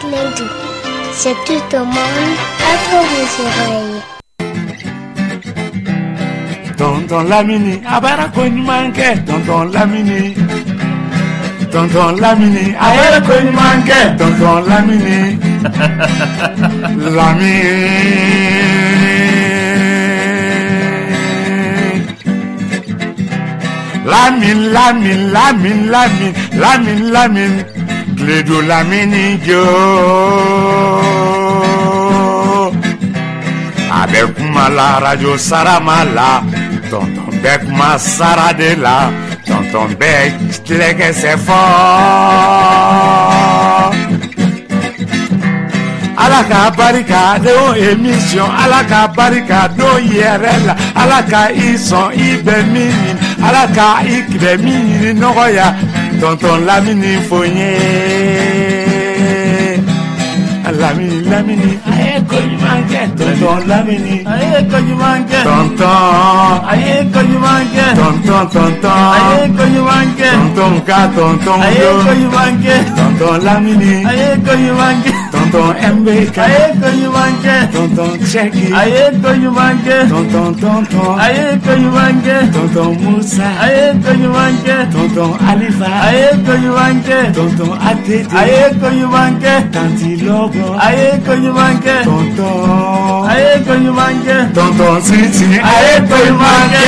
Kledu. C'est tout au monde entre vos oreilles. Tonton Lamini, a baara ko ɲuman kɛ. Tonton Lamini, Tonton Lamini, a yɛrɛ ko ɲuman kɛ. Tonton Lamini, Lamini. Lamine, Lamine, Lamine, Lamine, Lamine, Lamine, Kledu Lamini jo. A bɛ kuma la radio sarama la, tonton bɛ kuma sara de la, tonton bɛ tilɛkɛsɛ fɔ. Ala ka barika don émission, Ala ka barika don yɛrɛ la, Ala ka i sɔn i bɛ min ɲini, Ala ka i bɛ min ɲini nɔgɔya, tonton Lamini fo n ye. Lamini, Lamini, a ye ko ɲuman kɛ. Tonton Lamini, a ye ko ɲuman kɛ. Tonton, a ye ko ɲuman kɛ. Tonton, tonton, a ye ko ɲuman kɛ. Tonton ka tonton a ye ko ɲuman kɛ. Tonton Lamini, a ye ko ɲuman kɛ. Tonton MBK, a ye ko ɲuman kɛ. Tonton Cheki, a ye ko ɲuman kɛ. Tonton, tonton, a ye ko ɲuman kɛ. Tonton Musa, a ye ko ɲuman kɛ. Tonton Alifa, a ye ko ɲuman kɛ. Tonton ATT, a ye ko ɲuman kɛ. Tanti Lobo, a ye ko ɲuman kɛ. Tonton, a ye ko ɲuman kɛ. Tonton Sisi, a ye ko ɲuman kɛ.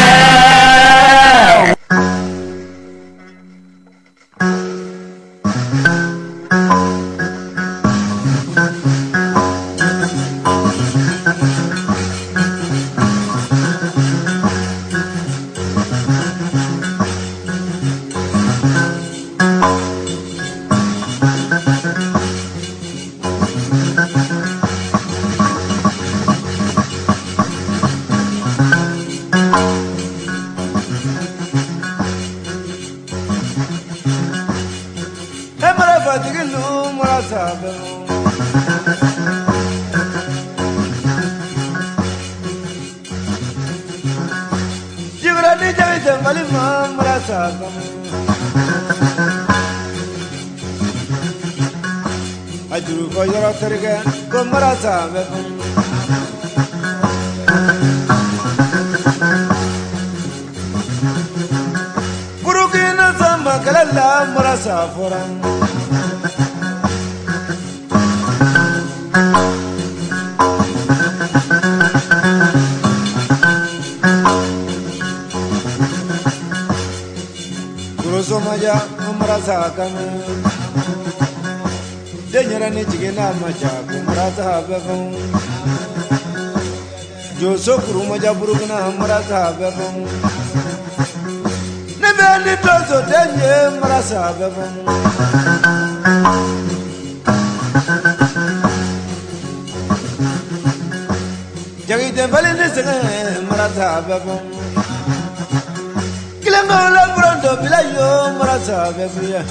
Burukina samba kɛlɛ la marasa fɔra. Korosomaja marasa kanu. Denyɛrɛni jiginna ma ca ko marasa bɛ fɛn. Joso kurumaja Burukina marasa bɛ fɛn. Ne bɛ ni donso den ye marasa bɛ fɛn. Jagitenfali ni sɛgɛn marasa bɛ fɛn. Kilenkaw la buran dɔ bila yo marasa bɛ f'i ye.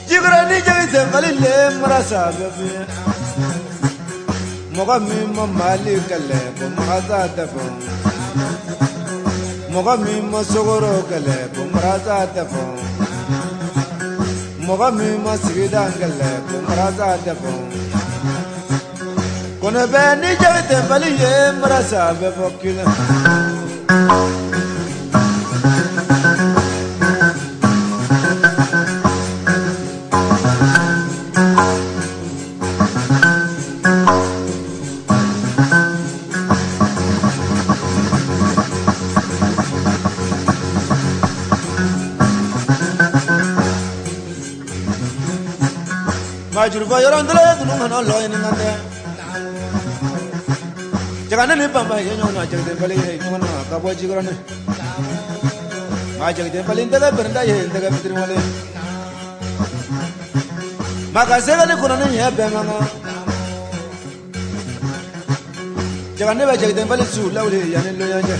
Jikɔrɔ ni jagitenfali le marasa bɛ f'i ye. Mɔgɔ min ma Mali kɛlɛ ko marasa tɛ fɔ. Mɔgɔ min ma sokoro kɛlɛ ko marasa tɛ fɔ. Mɔgɔ min ma sigida kɛlɛ ko marasa tɛ fɔ. Kɔnɔ bɛ ni jagitenfali ye marasa bɛ fɔ kelen. Majuruba yɔrɔ ntɛlɛ tunu kana lɔ ɲininka tɛ. Jagane ni banba ye ɲɔgɔn na, jagitenfali ye ɲɔgɔn na ka bɔ Jikɔrɔni. Ma jagitenfali n tɛgɛ bɛrɛnda ye n tɛgɛ fitiriwale. Ma ka sɛgɛ ni kɔnɔni ɲɛ bɛɛ man kan. Jagane bɛ jagitenfali su lawuli yanni loyan cɛ.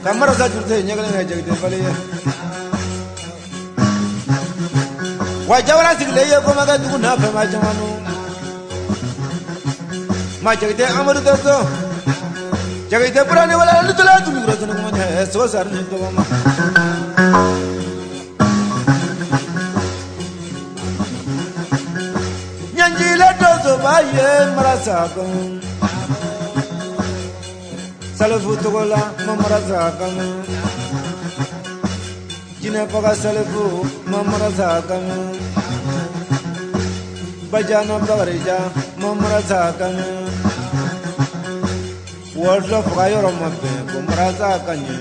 Ka marasa juru tɛ ɲɛ kelen kɛ jagitenfali ye. Wa jawara sigilen ye komakɛ dugu n'a fɛn ma caman nu. Ma jagite Amadu tɛ so. Jagite bura ni wala ni tula tulu kura tunu kuma ɲɛ sogo sari ni tɔgɔ ma. Njile donsoba ye marasa kan Salifu Togola ma marasa kan Jinɛfaga Salifu ma marasa kan Bajana Bakarija ma marasa kan Wɔlɔsɔ faga yɔrɔ ma bɛn ko marasa ka ɲɛ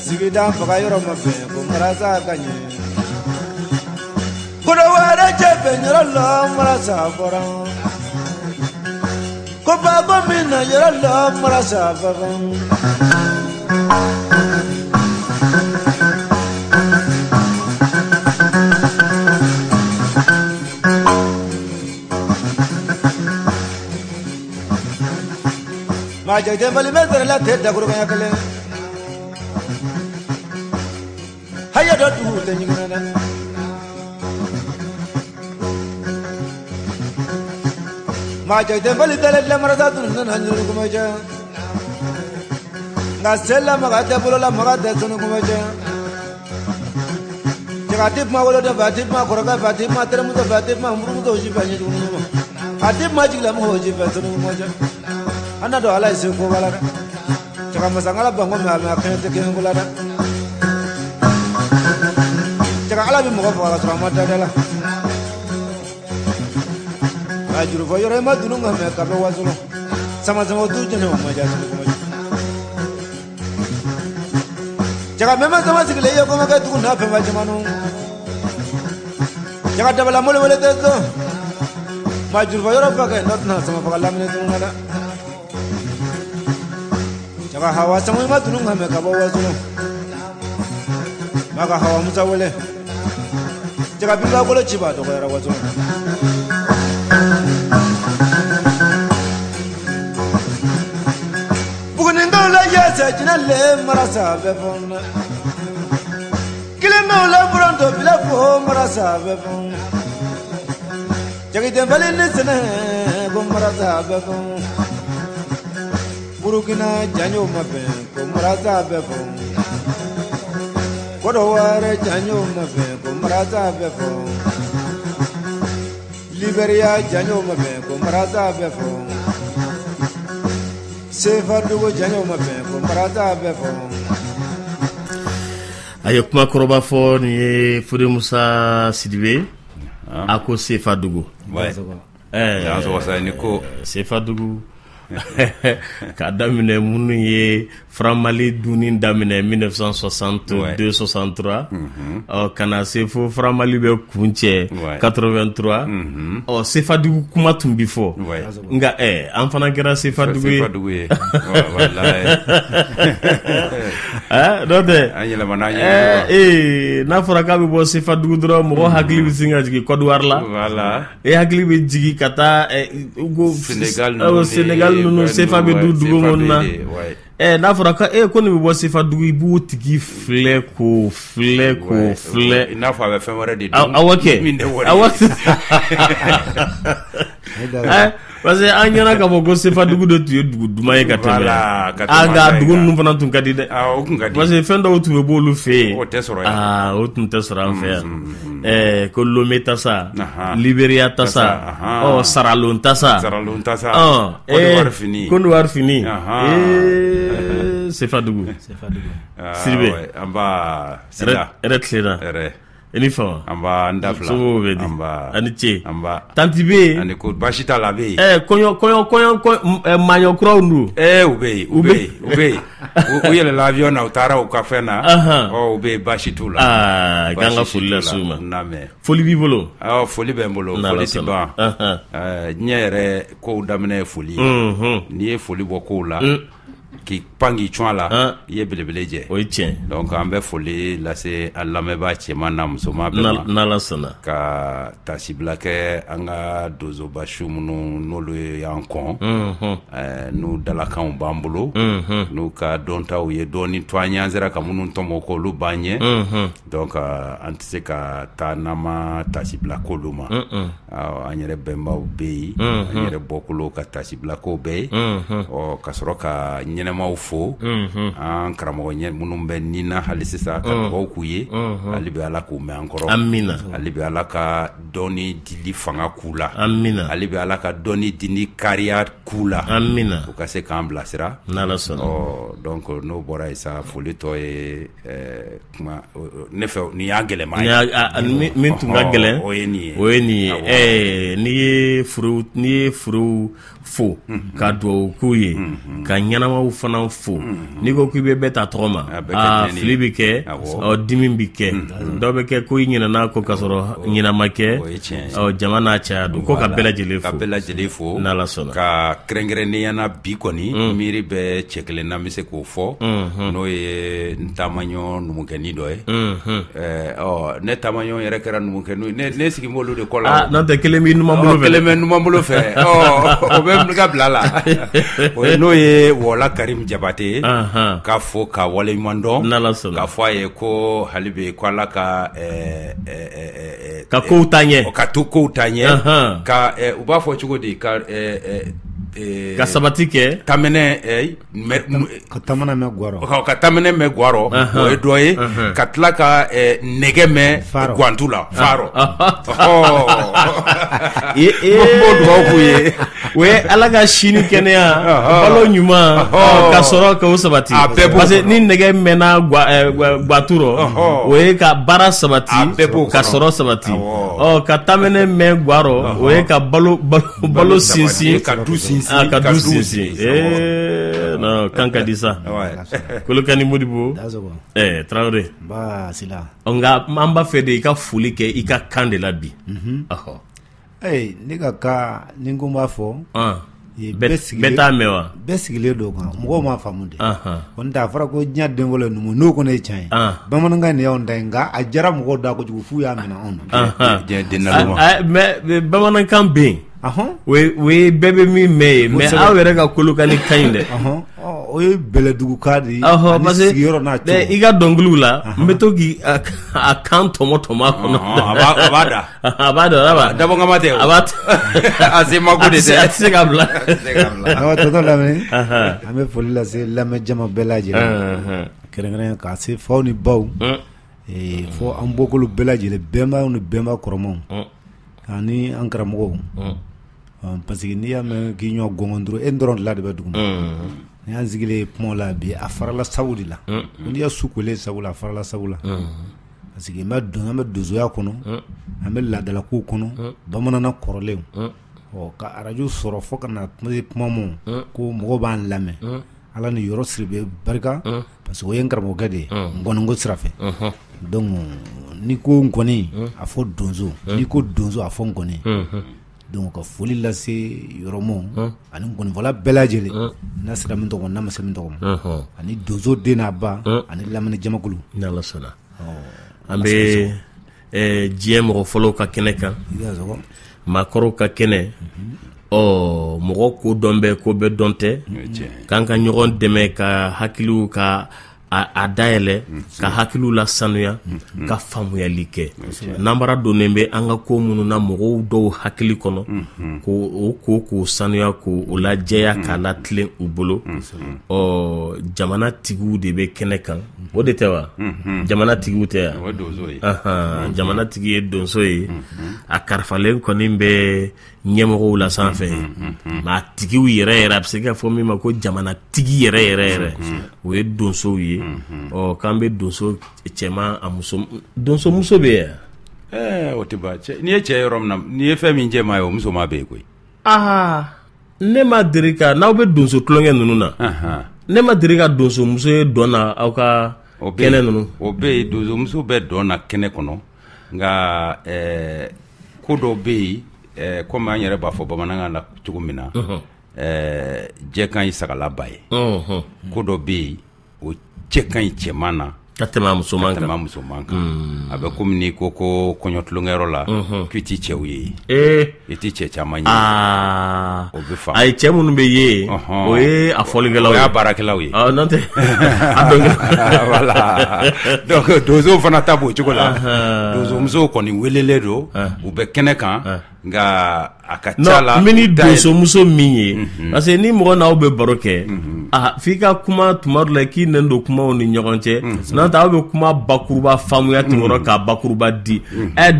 Sigida faga yɔrɔ ma bɛn ko marasa ka ɲɛ Kodowɛrɛ cɛ bɛ yɔrɔ la marasa bɔra Ko bako min na yɔrɔ la marasa bɔra. Maa jate bali bɛ sɔrɔ la tɛ dakuruɲɛ kelen haya dɔ dugu tɛ ɲugun dɛ. Maa jate bali tɛlɛ dilan marasa tun nana ɲuru kuma cɛ nka sela maga tɛ bolola maga tɛ sanu kuma cɛ cɛka ti kuma woloden fɛ a ti kuma kɔrɔkɛ fɛ a ti kuma terimuso fɛ a ti kuma furumuso si fɛ ɲɛjugu ma a ti kuma jigilamɔgɔw si fɛ sanu kuma cɛ. An n'a dɔn ala ye se ko ba la dɛ cɛka masakala banko mɛ a kɛɲɛ tɛ kɛɲɛ ko la dɛ cɛka ala bɛ mɔgɔ faga ka sɔrɔ a ma da da la nka jurufɔ yɔrɔ i ma dunu ka mɛ ka bɛ wasolon sama sama tu jɛnɛ o ma diya sanu kuma cɛ cɛka mɛmɛ sama sigilen i ye kɔmɔkɛ tugun n'a fɛn fa jamanu cɛka dabala moli wele tɛ so maa jurufɔ yɔrɔ fa kɛ n'o tɛna sama faga lamini tunu na dɛ. Cɛka hawa sama i ma tunu ka mɛ ka bɔ wasolon maka hawa musa wele cɛka binba kolo ci b'a dɔgɔyara wasolon. Buguninkaw la yɛsɛ jinɛ le marasa bɛ fɔ na Kilenkaw la foronto bila fo marasa bɛ fɔ Jakitenfalen ni sɛnɛ ko marasa bɛ fɔ Burukina janjo ma bɛn ko marasa bɛ fɔ Kodowari janjo ma bɛn ko marasa bɛ fɔ Liberia janjo ma bɛn ko marasa bɛ fɔ Sefadugu janjo ma bɛn ko marasa bɛ fɔ. A ye kuma kɔrɔba fɔ nin ye Fode Musa Sidibe a ko Sefadugu. Sefadugu k'a daminɛ minnu ye Franc Mali dunni daminɛ 1962 63 ɔ ka na se fo Franc Mali bɛ kun cɛ 83 ɔ Sefadugu kuma tun bi fɔ nka an fana kɛra Sefadugu ye n'o tɛ n'a fɔra k'a bɛ bɔ Sefadugu dɔrɔn mɔgɔ hakili bɛ sin ka jigin Côte d'Ivoire la e hakili bɛ jigin ka taa Sénégal ninnu sefa bɛ du dugu minnu na n'a fɔra ko ko nin bɛ bɔ Sefadugu i b'o tigi filɛ k'o filɛ k'o filɛ i n'a fɔ a bɛ fɛn wɛrɛ de dun awɔ kɛ awɔ parce que an ɲɛna k'a fɔ ko Sefadugu de tun ye dugu duman ye ka tɛmɛ nka dugu ninnu fana tun ka di dɛ parce que fɛn dɔw tun bɛ bɔ olu fɛ yen o tɛ sɔrɔ yan o tun tɛ sɔrɔ an fɛ yan ko Lomé tasa Liberia tasa ɔ Saralon tasa Côte d'Ivoire fini Sefadugu Sidibe hɛrɛ tilenna i ni fama an b'a n da fila somɔgɔw bɛ di a ni ce tanti bɛ yen ani ko baasi t'a la a bɛ yen kɔɲɔ kɔɲɔ kɔɲɔ maɲɔ kuraw dun u bɛ yen u bɛ yen u bɛ yen u yɛlɛla avion na u taara u ka fɛn na ɔ u bɛ yen baasi t'u la k'an ka foli lase u ma foli b'i bolo awɔ foli bɛ n bolo foli tɛ ban diɲɛ yɛrɛ kow daminɛ ye foli ye n'i ye foli bɔ kow la k'i pan k'i cun a la i ye belebele jɛ o ye tiɲɛ donc an bɛ foli lase an lamɛnbaa cɛman n'a musoman bɛɛ ma n'Ala sɔnna ka tasibila kɛ an ka donsoba su minnu n'olu y'an kɔn n'u dalakanw b'an bolo n'u ka dɔntaw ye dɔɔni to an ye an sera ka minnu tɔmɔ k'olu b'an ɲɛ donc an tɛ se ka taa n'an ma tasibila k'olu ma an yɛrɛ bɛnbaw bɛ yen an yɛrɛ bɔkolow ka tasibila kow bɛ yen ɔ ka sɔrɔ ka ɲɛnɛmaw fo. fo, an karamɔgɔ ɲɛ minnu bɛ nin na hali sisan, ka dugawu k'u ye, hali bi Ala k'u mɛn an kɔrɔ. Amina. Hali bi Ala ka dɔnni dili fanga k'u la. Amina. Hali bi Ala ka dɔnni dili kariya k'u la. Amina. U ka se k'an bilasira. N'Ala sɔnna. Ɔ, donc n'o bɔra yen sa, foli tɔ ye kuma ne fɛ, nin y'a gɛlɛman ye. Min tun ka gɛlɛn, o ye nin ye. O ye nin ye. N'i ye furuw fo, ka dugawu k'u ye, ka ɲɛnamaw fana fo, n'i ko k'i bɛ bɛɛ ta tɔgɔ ma, fili bɛ kɛ, dimi bɛ kɛ, dɔw bɛ kɛ ko i ɲinɛna ko k'a sɔrɔ ɲinɛ ma kɛ. Jama n'a caya don ko ka bɛɛ lajɛlen fo. Ka bɛɛ lajɛlen fo. N'Ala sɔnna. Ka kɛrɛnkɛrɛnnenya na bi kɔni, miiri bɛ cɛ kelen na, n bɛ se k'o fɔ, n'o ye n taamaɲɔ numukɛnin dɔ ye. Ɔ, ne taamaɲɔ yɛrɛ kɛra numukɛnin ye, ne sigi b'olu de kɔ la. N'o tɛ, kelen b'i numan bolo fɛ. Kelen bɛ numan bolo fɛ. Ɔ, o bɛ ka bila la. O ye n'o ye Wɔla Karim Jabate ye. K'a fo ka waleɲuman dɔn. N'Ala sɔnna. K'a fɔ a ye ko hali bi ko Ala ka ka kow taa ɲɛ. Ka to kow taa ɲɛ. Ka u b'a fɔ cogo di, ka ka sabati kɛ. Taminɛ ka tamana mɛn guarɔ. Ka taminɛ mɛn guarɔ, o ye dɔ ye. Ka tila ka nɛgɛ mɛn guantu la, farɔ. N b'o dugawu k'u ye. O ye Ala ka sini kɛnɛya, balo ɲuman, ka sɔrɔ k'o sabati. Parce que ni nɛgɛ mɛnna guatu rɔ, o ye ka baara sabati, ka sɔrɔ sabati. Ɔ, ka taminɛ mɛn guarɔ, o ye ka balo balo sinsin, ka du sinsin. Ka du sinsin. Non, kan ka di sa. Kolokani Modibo. Traoré. Ba Sila. Nka an b'a fɛ de i ka foli kɛ i ka kan de la bi. Ne ka kan, ni ko n b'a fɔ. Bɛɛ t'a mɛn wa? Bɛɛ sigilen don kan, mɔgɔw m'a faamu de. Ko n tɛ, a fɔra ko diɲɛ den fɔlɔ ye numu, n'o kɔni ye tiɲɛ ye. Bamanankan nin y'anw ta ye, nka a diyara mɔgɔw da kojugu f'u y'a minɛ anw na. Diɲɛ den naloma. Mais bamanankan bɛ yen. O ye bɛɛ bɛ min mɛn ye, mais aw yɛrɛ ka Kolokani ka ɲi dɛ. O ye bɛlɛdugukan de ye. Ani sigiyɔrɔ n'a cogo. I ka dɔnkiliw la, n bɛ to k'i a kan tɔmɔ tɔmɔ a kɔnɔ. A b'a da. A b'a da, a b'a. Dabɔkama tɛ o. A b'a. A se mako de tɛ. A tɛ se ka bila. Awɔ, tonton Lamini. An bɛ foli lase lamɛn jama bɛɛ lajɛlen. Kɛrɛnkɛrɛn k'a se faw ni baw. Fo an bɔkolo bɛɛ lajɛlen, bɛnbaw ni bɛnba kɔrɔmaw. Ani an karamɔgɔw. Parce que n'i y'a mɛn k'i ɲɔ gɔngɔn dɔrɔn, e dɔrɔn de bɛ dugu ma. Ni y'an sigilen kuma la bi, a farala sabu de la. N'i y'a su kolen sabu la, a farala sabu la. Parce que n bɛ don, an bɛ donsoya kɔnɔ, an bɛ laadalakow kɔnɔ, bamananna kɔrɔlenw. Ɔ, ka arajo sɔrɔ fo ka na kuma ma ko mɔgɔw b'an lamɛn. Ala ni yɔrɔ siri bɛ barika, parce que o ye n karamɔgɔkɛ de ye, ngɔniko sira fɛ. Donc n'i ko ngɔni, a fɔ donso, n'i ko donso, a fɔ ngɔni. Donc ka foli lase yɔrɔmɔ ani ngɔnifɔla bɛɛ lajɛlen, n'a sera min tɔgɔ, n'a ma se min tɔgɔ ma, ani donso den n'a ba, ani lamɛnni jamakulu. N'Ala sɔnna. An bɛ diɲɛ mɔgɔ fɔlɔw ka kɛnɛ kan, maakɔrɔw ka kɛnɛ. Ɔ, mɔgɔ ko dɔn bɛ, ko bɛɛ dɔn tɛ. K'an ka ɲɔgɔn dɛmɛ ka hakiliw ka a dayɛlɛ, ka hakiliw lasanuya, ka faamuyali kɛ. N'an donnen bɛ an ka ko minnu na mɔgɔw dɔw hakili kɔnɔ, k'o o ko k'o sanuya, k'o lajɛya, k'a latilen u bolo. Ɔ, jamana tigiw de bɛ kɛnɛ kan, o de tɛ wa? Jamana tigiw tɛ yan? Jamana tigi ye donso ye, a karifalen kɔni bɛ ɲɛmɔgɔw la sanfɛ, mais a tigiw yɛrɛ yɛrɛ, a bɛ se ka fɔ min ma ko jamana tigi yɛrɛ yɛrɛ yɛrɛ, o ye donsow ye. Ɔ, k'an bɛ donso cɛman, a muso, donso muso bɛ yen. O tɛ ban, n'i ye cɛ yɔrɔ min na, n'i ye fɛn min jɛman ye, o muso ma bɛ yen koyi. Aa, ne ma deli ka, n'aw bɛ donso tulonkɛ ninnu na, ne ma deli ka donso muso ye dɔn na aw ka kɛnɛ ninnu. O bɛ yen, donso muso bɛ dɔn na kɛnɛ kɔnɔ, nka ko dɔw bɛ yen, komi an yɛrɛ b'a fɔ bamanankan na cogo min na, jɛ ka ɲi sagala ba ye. Ko dɔ bɛ yen, o cɛ ka ɲi cɛman na ka tɛmɛ musoman kan. Ka tɛmɛ musoman kan. A bɛ komi n'i ko ko kɔɲɔ tulonkɛyɔrɔ la, k'i ti cɛw ye, i ti cɛ caman ye. O bɛ faamu. Ayi, cɛ minnu bɛ ye, o ye a fɔlikɛlaw ye. O y'a baarakɛlaw ye. N'o tɛ a dɔnkɛlaw. Voilà. Donc donsow fana ta b'o cogo la. Donsomusow kɔni welelen don, u bɛ kɛnɛ kan. Nka a ka ca la n bɛ ni donsomuso min ye, parce que ni mɔgɔ n'aw bɛ baro kɛ, f'i ka kuma tuma dɔ la k'i nɛn don kumaw ni ɲɔgɔn cɛ, n'o tɛ aw bɛ kuma bakuruba faamuya ten kɔrɔ k'a bakuruba di.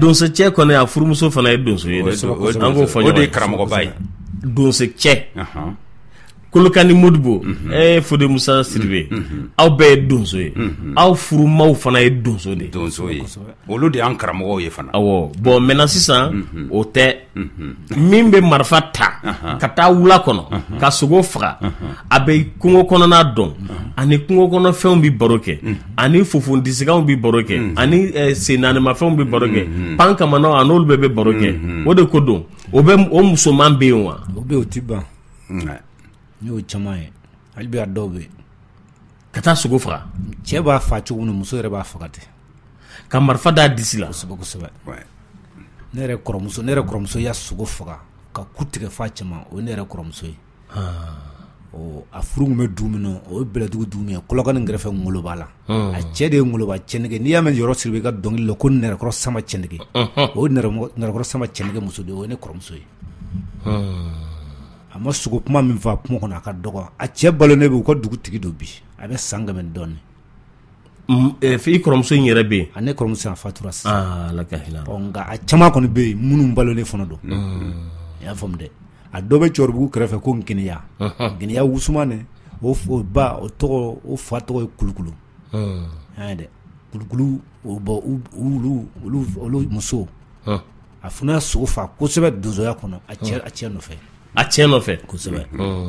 Donsocɛ kɔni, a furumuso fana ye donso ye dɛ, an k'o fɔ ɲɔgɔn ye. O de ye karamɔgɔba ye. Donsocɛ. Kolokani Modibo, Fode Musa Sidibe, aw bɛɛ ye donso ye, aw furumaw fana ye donso de ye. Donso ye, olu de y'an karamɔgɔw ye fana. Awɔ, bon maintenant sisan o tɛ, min bɛ marifa ta ka taa wula kɔnɔ ka sogo faga, a bɛ kungo kɔnɔna dɔn, ani kungo kɔnɔfɛnw bɛ baro kɛ, ani fofondisikanw bɛ baro kɛ, ani sennaanimafɛnw bɛ baro kɛ, pan kamanaw a n'olu bɛɛ bɛ baro kɛ. O de ko don, o bɛ o musoman bɛ yen wa? O bɛ yen, o ti ban. N y'o caman ye, hali bi a dɔw bɛ yen. Ka taa sogo faga. Cɛ b'a fa cogo min, muso yɛrɛ b'a faga ten. Ka marifa d'a disi la. Kosɛbɛ kosɛbɛ. Ne yɛrɛ kɔrɔmuso y'a sogo faga ka ku tigɛ f'a cɛman, o ye ne yɛrɛ kɔrɔmuso ye. A furu tun bɛ dugu min na, o ye Bɛlɛdugu dugu min ye, Kolokani kɛrɛfɛ Ngoloba la. A cɛ de ye Ngoloba Cɛnɛgɛ. N'i y'a mɛn Yɔrɔ Sidibe ka dɔnkili la ko Nɛrɛkɔrɔ Sama Cɛnɛgɛ, o ye Nɛrɛkɔrɔ Sama Cɛnɛgɛ muso de ye, o ye ne kɔrɔmuso ye. A ma sogo kuma min fɔ a kuma kɔnɔ, a ka dɔgɔ. A cɛ balo ne bɛ u ka dugutigi don bi, a bɛ san 100 dɔɔnin. I kɔrɔmuso in yɛrɛ bɛ yen? A ne kɔrɔmuso a fatura sisan. Ala ka hinɛ. Nka a caman kɔni bɛ yen minnu balo ne fana don. I y'a faamu dɛ. A dɔ bɛ Cɔribugu kɛrɛfɛ ko Ngeniya. Ngeniya Wusumane, o ba, o tɔgɔ, o fa tɔgɔ ye Kulukulu. Dɛ Kulukulu, o bɔn olu muso. A fana y'a sogo fa kosɛbɛ donsoya kɔnɔ, a cɛ nɔfɛ. A cɛ nɔfɛ. Kosɛbɛ.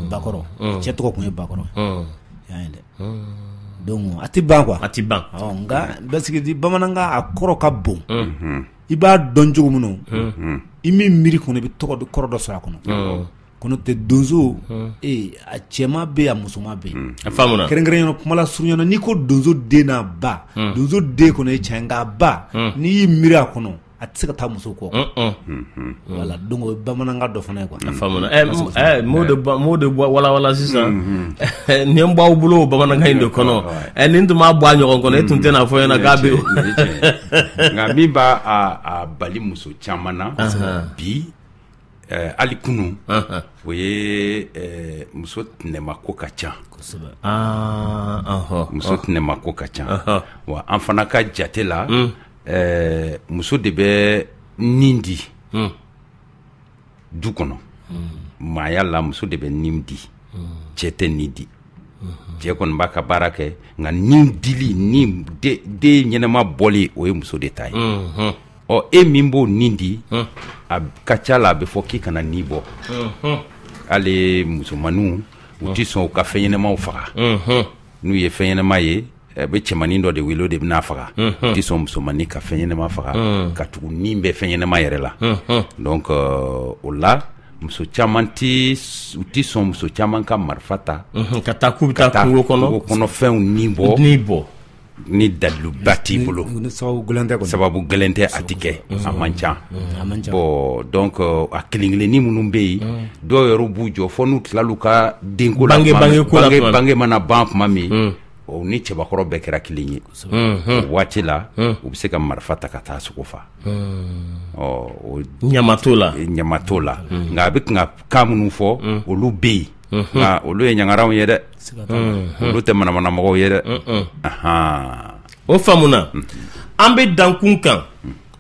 Bakɔrɔ, cɛ tɔgɔ tun ye Bakɔrɔ. Dɛ donc a tɛ ban quoi. A tɛ ban. Nka parce que bamanankan a kɔrɔ ka bon. I b'a dɔn cogo min na, i min miiri kɔnɔ, i bɛ tɔgɔ kɔrɔ dɔ sɔrɔ a kɔnɔ. Kɔnɔ tɛ donso, a cɛman bɛ yen, a musoman bɛ yen. A faamuna. Kɛrɛnkɛrɛnnenya kuma la surunya na, n'i ko donso den n'a ba, donso den kɔnɔ ye tiɲɛ, nka a ba, n'i y'i miiri a kɔnɔ, a tɛ se ka taa muso kɔ. Voilà, donc o ye bamanankan dɔ fana ye quoi. A faamuna. M'o de walawala sisan. Nin b'aw bolo o bamanankan in de kɔnɔ. Nin tun b'a bɔ a ɲɔgɔn kɔnɔ, e tun tɛna fɔ ɲɛna k'a bɛ. Nka min b'a a bali muso caman na bi, hali kunun, o ye muso tɛnɛmako ka ca. Muso tɛnɛmako ka ca. Wa an fana ka jate la, muso de bɛ nin di du kɔnɔ. Maaya la, muso de bɛ nin di, cɛ tɛ nin di. Cɛ kɔni b'a ka baara kɛ, nka nin dili, ni den ɲɛnama bɔli, o ye muso de ta ye. Ɔ e min b'o nin di, a ka ca la a bɛ fɔ k'i kana nin bɔ. Hali musomaninw, u ti sɔn u ka fɛn ɲɛnamaw faga. N'u ye fɛn ɲɛnama ye, a bɛ cɛmanin dɔ de wele, o de bɛna faga. U ti sɔn musomanin ka fɛn ɲɛnama faga, ka tugu nin bɛ fɛn ɲɛnama yɛrɛ la. Donc o la, muso caman ti, u ti sɔn muso caman ka marifa ta ka taa k'u bɛ taa kungo kɔnɔ, kungo kɔnɔ fɛnw nin bɔ, nin bɔ ni daliluba t'i bolo, sababu gɛlɛn tɛ kɔni, sababu gɛlɛn tɛ, a ti kɛ, a man ca. Bon donc a kelen kelennin minnu bɛ yen, dɔw yɛrɛ b'u jɔ fo n'u tilal'u ka denko la, bange mana ban tuma min, o ni cɛbakɔrɔ bɛɛ kɛra kelen ye. O waati la, u bɛ se ka marifa ta ka taa sogo fa. Ɔ ɲama t'o la, ɲama t'o la. Nka a bɛ kan ka kan minnu fɔ, olu bɛ yen, nka olu ye ɲangaraw ye dɛ, olu tɛ manamanamɔgɔw ye dɛ. O faamuna. An bɛ dankun kan,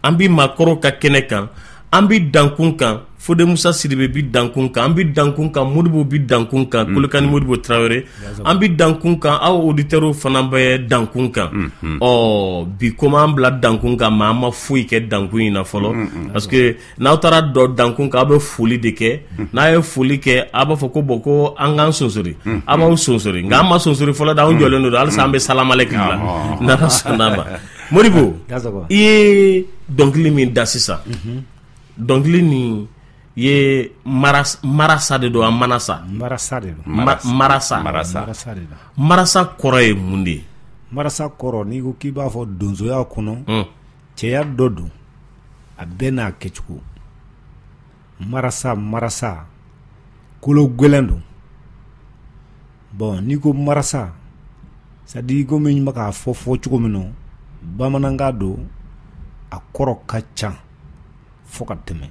an bɛ maakɔrɔw ka kɛnɛ kan, an bɛ dankun kan, Fode Musa Sidibe bi dankun kan, an bɛ dankun kan, Modibo bi dankun kan, Kolokani Modibo Tarawele, an bɛ dankun kan, aw auditeurs fana bɛ dankun kan. Ɔ bi komi an bila dankun kan, mais an ma foyi kɛ dankun in na fɔlɔ, parce que n'aw taara dɔ dankun kan, aw bɛ foli de kɛ. N'a ye foli kɛ, a b'a fɔ ko bon ko an k'an sonsori, a b'aw sonsori, nka an ma sonsori fɔlɔ dɛ, anw jɔlen don halisa, an bɛ salamaleki la n'Ala sɔnn'a ma. Modibo, i ye dɔnkili min da sisan, dɔnkili nin ye marasa de don, a manasa. Marasa de don. Marasa. Marasa de don. Marasa kɔrɔ ye mun de ye? Marasa kɔrɔ, n'i ko k'i b'a fɔ donsoya kɔnɔ, cɛya dɔ don, a bɛɛ n'a kɛcogo. Marasa, marasa, kolo gɛlɛn don. Bon n'i ko marasa, c'est à dire komi n bɛ k'a fɔ cogo min na, bamanankan don, a kɔrɔ ka ca fo ka tɛmɛ.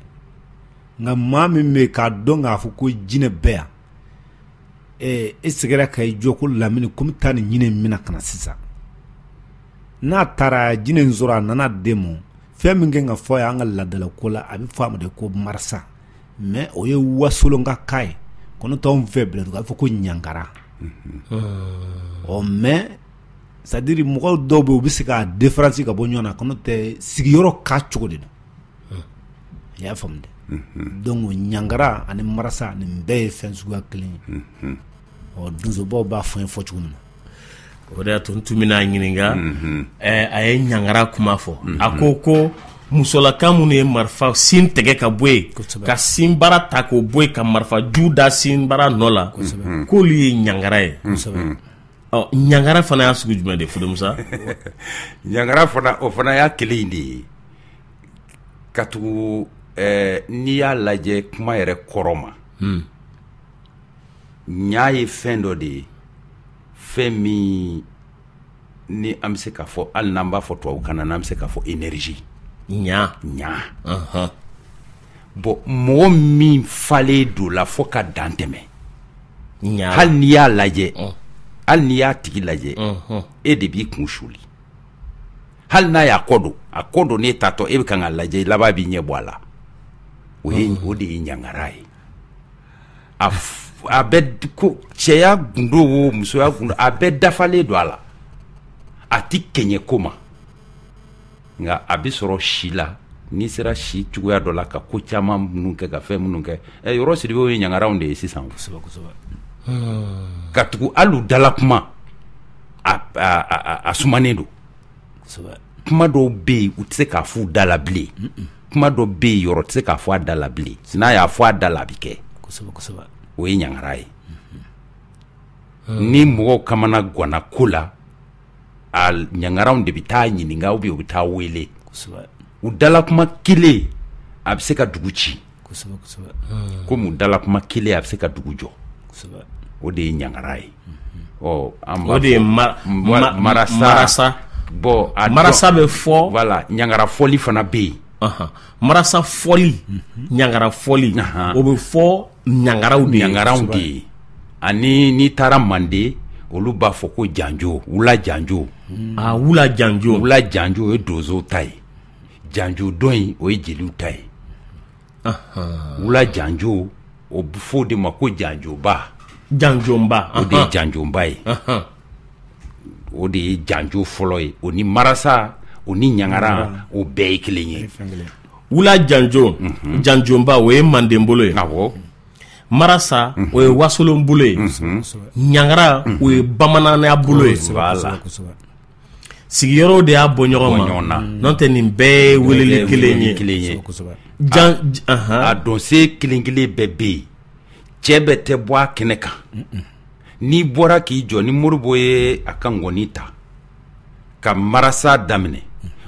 Nka maa min bɛ k'a dɔn k'a fɔ ko jinɛ bɛ yan, e seginna ka i jɔ ko Lamini ko n bɛ taa nin jinɛ in minɛ ka na sisan. N'a taara jinɛ in sɔrɔ, a nana den ma, fɛn min kan ka fɔ a ye an ka laadala ko la, a bɛ fɔ a ma de ko marasa, mais o ye wasolon ka kan ye. Kɔnɔ t'anw fɛ Bɛlɛdugu, a bɛ fɔ ko ɲangara. Ɔ mais c'est à dire mɔgɔw dɔw bɛ yen, u bɛ se k'a différence ka bɔ ɲɔgɔn na, kɔnɔ tɛ sigiyɔrɔ ka cogo de don. I y'a faamu dɛ? Donc ɲangara ani marasa, nin bɛɛ ye fɛn suguya kelen ye. Ɔ donsobaw b'a fɔ n ye fɔ cogo min na. O de y'a to n tun bɛna ɲininka. A ye ɲangara kuma fɔ, a ko ko musolaka minnu ye marifa sin tigɛ ka bɔ yen, ka sinbara ta k'o bɔ yen, ka marifa ju da sinbara nɔ la, k'olu ye ɲangara ye. Ɔ ɲangara fana y'a sugu jumɛn de ye, Fode Musa? Ɲangara fana, o fana y'a kelen in de ye, katugu n'i y'a lajɛ kuma yɛrɛ kɔrɔ ma, ɲa ye fɛn dɔ de ye, fɛn min ni an bɛ se k'a fɔ, hali n'an b'a fɔ tubabukan na, n'an bɛ se k'a fɔ énergie. Ɲa. Ɲa. Bon, mɔgɔ min falen don la fo ka dan tɛmɛ, ɲa, hali n'i y'a lajɛ, hali n'i y'a tigi lajɛ, e de b'i kun suli. Hali n'a y'a kɔ don, a kɔ don, n'e tatɔ, e bɛ kan k'a lajɛ, i laban b'i ɲɛ bɔ a la. O ye o de ye ɲangara ye. A bɛ ko cɛya gundo o, musoya gundo, a bɛɛ dafalen don a la. A ti kɛɲɛ ko ma, nka a bɛ sɔrɔ si la. N'i sera si cogoya dɔ la, ka ko caman minnu kɛ, ka fɛn minnu kɛ, yɔrɔ Sidibew ye ɲangaraw de ye sisan. Kosɛbɛ, kosɛbɛ. Ka tugu hali u dala kuma, a sumanen don. Kuma dɔw bɛ yen, u tɛ se k'a f'u da la bilen. Kuma dɔ bɛ yen, yɔrɔ tɛ se k'a fɔ a da la bilen. N'a y'a fɔ a da la, a bɛ kɛ. Kosɛbɛ, kosɛbɛ. O ye ɲangara ye. Ni mɔgɔw kamana ganna ko la, a ɲangaraw de bɛ taa ɲininka, ou bien u bɛ taa wele. U dala kuma kelen, a bɛ se ka dugu ci. Kosɛbɛ, kosɛbɛ. Komi u dala kuma kelen, a bɛ se ka dugu jɔ. O de ye ɲangara ye. Ɔ an b'a O de ye marasa. Marasa. Bon, a Marasa bɛ fɔ. Voilà, ɲangara fɔli fana bɛ yen. Marasa fɔli, ɲangara fɔli, o bɛ fɔ ɲangaraw de ye. Ɲangaraw de ye. Ani n'i taara Manden, olu b'a fɔ ko janjo, wula janjo. A wula janjo. Wula janjo, o ye donsow ta ye. Janjo dɔn in, o ye jeliw ta ye. Wula janjo, o bɛ fɔ o de ma ko janjoba. Janjonba. O de ye janjonba ye. O de ye janjo fɔlɔ ye. O ni marasa, o ni ɲangara, o bɛɛ ye kelen ye. Wula janjo, janjonba, o ye Manden bolo ye. Marasa, o ye wasolon bolo ye. Ɲangara, o ye bamananya bolo ye. Voilà. Sigiyɔrɔw de y'a bɔ ɲɔgɔn ma, n'o tɛ nin bɛɛ ye weleli kelen ye. Kelen ye. Jan. A donsen kelen kelen bɛɛ bɛ yen. Cɛ bɛɛ tɛ bɔ a kɛnɛ kan. N'i bɔra k'i jɔ, ni Moribo ye a ka ngɔni ta ka marasa daminɛ,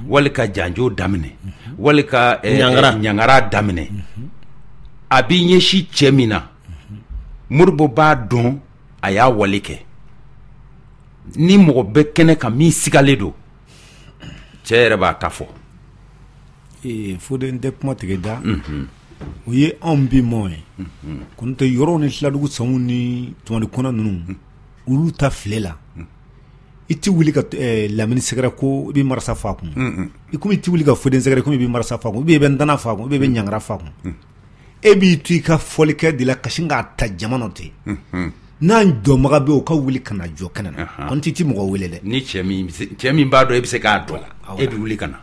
wali ka janjo daminɛ, wali ka ɲangara daminɛ, a b'i ɲɛsin cɛ min na, Moribo b'a dɔn a y'a wale kɛ. Ni mɔgɔ bɛ kɛnɛ kan min sigalen don, cɛ yɛrɛ b'a ta fɔ. Fode, n tɛ kuma tigɛ da. O ye anw bi mɔ ye, ko n'o tɛ yɔrɔw ni filadugu sanw ni tumani kɔnɔ ninnu, olu ta file la, i ti wuli ka Lamini sɛgɛrɛ ko i bɛ marasa fa kun. I komi i ti wuli ka Foden sɛgɛrɛ komi i bɛ marasa fa kun, ou bien i bɛ ntana fa kun, ou bien i bɛ ɲangara fa kun. E b'i to i ka fɔlikɛ de la, ka sin k'a ta jama nɔ ten. N'a dɔnbaga bɛ yen, o ka wuli ka na jɔ kɛnɛ na. Kɔni t'i ti mɔgɔ wele dɛ. Ni cɛ min b'a dɔn e bɛ se k'a dɔn, e bɛ wuli ka na.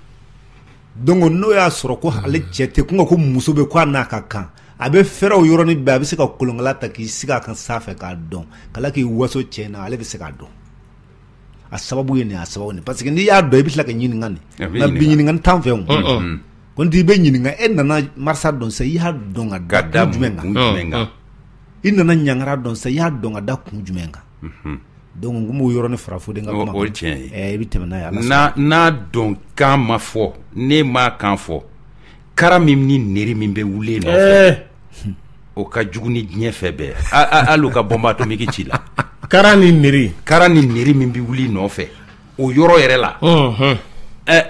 Donc n'o y'a sɔrɔ ko ale cɛ tɛ kun, ko muso bɛ ko a n'a ka kan, a bɛ fɛrɛ o yɔrɔnin bɛɛ, a bɛ se ka kolonkala ta k'i sigi a kan sanfɛ k'a dɔn, ka k'i waso cɛ na, ale bɛ se k'a dɔn. A sababu ye nin, a sababu nin, parce que n'i y'a dɔn, i bɛ tila ka ɲininka nin. Nka bi ɲininkali t'an fɛ o. Ko n'i bɛ ɲininka, e nana marasa dɔn sisan, i y'a dɔn ka da kun jumɛn kan? I nana ɲangara dɔn sisan, i y'a dɔn ka da kun jumɛn kan? Donc n kun b'o yɔrɔnin fara Foden ka kuma kan. O ye tiɲɛ ye. I bɛ tɛmɛ n'a ye, Ala. N'a dɔn kan ma fɔ, ne m'a kan fɔ, kara min ni neri min bɛ wuli nɔfɛ, o ka jugu ni diɲɛ fɛ bɛɛ. Hali u ka bombe atomique ci la. Kara ni neri. Kara ni neri min bɛ wuli nɔfɛ, o yɔrɔ yɛrɛ la.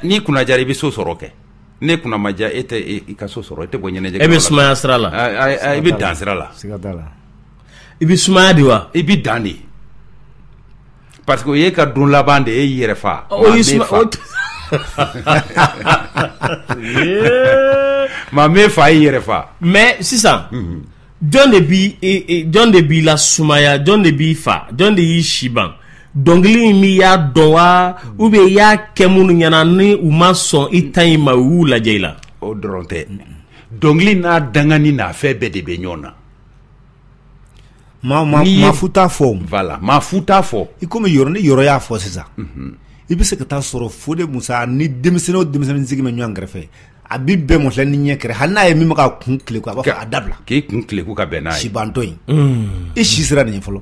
N'i kunna jara, i bɛ so sɔrɔ kɛ. Ne kunna ma diya, e tɛ i ka so sɔrɔ, e tɛ bɔ ɲɛnajɛ. E bɛ sumaya sira la. I bɛ dan sira la. Siga t'a la. I bɛ sumaya de wa? I bɛ dan de. Parce que o y'e ka don laban de ye, e y'i yɛrɛ fa. O y'i suma. Maa m'e fa, i yɛrɛ fa. Mais sisan. Jɔn de b'i jɔn de b'i la sumaya, jɔn de b'i fa, jɔn de y'i si ban? Dɔnkili in min y'a dɔn wa, ou bien i y'a kɛ minnu ɲɛna ni u ma sɔn i ta in ma, u y'u lajɛ i la? O dɔrɔn tɛ. Dɔnkili n'a dangani n'a fɛn bɛɛ de bɛ ɲɔgɔn na. Maa fu t'a fɔ. Voilà, maa fu t'a fɔ. I komi yɔrɔ ni yɔrɔ y'a fɔ sisan. I bɛ se ka taa sɔrɔ Fode Musa ni denmisɛnnin o denmisɛnnin sigi bɛ ɲɔgɔn kɛrɛfɛ. A bi bɛn mɔfilɛ ni ɲɛ kɛrɛ, hali n'a ye min bɛ ka kun tileku, a b'a fɔ a dabila. K'i kun tileku ka bɛn n'a ye. Sibantɔ in. I si sera nin ye fɔlɔ.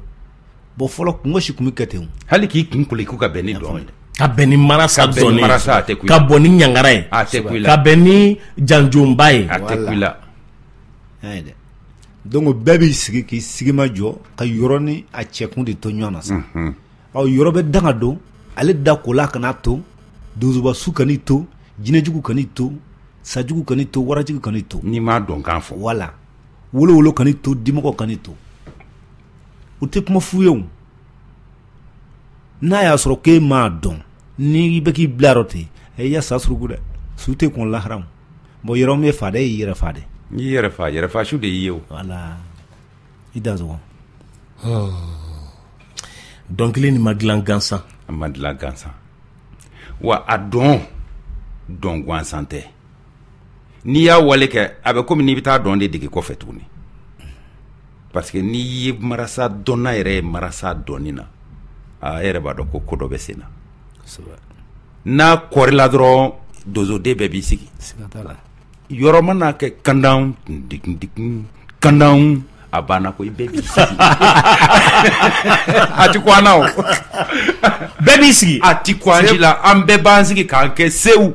Bon fɔlɔ kungo si kun bɛ kɛ ten. Hali k'i kun tileku ka bɛn ni dɔn ye. Ka bɛn ni marasa dɔn ye. Marasa a tɛ ku i la. Ka bɔn ni ɲangara ye. A tɛ ku i la. Ka bɛn ni janjonba ye. A tɛ ku i la. Donc bɛɛ b'i sigi k'i sigi ma jɔ ka yɔrɔ ni a cɛkun de to ɲɔgɔn na sa. Ɔ yɔrɔ bɛ danga don, ale da ko la kana to, donsoba su kan'i to, jinɛjugu kan'i to, sajugu kan'i to, warajugu kan'i to. N'i m'a dɔn kan fɔ. Voilà. Wolo kan'i to, dimɔgɔ kan'i to. U tɛ kuma f'u ye o. N'a y'a sɔrɔ k'e m'a dɔn, n'i bɛ k'i bila yɔrɔ ten, i ya sa suruku dɛ. Su tɛ kɔn lahara. Bon yɔrɔ min ye fa dɛ, e y'i yɛrɛ fa dɛ. N'i yɛrɛ fa, yɛrɛ fa su de y'i ye o. Voilà. I da sɔgɔ. Dɔnkili nin ma dilan gansan. A ma dilan gansan. Wa a dɔn gansan tɛ. N'i y'a wale kɛ, a bɛ komi n'i bɛ taa dɔn de dege kɔfɛ tuguni. Parce que n'i ye marasa dɔnna yɛrɛ ye marasa dɔnni na, a e yɛrɛ b'a dɔn ko ko dɔ bɛ sen na. N'a kɔrila dɔrɔn, donsoden bɛɛ b'i sigi. Siga t'a la. Yɔrɔ mana kɛ kandan kandan, a banna ko i bɛɛ b'i sigi. A ti ko an na o. Bɛɛ b'i sigi. A ti ko an si la, an bɛɛ b'an sigi k'an kɛ sew.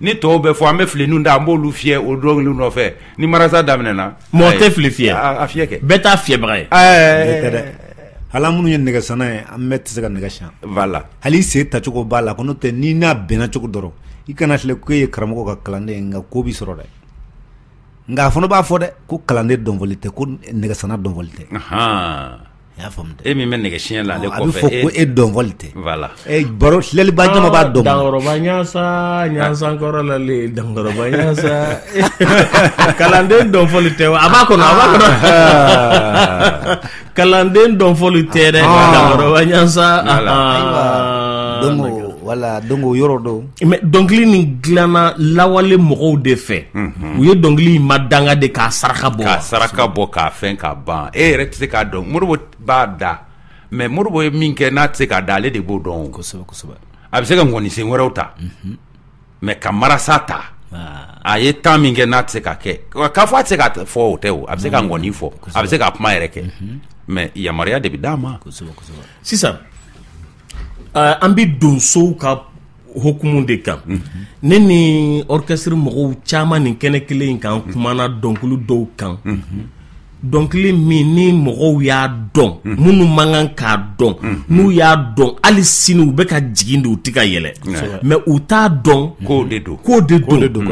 Ni tɔw bɛ fɔ, an bɛ filenninw da, an b'olu fiyɛ o dɔnkiliw nɔfɛ. Ni marasa daminɛna. Mɔgɔ tɛ fili fiyɛ. A fiyɛ kɛ. Bɛɛ t'a fiyɛbaga ye. Bɛɛ tɛ dɛ. Hali an minnu ye nɛgɛsanna ye, an bɛɛ tɛ se ka nɛgɛ siyan. Voilà. Hali i sen tacogo b'a la, ko n'o tɛ n'i n'a bɛnna cogo dɔrɔn, i kana filɛ ko e ye karamɔgɔ ka kalanden ye, nka ko b'i sɔrɔ dɛ. Nka a fana b'a fɔ dɛ, ko kalanden dɔnfɔli tɛ, ko nɛgɛsanna dɔnfɔli tɛ. I y'a faamu dɛ. E min bɛ nɛgɛ siɲɛ la ale kɔfɛ. A bɛ fɔ ko e dɔnfɔli tɛ. Voilà. E baro filɛliba jama b'a dɔn. Dankɔrɔba ɲasa ɲasankɔrɔ la le, dankɔrɔba ɲasa. Kalanden dɔnfɔli tɛ, a b'a kɔnɔ, a b'a kɔnɔ. Kalanden dɔnfɔli tɛ dɛ, dankɔrɔba ɲasa. Donc voilà, donc o yɔrɔ don. Mais dɔnkili nin dilanna lawale mɔgɔw de fɛ. U ye dɔnkili in ma danga de k'a saraka bɔ. K'a saraka bɔ, k'a fɛn k'a ban. E yɛrɛ tɛ se k'a dɔn. Modibo b'a da. Mais Modibo ye min kɛ n'a tɛ se k'a da, ale de b'o dɔn. Kosɛbɛ kosɛbɛ. A bɛ se ka ŋɔnisen wɛrɛw ta. Mais ka marasa ta. A ye temps min kɛ n'a tɛ se k'a kɛ. K'a fɔ a tɛ se k'a fɔ o tɛ o. A bɛ se ka ŋɔni fɔ. A bɛ se k'a kuma yɛrɛ kɛ. Mais yamaruya de bɛ d'a ma. Kosɛbɛ kosɛbɛ. Sisan an bɛ donsow ka hukumu de kan. Ne ni orchestre mɔgɔw caman nin kɛnɛ kelen in kan kumana dɔnkili dɔw kan. Dɔnkili min ni mɔgɔw y'a dɔn, minnu man kan k'a dɔn, n'u y'a dɔn hali sini u bɛ ka jigin de, u tɛ ka yɛlɛ. Mais u t'a dɔn k'o de don. K'o de don.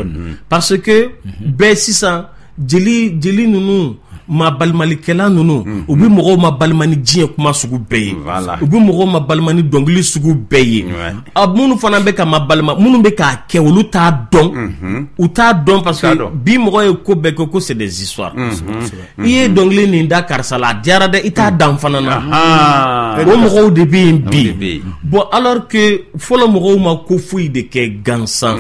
Parce que bɛɛ sisan jeli ninnu ma balimalikɛla ninnu, u bɛ mɔgɔw ma balima ni diɲɛ kuma sugu bɛɛ ye, u bɛ mɔgɔw ma balima ni dɔnkili sugu bɛɛ ye. A minnu fana bɛ ka ma balima, minnu bɛ k'a kɛ, olu t'a dɔn. U t'a dɔn parce que bi mɔgɔ ye ko bɛɛ kɛ ko c'est des histoires. I ye dɔnkili nin da karisa la, a diyara dɛ, i t'a dan fana na. O mɔgɔw de bɛ yen bi. Bon alors que fɔlɔ mɔgɔw ma ko foyi de kɛ gansan.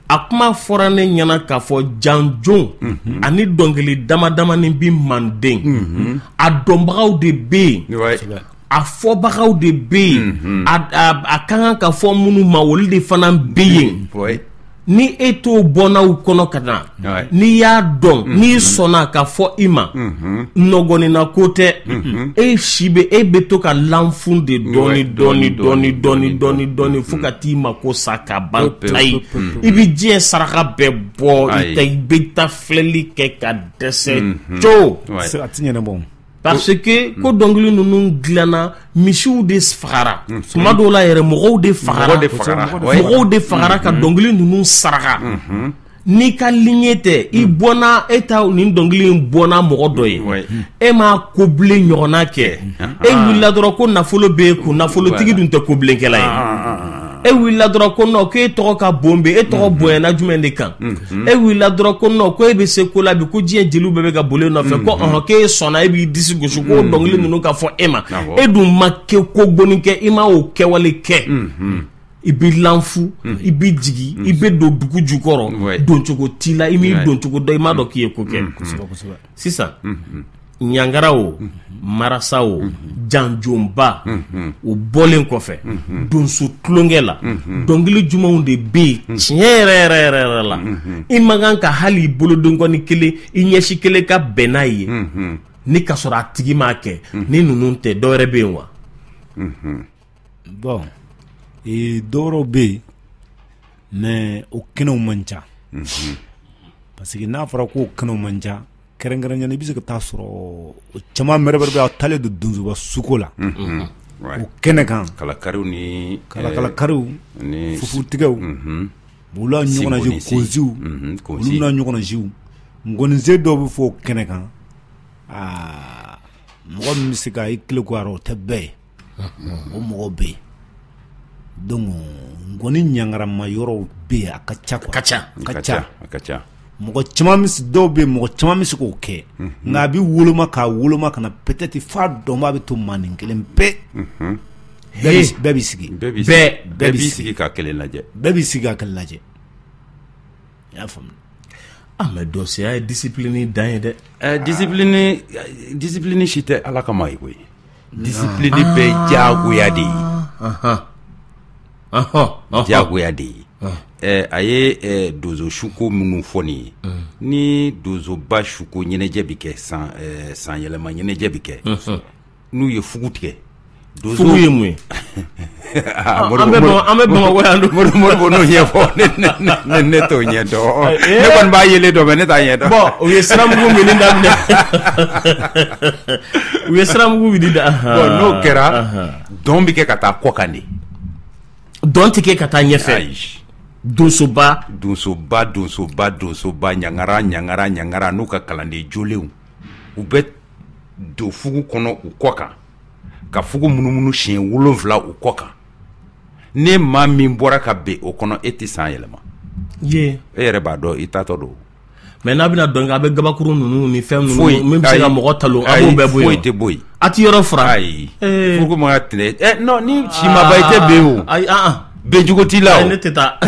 A kuma fɔra ne ɲɛna k'a fɔ janjon ani dɔnkili dama damani bi manden. A dɔnbagaw de bɛ yen, a fɔbagaw de bɛ yen, a ka kan ka fɔ minnu ma olu de fana bɛ yen. Ni e t'o bɔnnaw kɔnɔ ka na, n'i y'a dɔn, n'i sɔnna ka fɔ i ma, nɔgɔnina ko tɛ, e si bɛ, e bɛ to ka lanfun de dɔɔni dɔɔni dɔɔni dɔɔni dɔɔni dɔɔni fo ka t'i ma ko sa ka ban tayi. I bɛ diɲɛ saraka bɛɛ bɔ, i bɛ taa filɛli kɛ ka dɛsɛ co. A ti ɲɛnabɔ. Parce que ko dɔnkili ninnu dilanna, misiw de fagara. Tuma dɔw la yɛrɛ mɔgɔw de fagara. Mɔgɔw de fagara ka dɔnkili ninnu saraka. N'i ka lignée tɛ, i bɔnna, e ta nin dɔnkili in bɔnna mɔgɔ dɔ ye, e m'a kobilen ɲɔgɔnna kɛ. E wulila dɔrɔn ko nafolo bɛ e kun, nafolotigi dun tɛ kobilenkɛla ye. E wulila dɔrɔn ko non, k'e tɔgɔ ka bon bi, e tɔgɔ bonyana jumɛn de kan? E wulila dɔrɔn ko non, ko e bɛ se ko la bi, ko diɲɛ jeliw bɛɛ bɛ ka boli e nɔfɛ, ko ɔhɔn, k'e sɔnna, e b'i disi gosi k'o dɔnkili ninnu ka fɔ e ma. E dun ma kɛ ko goni kɛ, i ma o kɛwale kɛ. I b'i lanfu, i b'i jigin, i bɛ don dugu jukɔrɔ, doncogo t'i la, i m'i doncogo dɔn, i m'a dɔn k'i ye ko kɛ. Sisan ɲangara o, marasa o, janjonba o bɔlen kɔfɛ, donso tulonkɛ la, dɔnkili jumɛnw de bɛ yen tiɲɛ yɛrɛ yɛrɛ yɛrɛ yɛrɛ la, i man kan ka hali i bolodenkɔni kelen, i ɲɛsi kelen ka bɛn n'a ye, ni ka sɔrɔ a tigi m'a kɛ? Ni ninnu tɛ, dɔ wɛrɛ bɛ yen wa? Bon, dɔwɛrɛw bɛ yen, mais o kɛnɛw man ca, parce que n'a fɔra k'o kɛnɛw man ca, kɛrɛnkɛrɛnnenya i bɛ se ka taa sɔrɔ o caman mɛrɛbɛrɛ bɛ, a taalen don donsoba suko la, o kɛnɛ kan, kalakariw ni kalakalakariw, fufutigɛw, olu n'a ɲɔgɔnna konziw, olu n'a ɲɔgɔnna ziw, ngɔnisen dɔw bɛ fɔ o kɛnɛ kan. Aa, mɔgɔ min bɛ se ka i kile ko a rɔ, o tɛ bɛɛ ye, o mɔgɔ bɛ yen. Donc ngɔni ɲangarama yɔrɔw bɛ yen, a ka ca quoi. Ka ca, a ka ca, a ka ca. Mɔgɔ caman bɛ, dɔw bɛ yen, mɔgɔ caman bɛ se k'o kɛ, nka a bɛ woloma k'a woloma ka na, peut-être f'a dɔnbaa bɛ to maanin kelen pe. Bɛɛ b'i sigi, bɛɛ b'i sigi ka kelen lajɛ, bɛɛ b'i sigi ka kelen lajɛ. I y'a faamu? Ah, mais donsoya ye discipline dan ye dɛ. Discipline si tɛ Ala kama ye koyi. Discipline bɛ diyagoya de ye. Diyagoya de ye. A ye donso suko minnu fɔ nin ye, ni donsoba suko ɲɛnajɛ bɛ kɛ, san yɛlɛma ɲɛnajɛ bɛ kɛ, n'u ye fugu tigɛ. Fugu ye mun ye? An bɛ Bamakɔ yan. Moribo n'o ɲɛfɔ, ne t'o ɲɛ dɔn. Ne kɔni b'a yelen dɔn, mais ne t'a ɲɛ dɔn. Bon, u ye siramugu mini daminɛ. U ye siramugu mini da. Bon, n'o kɛra, dɔn bɛ kɛ ka taa kɔ kan de. Dɔn tɛ kɛ ka taa ɲɛfɛ. Donsoba. Donsoba, donsoba, donsoba, ɲangara, ɲangara, ɲangara, n'u ka kalanden jolenw, u bɛ don fugu kɔnɔ u kɔ kan, ka fugu munumunu siɲɛ 7 u kɔ kan. Ne maa min bɔra ka ben o kɔnɔ, e tɛ san yɛlɛma. Ye. E yɛrɛ b'a dɔn i taatɔ don. Mais n'a bɛna dɔn kɛ, a bɛ gabakuru ninnu ni fɛn ninnu min bɛ se ka mɔgɔ talon, a b'o bɛɛ bɔ yen. Foyi tɛ bɔ yen. A ti yɔrɔ furan. Ayi. Fugu ma tɛnɛ. Non, ni si ma ban i tɛ ben o. Ayi, an. Benjugu t'i la o. Ne tɛ taa.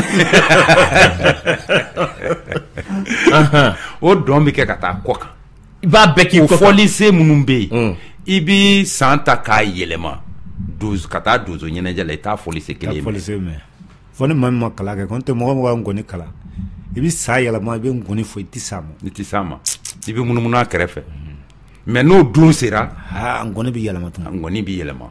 O dɔn bɛ kɛ ka taa kɔ kan. I b'a bɛɛ k'i kɔ kan. O fɔlisen minnu bɛ yen, i b'i san ta k'a yɛlɛma ka taa donso ɲɛnajɛ la, i t'a fɔlisen kelen mɛn. Fɔ ni maa min ma kalan kɛ, ko n tɛ mɔgɔ mɔgɔ ngɔni kalan, i bɛ san yɛlɛma, i bɛ ngɔni fɔ, i tɛ s'a ma. I tɛ s'a ma, i bɛ munumunu a kɛrɛfɛ. Mais n'o don sera, aa, ngɔni bɛ yɛlɛma tun. Ngɔni bɛ yɛlɛma.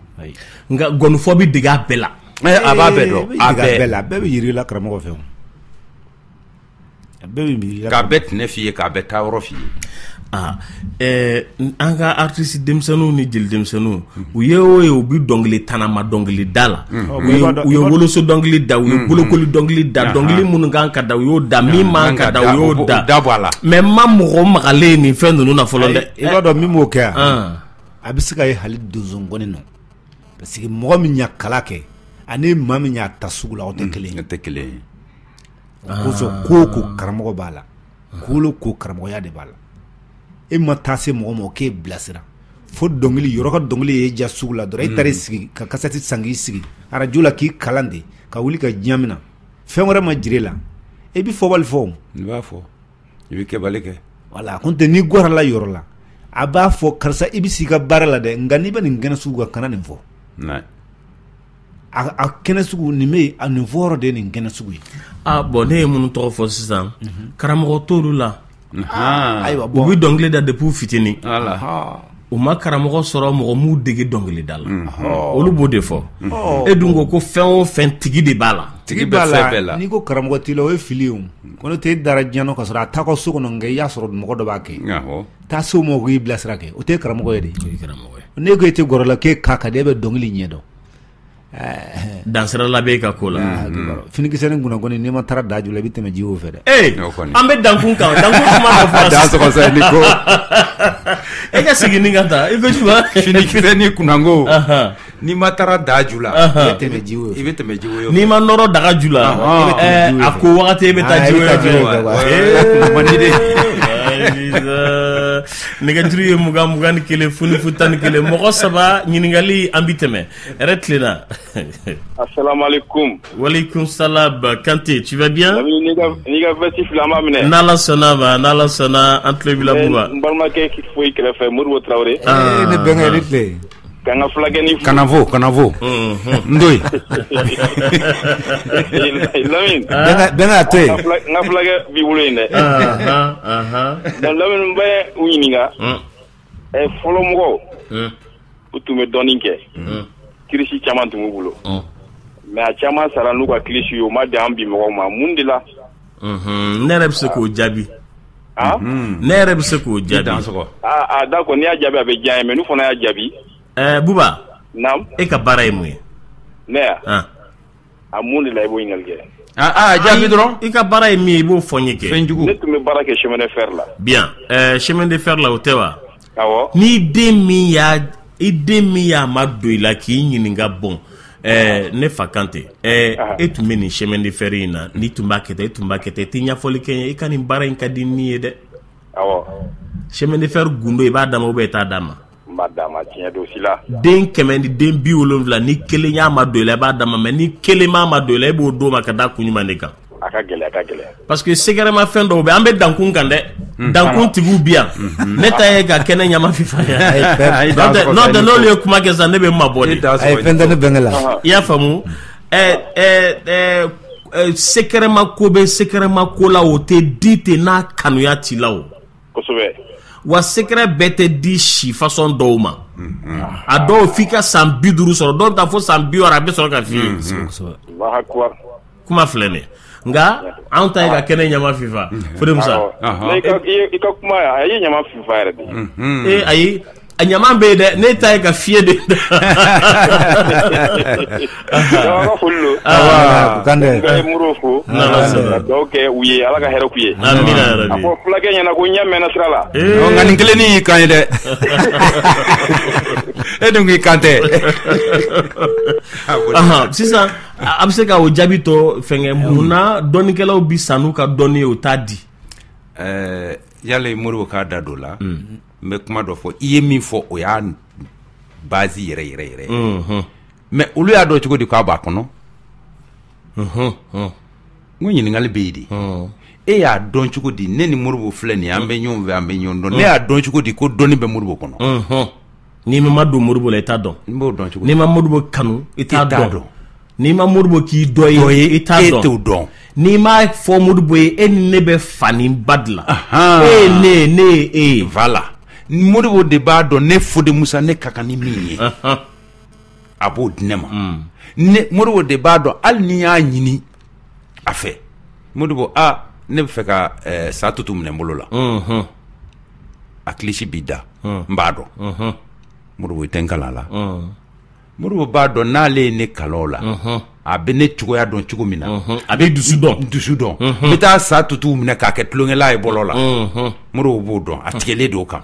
Nka ngɔnifɔ bɛ dege a bɛɛ la. A b'a bɛɛ dɔn, a bɛɛ la, a bɛɛ bɛ yiri la karamɔgɔ fɛ. A bɛɛ bɛ yiri la. K'a bɛɛ tɛnɛ f'i ye, k'a bɛɛ taa yɔrɔ f'i ye. An ka artiste denmisɛnninw ni jeli denmisɛnninw, u ye o ye, u bɛ dɔnkili tanama dɔnkili da la, u ye woloso dɔnkili da, u ye bolokoli dɔnkili da, dɔnkili minnu kan ka da u y'o da, min man ka da u y'o da. Mais n ma mɔgɔ magalen nin fɛn ninnu na fɔlɔ dɛ. I b'a dɔn min b'o kɛ yan, a bɛ se ka ye hali donso ngɔni nɔ, parce que mɔgɔ min y'a kala kɛ ani maa min y'a ta sugu la, o tɛ kelen ye. O tɛ kelen ye. O kosɔn ko o ko karamɔgɔ b'a la, ko o ko karamɔgɔya de b'a la. E ma taa se mɔgɔ ma o k'e bilasira fo dɔnkili yɔrɔ ka dɔnkili ye ja sugu la dɔrɔn, e taara i sigi ka kasɛti san k'i sigi arajo la k'i kalan de ka wuli ka diɲɛ minɛ, fɛn wɛrɛ ma jira e la, e bɛ fɔbali fɔ. I b'a fɔ, i bɛ kɛbali kɛ. Wala ko tɛ n'i gɔrɔ la yɔrɔ la, a b'a fɔ karisa i bɛ sigi ka baara la dɛ, nka n'i bɛ nin kɛnɛ sugu kan, kana nin fɔ. A kɛnɛ sugu nin bɛ yen, a nin fɔ yɔrɔ de ye nin kɛnɛ sugu ye. Ah bon, ne ye minnu tɔgɔ fɔ sisan, karamɔgɔ t'olu la. Ayiwa, u bɛ dɔnkili da depuis fitinin. U ma karamɔgɔ sɔrɔ mɔgɔ m'u dege dɔnkili da la, olu b'o de fɔ. E dun ko ko fɛn o fɛn tigi de b'a la. Tigi bɛ fɛn bɛɛ la. N'i ko karamɔgɔ t'i la, o ye fili ye o. Ko n'o tɛ e dara diɲɛ nɔ ka sɔrɔ a t'a ka so kɔnɔ, nka i y'a sɔrɔ mɔgɔ dɔ b'a kɛ. Taa se o ma k'i bilasira kɛ, o tɛ karamɔgɔ ye de. O ye karamɔgɔ ye. N'e ko e tɛ gɔrɔ la k'e ka di, e bɛ dɔnkili ɲɛ dɔn. Dansirala bɛ e ka ko la. Finikisɛ ni kunnakoni n'i ma taara da ju la i bɛ tɛmɛ jiwo fɛ dɛ. Ee an bɛ dankun kan dankun kuma dɔ fɔra sisan. Dansɔgɔ ni ko. E ka segin ni ka taa i ko juma. Finikisɛ ni kunnanko. N'i ma taara da ju la. I bɛ tɛmɛ jiwo fɛ. I bɛ tɛmɛ jiwo fɛ. N'i ma nɔrɔ daga ju la. A ko wagati e bɛ taa jiwo fɛ. Man di dɛ. Nɛgɛjuru ye 20 21 0 0 11 mɔgɔ 3 ɲininkali an bi tɛmɛ hɛrɛ tilenna. Asalaamaaleykum. Walekum salam Kante, tu vas bien? N'i ka veste filɛ an b'a minɛ. N'Ala sɔnna ma, n'Ala sɔnna an tulo b'i la Buba. N balimakɛ k'i fo i kɛrɛfɛ Modibo Tarawele. Ee ne bɛnkɛ i ni tile. K'an ka fulakɛni fo. Kanafo kanafo. Ndoyi. Lamine. Bɛnkɛ a to yen. N ka fulakɛ b'i bolo yen dɛ. Donc Lamine n bɛ u ɲininka. Fɔlɔ mɔgɔw. U tun bɛ dɔnni kɛ. Kirisi caman tun b'u bolo. Mais a caman sara n'u ka kilisi ye u ma di an bi mɔgɔw ma mun de la. Ne yɛrɛ bɛ se k'o jaabi. Ne yɛrɛ bɛ se k'o jaabi. Ah d'accord, n'i y'a jaabi a bɛ diya n ye mais n'u fana y'a jaabi. Buba. Naam. E ka baara ye mun ye? Ne ya. A mun de la i b'o ɲininkali kɛ? Jaabi dɔrɔn. I ka baara ye min ye i b'o fɔ n ye kɛ. Fɛnjugu. Ne tun bɛ baara kɛ chemin de fer la. Bien, chemin de fer la o tɛ wa? Awɔ. N'i den min y'a ma don i la k'i ɲininka bon ne fa Kante e tun bɛ nin chemin de fer in na n'i tun b'a kɛ tan e tun b'a kɛ tan i tɛ ɲɛfɔli kɛ n ye i ka nin baara in ka di ni ye dɛ. Awɔ. Chemin de fer gundo i b'a d'a ma ou bien i t'a d'a ma? N b'a d'a ma tiɲɛ don si la. Den 100 ni den 70 ni kelen y'a ma don i la i b'a d'a ma mais ni kelen m'a ma don i la e b'o d'o ma ka da kun jumɛn de kan? A ka gɛlɛn a ka gɛlɛn. Parce que sɛgɛrɛma fɛn dɔw bɛ an bɛ dankun kan dɛ. Dankun tigiw bi yan. Ne ta ye ka kɛnɛ ɲama fifa yan. N'o tɛ n'olu ye kuma kɛ sisan ne bɛ mabɔ de. Ayi fɛn tɛ ne bɛnkɛ la. I y'a faamu sɛgɛrɛma ko bɛ sɛgɛrɛma ko la o tɛ di ten n'a kanuya t'i la o. Kosɛbɛ. Wa secret bɛɛ tɛ di si façon dɔw ma. A dɔw f'i ka san 50 sɔrɔ dɔw bɛ taa fo san 60 a bɛ sɔrɔ ka f'i ye. Kuma filɛ nin ye. Nka anw ta ye ka kɛnɛ ɲama fifa. Fode Musa. I ka kuma a ye ɲama fifa yɛrɛ de. Ee ayi a ɲama bɛ yen dɛ ne ta ye ka fiyɛ de. An ka foli don. Awa Kante. N bɛ Modibo fo. Ka dugawu kɛ u ye Ala ka hɛrɛ k'u ye. Amina yarabi. A fɔ fulakɛ ɲɛna ko ɲɛ mɛnna sira la. Nka nin kelennin y'i kan ye dɛ. E dun k'i kan tɛ. Sisan a bɛ se ka o jaabi tɔ fɛnkɛ mun na dɔnnikɛlaw bi san n'u ka dɔnni ye u t'a di. Yali Modibo k'a da don la. N bɛ kuma dɔ fɔ i ye min fɔ o y'a base yɛrɛ yɛrɛ yɛrɛ. Mais olu y'a dɔn cogo di k'a b'a kɔnɔ? N ko ɲininkali bɛ yen de. E y'a dɔn cogo di ne ni Modibo filɛ nin ye an bɛ ɲɔgɔn fɛ an bɛ ɲɔgɔn dɔn ne y'a dɔn cogo di ko dɔnni bɛ Modibo kɔnɔ? N'i ma don Modibo la i t'a dɔn. N b'o dɔn cogo di? N'i ma Modibo kanu i t'a dɔn. N'i ma Modibo k'i dɔ ye i t'a dɔn. E t'o dɔn. N'i m'a fɔ Modibo ye e ni ne bɛ fa ni ba dilan. E ye ne ye ne ye e ye. Voilà. Modibo de b'a dɔn ne Fode Musa ne ka kan ni min ye. A b'o di ne ma. Ne Modibo de b'a dɔn hali ni y'a ɲini a fɛ. Modibo ne bɛ fɛ ka sa tutu minɛ n bolo la. A kilisi b'i da. N b'a dɔn. Modibo i tɛ n kalan a la. Modibo b'a dɔn n'ale ye ne kalan o la. A bɛ ne cogoya dɔn cogo min na. A bɛ dusu dɔn. Dusu dɔn. N bɛ taa sa tutuw minɛ k'a kɛ tulonkɛla ye bɔlɔ la. Modibo b'o dɔn a tigɛlen don o kan.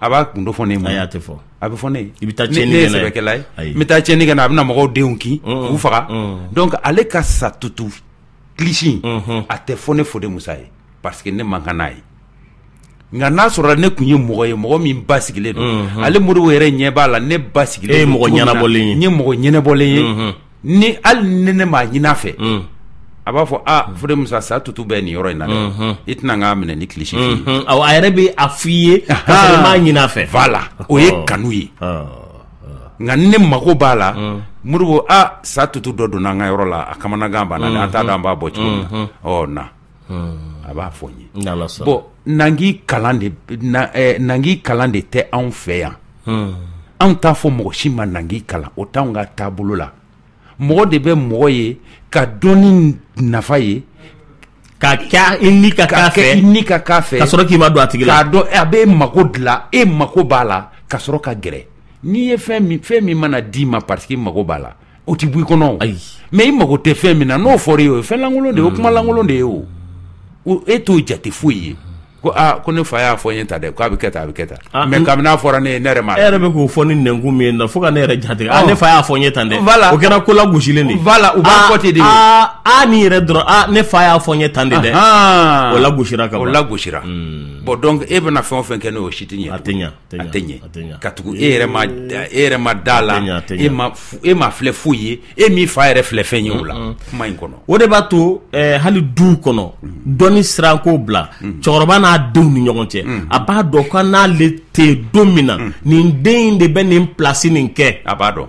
A b'a kun dɔ fɔ ne ye mun? Ayi a tɛ fɔ. A bɛ fɔ ne ye. I bɛ taa tiɲɛni kɛ n'a ye. Ne ye sɛbɛkɛla ye. N bɛ taa tiɲɛni kɛ n'a ye a bɛna mɔgɔw denw kin k'u faga. Donc ale ka sa tutu kilisi in a tɛ fɔ ne Fode Musa ye parce que ne man kan n'a ye. Nka n'a sɔrɔ ne tun ye mɔgɔ ye mɔgɔ min ba sigilen don. Ale Modibo yɛrɛ ɲɛ b'a la ne ba sigilen don. E ye mɔgɔ ɲɛnabɔlen ye. N ye mɔgɔ ɲɛnabɔlen ye. Ni hali ni ne m'a ɲini a fɛ. A b'a fɔ Fode Musa sa tutu bɛ nin yɔrɔ in na dɛ. I tɛna n k'a minɛ ni kilisi f'i ye. Awɔ a yɛrɛ bɛ a f'i ye k'a sɔrɔ i m'a ɲini a fɛ. Voilà o ye kanu ye. Nka ni ne mako b'a la. Modibo sa tutu dɔ donna an ka yɔrɔ la a kamanagan banna dɛ an t'a dɔn an b'a bɔ cogo min na. Ɔ na. A b'a fɔ n ye. Bon nangi kalan de nangi kalan de tɛ anw fɛ yan. Anw t'a fɔ mɔgɔ si ma nangi kalan o t'anw ka taabolo la. Mɔgɔ de bɛ mɔgɔ ye ka dɔnni nafa ye Ka kɛ i ni ka k'a fɛ, i ni ka k'a fɛ, ka sɔrɔ k'i ma don a tigi la, k'a dɔn a bɛ mako dilan, e mako b'a la ka sɔrɔ ka gɛrɛ. N'i ye fɛn min mana d'i ma parce que i mako b'a la, O tɛ bɔ i kɔnɔ. Ayi. Mais i mago tɛ fɛn min na, n'o fɔra i ye, o ye fɛn lankolon de ye, o kuma lankolon de ye o. E t'o jate foyi ye. Ko aa, ko ne fa y'a fɔ n ye tan dɛ, k'a bɛ kɛ tan, a bɛ kɛ tan. Mais kabini n'a fɔra ne ye, ne yɛrɛ m'a. E yɛrɛ bɛ k'o fɔ ni nɛnkun min ye nɔ, fo ka ne yɛrɛ jatigɛ. Ah, ne fa y'a fɔ n ye tan dɛ. Voilà. O kɛra ko lagosilen de ye. Voilà, u b'a fɔ ten de. Aa, nin yɛrɛ dɔrɔn, aa, ne fa y'a fɔ n ye tan de dɛ. O lagosira ka ban. O lagosira. Bon, donc e bɛna fɛn o fɛn kɛ n'o si tɛ ɲɛ. A tɛ ɲɛ. A tɛ ɲɛ. Ka tugu e yɛrɛ ma, e yɛrɛ ma da la, e ma filɛ foyi ye, e m'i fa yɛrɛ filɛ fɛn ye o la kuma in kɔnɔ. O de b'a to hali duw kɔnɔ, dɔnni siran ko bila, cɛkɔrɔba n'a denw ni ɲɔgɔn cɛ, a b'a dɔn ko n'ale tɛ don min na, nin den in de bɛ nin place nin kɛ. A b'a dɔn.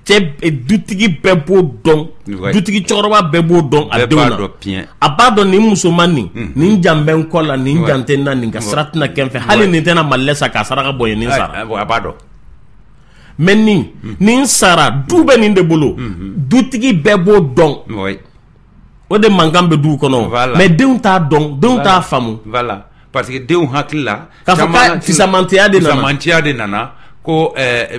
Cɛ dutigi bɛɛ b'o dɔn, dutigi cɛkɔrɔba bɛɛ b'o dɔn a denw na. A b'a dɔn nin musoman nin, nin jan bɛ n kɔ la, nin jan tɛ n na, nin ka sira tɛna kɛ n fɛ, hali nin tɛna malilɛ sa k'a saraka bɔ ye, nin sara. A b'a dɔn. Mais nin sara, du bɛ nin de bolo, dutigi bɛɛ b'o dɔn. O de mankan bɛ duw kɔnɔ. Mais denw t'a dɔn, denw t'a faamu. Voilà, parce que denw hakili la. K'a fɔ k'a fisamantiya de nana. Fisamantiya de nana. Ko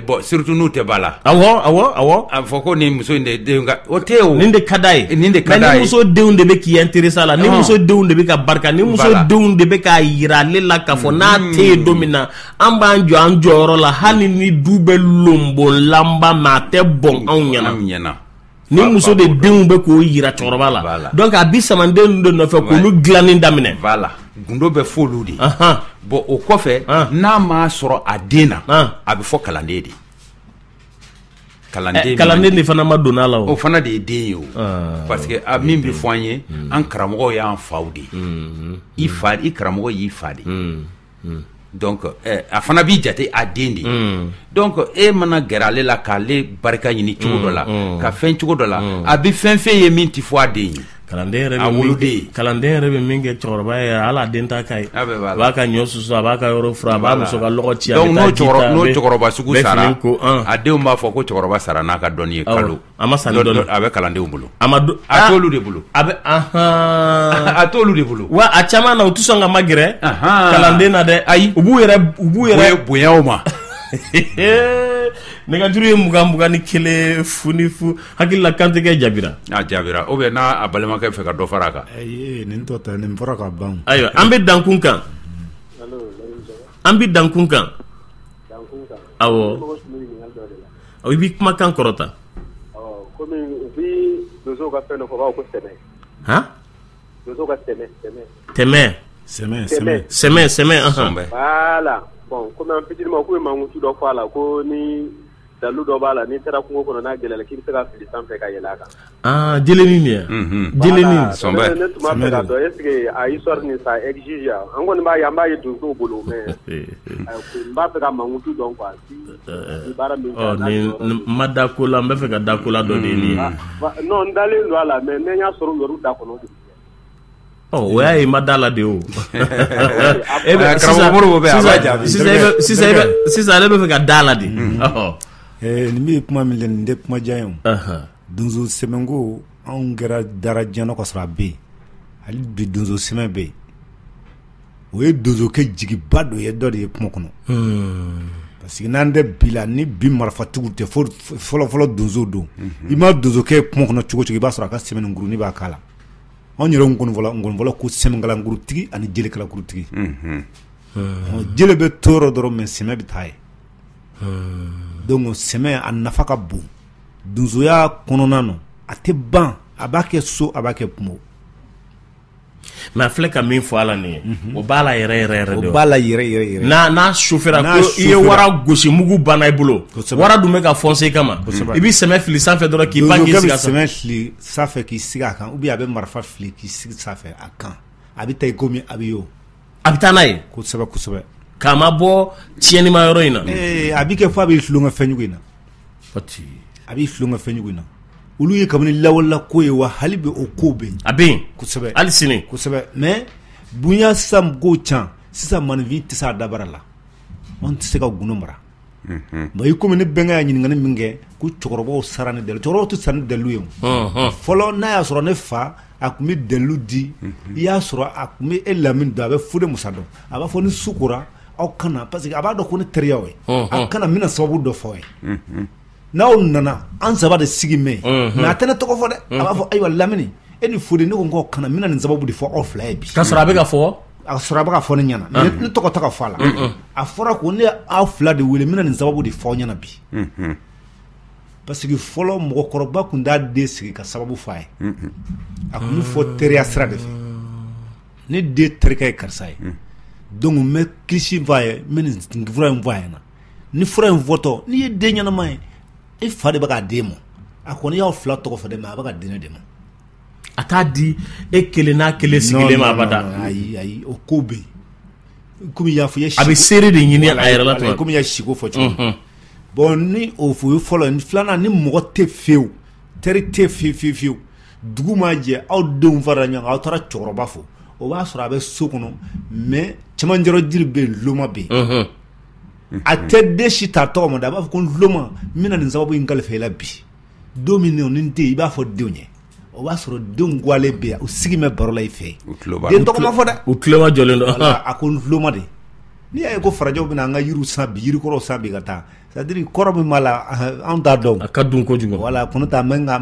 bon, surtout n'u tɛ ba la. Awɔ. A fɔ ko nin muso in de denw ka o tɛ o. Nin de ka d'a ye. Nin de ka d'a ye. Mais ni muso denw de bɛ k'i intéressé a la, ni muso denw de bɛ ka barika, ni muso denw de bɛ k'a yira ale la k'a fɔ n'a tɛ yen don min na, an b'an jɔ an jɔyɔrɔ la, hali ni du bɛ lonbolanba, mais a tɛ bɔn anw ɲɛna. Ni muso de denw bɛ k'o yira cɛkɔrɔba la. Donc a bi samaden de nɔfɛ k'olu dilanni daminɛ. Voilà. Gundo bɛ f'olu de. Bon, o kɔfɛ, n'a m'a sɔrɔ a den na, a bɛ fɔ kalanden de. Kalanden de fana ma don a la o. O fana de ye den ye o. Parce que a min bɛ fɔ an ye, an karamɔgɔw y'an faw de ye. I fa, i karamɔgɔ y'i fa de. Donc a fana b'i jate a den de ye. Donc e mana gɛrɛ ale la k'ale barika ɲini cogo dɔ la, ka fɛn cogo dɔ la, a bɛ fɛn fɛn ye min tɛ fɔ a den ye. Kalanden yɛrɛ bɛ min kɛ cɛkɔrɔba ye, hali a den t'a ka ye. A b'a ka ɲɔ susu, a b'a ka yɔrɔ fura, a b'a muso ka lɔgɔ ci. Donc n'o cɛkɔrɔba sugu sara, a denw b'a fɔ ko cɛkɔrɔba sara n'a ka dɔnni ye kalo. A ma sa ni dɔnni. A bɛ kalandenw bolo. A t'olu de bolo. A bɛ a t'olu de bolo. Wa a caman na u tɛ sɔn ka magɛrɛ kalanden na dɛ. Ayi. U b'u yɛrɛ bonya o ma. Nɛgɛjuru ye 20 21 0 0. Hakili la kantigɛ jaabira. A jaabira ou bien n'a balimakɛ fɛ ka dɔ fara a kan. Nin tɔ ta nin fɔra ka ban. Ayiwa, an bɛ dankun kan. An bɛ dankun kan. Awɔ. I b'i kumakan kɔrɔta. Komi u bɛ donsow ka fɛn dɔ fɔ, u b'a fɔ ko sɛmɛ. Han? Donsow ka sɛmɛ. Tɛmɛ. Sɛmɛ. Sɛmɛ. Voilà. Bon, komi an fitinin ma k'u ye mankutu dɔ fɔ a la, ko ni dalu dɔ b'a la, n'i taara kungo kɔnɔ n'a gɛlɛyara k'i bɛ se ka fili sanfɛ ka yɛlɛ a kan. Ah, jelenin de ye. Jelenin. Sɔnbɛ. Ne tun b'a fɛ k'a dɔn est ce que a histoire nin ça exige an kɔni b'a ye, an b'a ye donsow bolo, mais n b'a fɛ ka mankutu dɔn quoi. Ni baara min kɛra. Nin ma da ko la, n bɛ fɛ ka da ko la dɔ de ye nin ye. Non, n dalen don a la, mais ne y'a sɔrɔ u yɛrɛ da kɔnɔ. O y'a ye, ma da la de o. Sisan ale bɛ fɛ ka da la de. Nin bɛ kuma min nin tɛ kuma jan ye o. Donso sɛmɛko anw kɛra dara diɲɛ ka sɔrɔ a bɛ yen. Hali bi donso sɛmɛ bɛ yen. O ye donsokɛ jigiba dɔ ye dɔ de ye kungo kɔnɔ. Parce que n'an tɛ bi la, ni bi marifatigiw tɛ, fɔlɔ fɔlɔ donso don. I ma donsokɛ kungo kɔnɔ cogo cogo, i b'a sɔrɔ a ka sɛmɛninkurunin b'a k'a la. Anw yɛrɛ ngɔnifɔla ko sɛmɛkalankurutigi ani jelekalakurutigi. Jele bɛ to yɔrɔ dɔrɔn, mais sɛmɛ bɛ taa ye. Donc sɛmɛ a nafa ka bon donsoya kɔnɔna na, a tɛ ban, a b'a kɛ so, a b'a kɛ kungo. Mais a filɛ ka min fɔ a la nin ye, o b'a la yɛrɛ yɛrɛ yɛrɛ de. O b'a la yɛrɛ yɛrɛ yɛrɛ. N'a sofɛra ko i ye wara gosi, mugu banna i bolo, wara dun bɛ ka foncer i kama, i bɛ sɛmɛ fili sanfɛ dɔrɔn k'i pan k'i sigi a sanfɛ. Donsokɛ bɛ sɛmɛ fili sanfɛ k'i sigi a kan, ou bien a bɛ marifa fili k'i sigi sanfɛ a kan, a bɛ taa i komi a bɛ y'o. A bɛ taa n'a ye. Kosɛbɛ kosɛbɛ. K'a ma bɔ tiɲɛnima yɔrɔ in na. A b'i kɛ fo a b'i tulonkɛ fɛnjugu in na. A b'i tulonkɛ fɛnjugu in na. Olu ye kabini lawalela ko ye, wa hali bi o ko bɛ yen. A bɛ yen. Kosɛbɛ. Hali sini. Kosɛbɛ, mais bonya sisan ko can, sisan maninfin tɛ se a dabara la. Anw tɛ se ka gundo mara. Bon, i komi ne bɛnkɛ y'a ɲininkali min kɛ, ko cɛkɔrɔbaw sara ni dalilu, cɛkɔrɔbaw tɛ sa ni dalilu ye o. Fɔlɔ n'a y'a sɔrɔ ne fa a tun bɛ dalilu di, i y'a sɔrɔ a tun bɛ e Lamini dɔn, a bɛ Fode Musa dɔn, a b'a fɔ ni su kora aw kana, parce que a b'a dɔn ko ne teriyaw ye, aw kana n bɛna sababu dɔ fɔ aw ye. N'aw nana an saba de sigi mɛn mais a tɛ ne tɔgɔ fɔ dɛ. A b'a fɔ ayiwa Lamini e ni Fode, ne ko n ko kana n bɛna nin sababu de fɔ aw fila ye bi. K'a sɔrɔ a bɛ ka fɔ. A sɔrɔ a bɛ ka fɔ ne ɲɛna, ne tɔgɔ tɛ ka fɔ a la. A fɔra ko ne aw fila de wele, n bɛna nin sababu de fɔ aw ɲɛna bi. Parce que fɔlɔ mɔgɔkɔrɔba tun t'a den sigi ka sababu fɔ a ye. A tun bɛ fɔ teriya sira de fɛ. Ne den terikɛ ye karisa ye, donc n bɛ kilisi fɔ a ye, n bɛ nin fura in fɔ a ɲɛna. Ni fura in fɔtɔ, n'i ye den ɲɛnama ye, e fa de bɛ k'a den ma. A kɔni y'aw fila tɔgɔ fɔ dɛ, mais a bɛ ka di ne de ma. A t'a di e kelen n'a kelen sigilen ma abada. Ayi ayi, o ko bɛ yen. Komi i y'a fɔ, i ye a bɛ seere de ɲini a yɛrɛ la tuma. Komi i y'a siko fɔ cogo min. Bon, ni o ye fɔlɔ ye. Filanan, ni mɔgɔ tɛ fiyewu, teri tɛ fiyewu fiyewu fiyewu, dugu ma jɛ, aw denw farala ɲɔgɔn kan, aw taara cɛkɔrɔba fo, o b'a sɔrɔ a bɛ so kɔnɔ, mais cɛmancɛrɔ jiri bɛ yen, loma bɛ yen. A tɛ den si ta tɔgɔ ma dɛ, a b'a fɔ ko n loma, n bɛna nin sababu in kalifa i la bi. Don min ni n tɛ yen, i b'a fɔ denw ye. O b'a sɔrɔ denw gwalen bɛ yan, u sigi bɛ baro la i fɛ yen. Den tɔgɔ ma fɔ dɛ. U tuloma jɔlen don. A ko n tuloma de. N'i y'a ye ko farajɛw bɛna an ka yiriw san bi, yirikɔrɔw san bi ka taa, c'est à dire kɔrɔ min b'a la, anw t'a dɔn. A ka dun kojugu. Wala kɔnɔ ta an man ka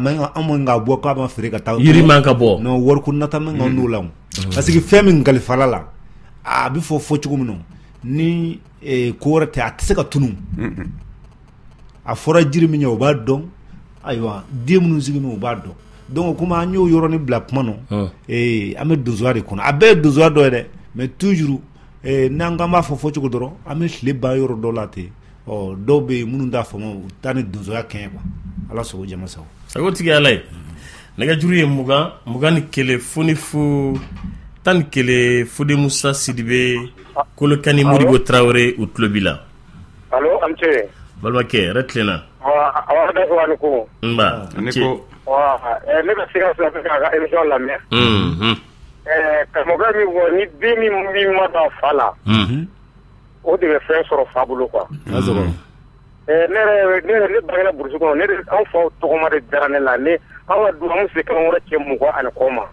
bɔ k'a ma feere ka taa. Yiri man ka bɔ. Non, wariko nata man ka n'o la. Parce que fɛn min kalifala la, a bɛ fɔ fɔ cogo min na, ni ko wɛrɛ tɛ, a tɛ se ka tunun. A fɔra jiri min ye, o b'a dɔn. Ayiwa, den minnu sigilen u b'a dɔn. Donc komi an y'o yɔrɔnin bila kuma nɔ, an bɛ donsoya de kɔnɔ. A bɛɛ ye donsoya dɔ ye dɛ, mais toujours n'an k'an b'a fɔ fɔcogo dɔrɔn, an bɛ tile ban yɔrɔ dɔ la ten. Ɔ dɔw bɛ yen minnu t'a faamu, u taa ni donsoya kɛɲɛ quoi. Ala sago jama sago. Sago tigi Ala ye. Nɛgɛjuru ye 20 21 00 11. Fode Musa Sidibe, Kolokani Modibo Tarawele, u tulo b'i la. Allo, an ce. Balimakɛ, hɛrɛ tilenna. Awa da ko. Nba. Ne ko. Ne bɛ se ka fila k'a ka émission lamɛn. Karamɔgɔkɛ min fɔ, ni den min ma da fa la, o de bɛ fɛn sɔrɔ fa bolo quoi. Ne yɛrɛ ne bangera burusi kɔnɔ, ne anw faw tɔgɔma de dara ne la. Ne anw ka du an se kalo wɔɔrɔ cɛ 20 ani kɔ ma.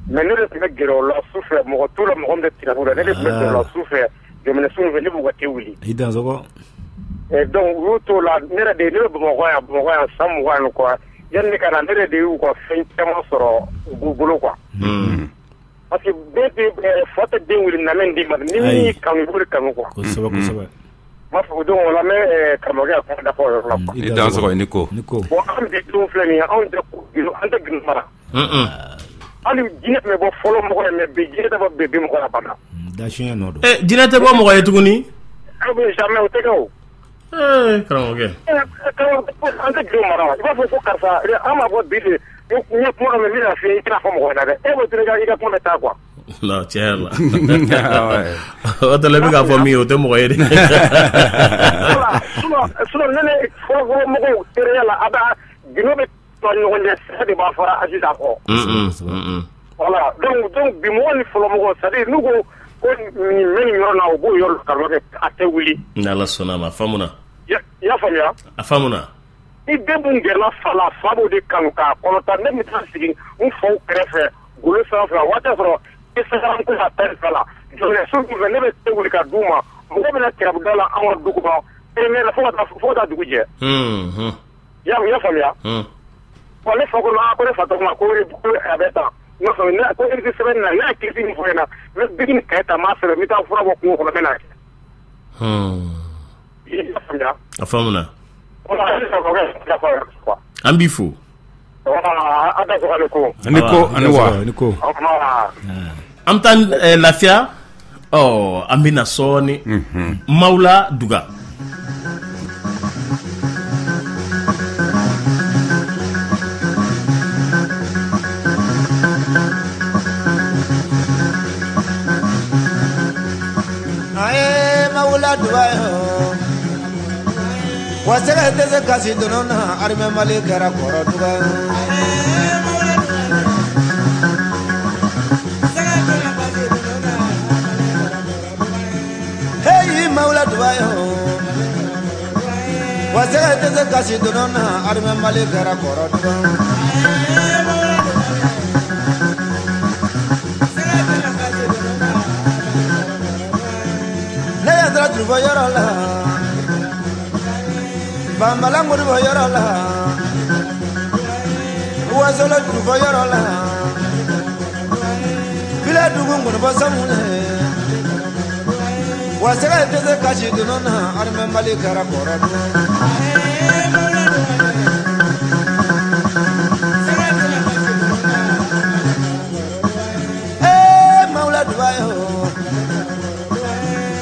Mais ne de tun bɛ gɛrɛ o la su fɛ, mɔgɔ t'u la, mɔgɔ min bɛ tirabu la, ne de tun bɛ gɛrɛ o la su fɛ, jamana su fɛ, ne b'u ka te wuli. I dansɔgɔ. Donc u y'u t'o la, ne yɛrɛ de ne bɛ Bamakɔ yan san 20 ani kɔ. Yanni ne ka na, ne yɛrɛ de y'u ka fɛn caman sɔrɔ u bolo quoi. Parce que den tɛ fa tɛ den wuli na min d'i ma, ni min y'i kanu, i b'o de kanu quoi. Kosɛbɛ kosɛbɛ. N b'a fɔ donc o la n bɛ karamɔgɔkɛ ka kuma dafa o yɔrɔ la quoi. I dansɔgɔ, i ni ko. Bon, anw bi denw filɛ nin ye, anw tɛ an tɛ gindo mara. Hali jinɛ tun bɛ bɔ fɔlɔ mɔgɔ ye, mais bi jinɛ tɛ bɔ bi mɔgɔ la abada. Dasiɲɛ nɔ don. Jinɛ tɛ bɔ mɔgɔ ye tuguni. Jamais, o tɛ kɛ o. Karamɔgɔkɛ. An tɛ gindo mara, i b'a fɔ ko karisa, an b'a fɔ bi de, n ye kuma dɔ mɛn, n bɛna f'i ye, i tɛna fɔ mɔgɔ ɲɛna dɛ. E b'o i ka kuma bɛ taa quoi. Non, tiɲɛ yɛrɛ la. O tɛ la, i bɛ k'a fɔ min ye, o tɛ mɔgɔ ye dɛ. Sinon ne fɔlɔ fɔlɔ mɔgɔw teriya la, a bɛ gindo bɛ to ɲɔgɔn ɲɛ, sira de b'a fɔra Aziza kɔ. Voilà, donc bi mɔgɔ ni fɔlɔ mɔgɔ, c'est à dire n'u ko ko nin bɛ nin yɔrɔ la, u b'o yɔrɔ karamɔgɔkɛ, a tɛ wuli. N'Ala sɔnna a ma, a faamuna. I y'a faamuya? A faamuna. Ni den mun gɛrɛla fa la, fa b'o de kanu k'a kɔnɔta. Ne bɛ taa sigi n faw kɛrɛfɛ golo sanfɛ, a waati sɔrɔ Instagram ko ka taa fa la. Jɔnɛ so fɛ, ne bɛ te wuli ka d'u ma. Mɔgɔ bɛna tirabuda la anw ka du kɔnɔ, première fo ka taa dugu jɛ. I y'a faamuya? Bon, ne fa ko ko ne fa tɔgɔ ma ko a bɛ tan. Ne fa ko e bɛ sɛbɛn na, ne y'a kirisi min fɔ ɲɛna, n bɛ biki ni kaye ta, n b'a sɛbɛn, n bɛ taa fura bɔ kungo kɔnɔ, n bɛ n'a kɛ. I y'a faamuya? A faamuna. An b'i fo. Ani ko ani wa. An bɛ taa lafiya. Ɔ an bɛ na sɔɔni. Mawula Duga. Aye Mawula Duga yo. Wa sɛgɛ tɛ se kasi dɔnɔ na, armée Mali kɛra kɔrɔ Duga. Hey Mawula Duga yo. Wa sɛgɛ tɛ se kasi dɔnɔ na, armée Mali kɛra kɔrɔ Duga. Ne y'a sira juru fɔ yɔrɔ la. Bambala ngoni yɔrɔ la Wasolo jurufɔ yɔrɔ la Bila dugu ngɔnifɔ samunɛ Wa sɛgɛ tɛ se kasi dunu na armée Mali kɛra kɔrɔ dun. Ee Mawula Dubayi o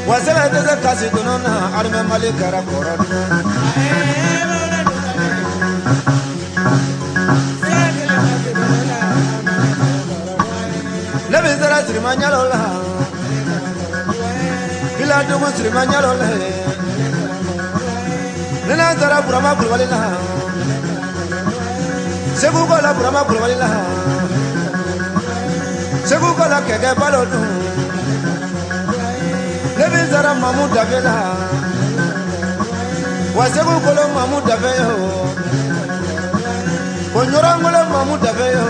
Wa sɛgɛ tɛ se kasi dunu na armée Mali kɛra kɔrɔ dun. Ne bɛ sera sirima ɲalo la Bila dugu sirima ɲalo la Ne n'a sera Burama Kulubali la Segu ko la Burama Kulubali la Segu ko la kɛkɛ balo dun Ne bɛ sera Mamu Dafe la Wa Segu kolo Mamu Dafe yo Ko Ɲɔrɔngolo Mamu Dafe yo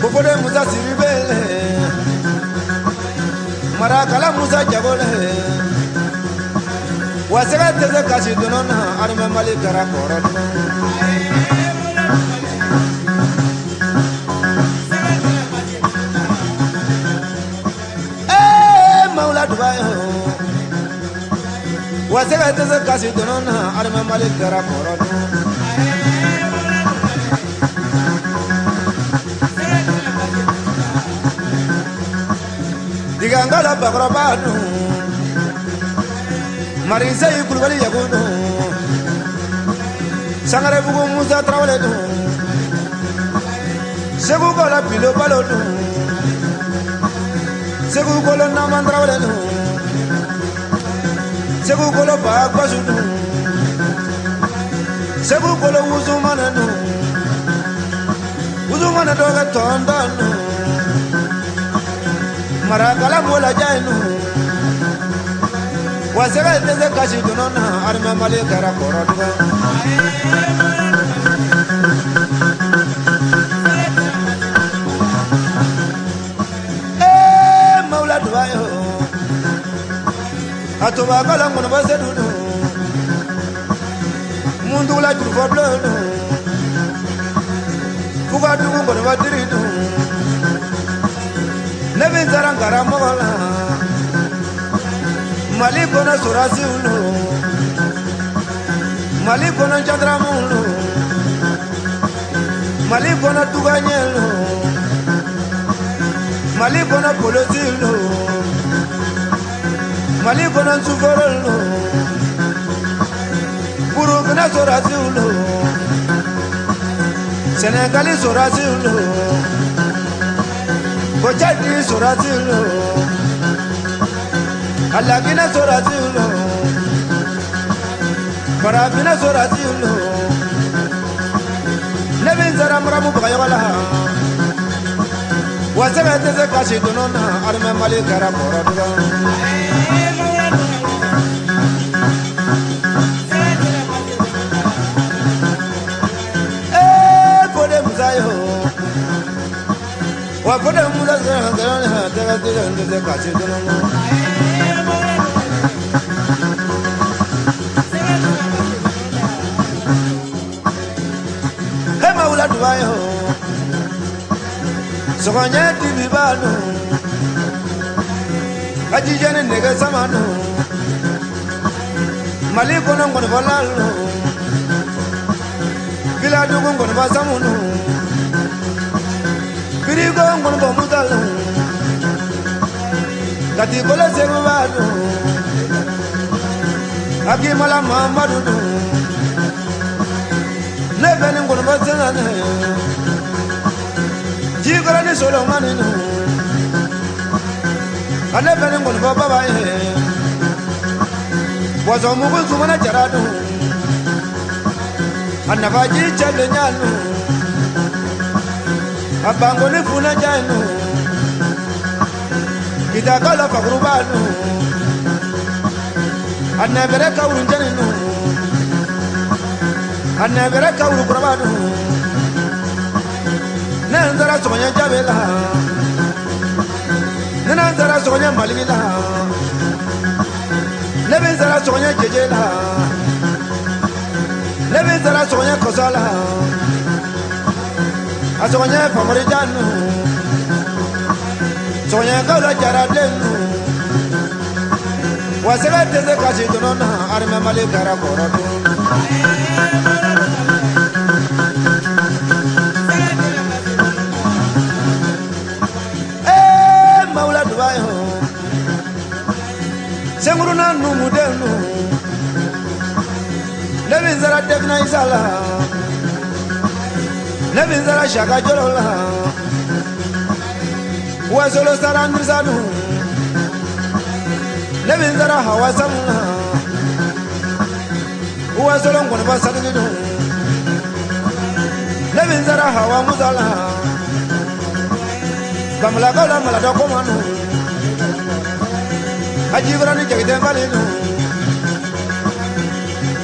Kofode Musa Sidibe Marakala Musa Jagole Wa sɛgɛ tɛ se kasi dunu na armée Mali kɛra kɔrɔ dun. Ee Mawula Dubayi o Wa sɛgɛ tɛ se kasi dunu na armée Mali kɛra kɔrɔ dun. Digangala bakɔrɔba dun Marisayi Kulubali Yaku dun Sangarebugu Musa Tarawele dun Segu Kola Bilo Balo dun Segu Kolo Naman Tarawele dun Segu Kolo Bakwasu dun Segu Kolo Wuzumana dun Wuzumana dɔgɔ tɔndɔn dun Marakala mola jainu Wa sɛgɛ tɛ se kasi dunu na armée Mali kɛra kɔrɔ dun. Ee Mawula Dubayi o A tubakala ngɔnifɔ sedu dun Mundugula jurufɔ bulon dun Fugadugu ngɔnifɔ diri dun Ne bɛ n sara n karamɔgɔ la Mali kɔnɔ sɔrɔdasiw lo Mali kɔnɔ gendarmew lo Mali kɔnɔ douanier lo Mali kɔnɔ polisiw lo Mali kɔnɔ sufɛrɛw lo Burukina sɔrɔdasiw lo Senegali sɔrɔdasiw lo Ko Tchadi sɔrɔdasiw lo Alakina sɔrɔdasiw lo Farafina sɔrɔdasiw lo Ne bɛ n sara Maramu Bagayɔgɔ la Wa sɛgɛ tɛ se kasi dunu na armée Mali kɛra kɔrɔ dun. Ee Fode Musa yo Wa Fode Musa sɛgɛ tɛ se kasi dunu na. He Mawula Dubayi o Sɔgɔɲɛ dibi b'a dun Ajijɛ ni nɛgɛ sama dun Mali kɔnɔ ngɔnifɔla lo Biladugu ngɔnifɔ samu dun Biriko ngɔnifɔ Musa lo Katikolo Segu b'a dun Akimala Mamadu dun Ne bɛ ni ngɔnifɔ sɛnɛ Jikɔrɔ ni Solomani dun Ale bɛ ni ngɔnifɔ baba ye Bɔsɔnmugu Sumana Jara dun A nafaji cɛbilenya dun A bangoni funɛja dun Kitakala Fakuruba dun A nɛbɛrɛ kawurunjɛni dun A nɛbɛrɛ kawurukɔrɔba dun Ne n taara Sɔgɔɲɛ Jabe la Ne n taara Sɔgɔɲɛ Maliki la Ne bɛ n sara Sɔgɔɲɛ Jeje la Ne bɛ sara sogoɲɛ kɔsɔ la a sogoɲɛ famori janu sogoɲɛ kalo jaraden nu wa sɛgɛ tɛ se kasi dɔnɔ na arimɛ mali kɛra kɔrɔ dun. Ee mawula duba yo senguruna numuden nu ne bɛ sara dɛfina isa la ne bɛ sara saka jɔrɔ la wasolo sara mirsanu ne bɛ sara hawa samu la wasolo nkɔniba sadigi dun ne bɛ sara hawa musa la bamulakaw la maladɔ kɔma nu a jibara ni jagiden falen nu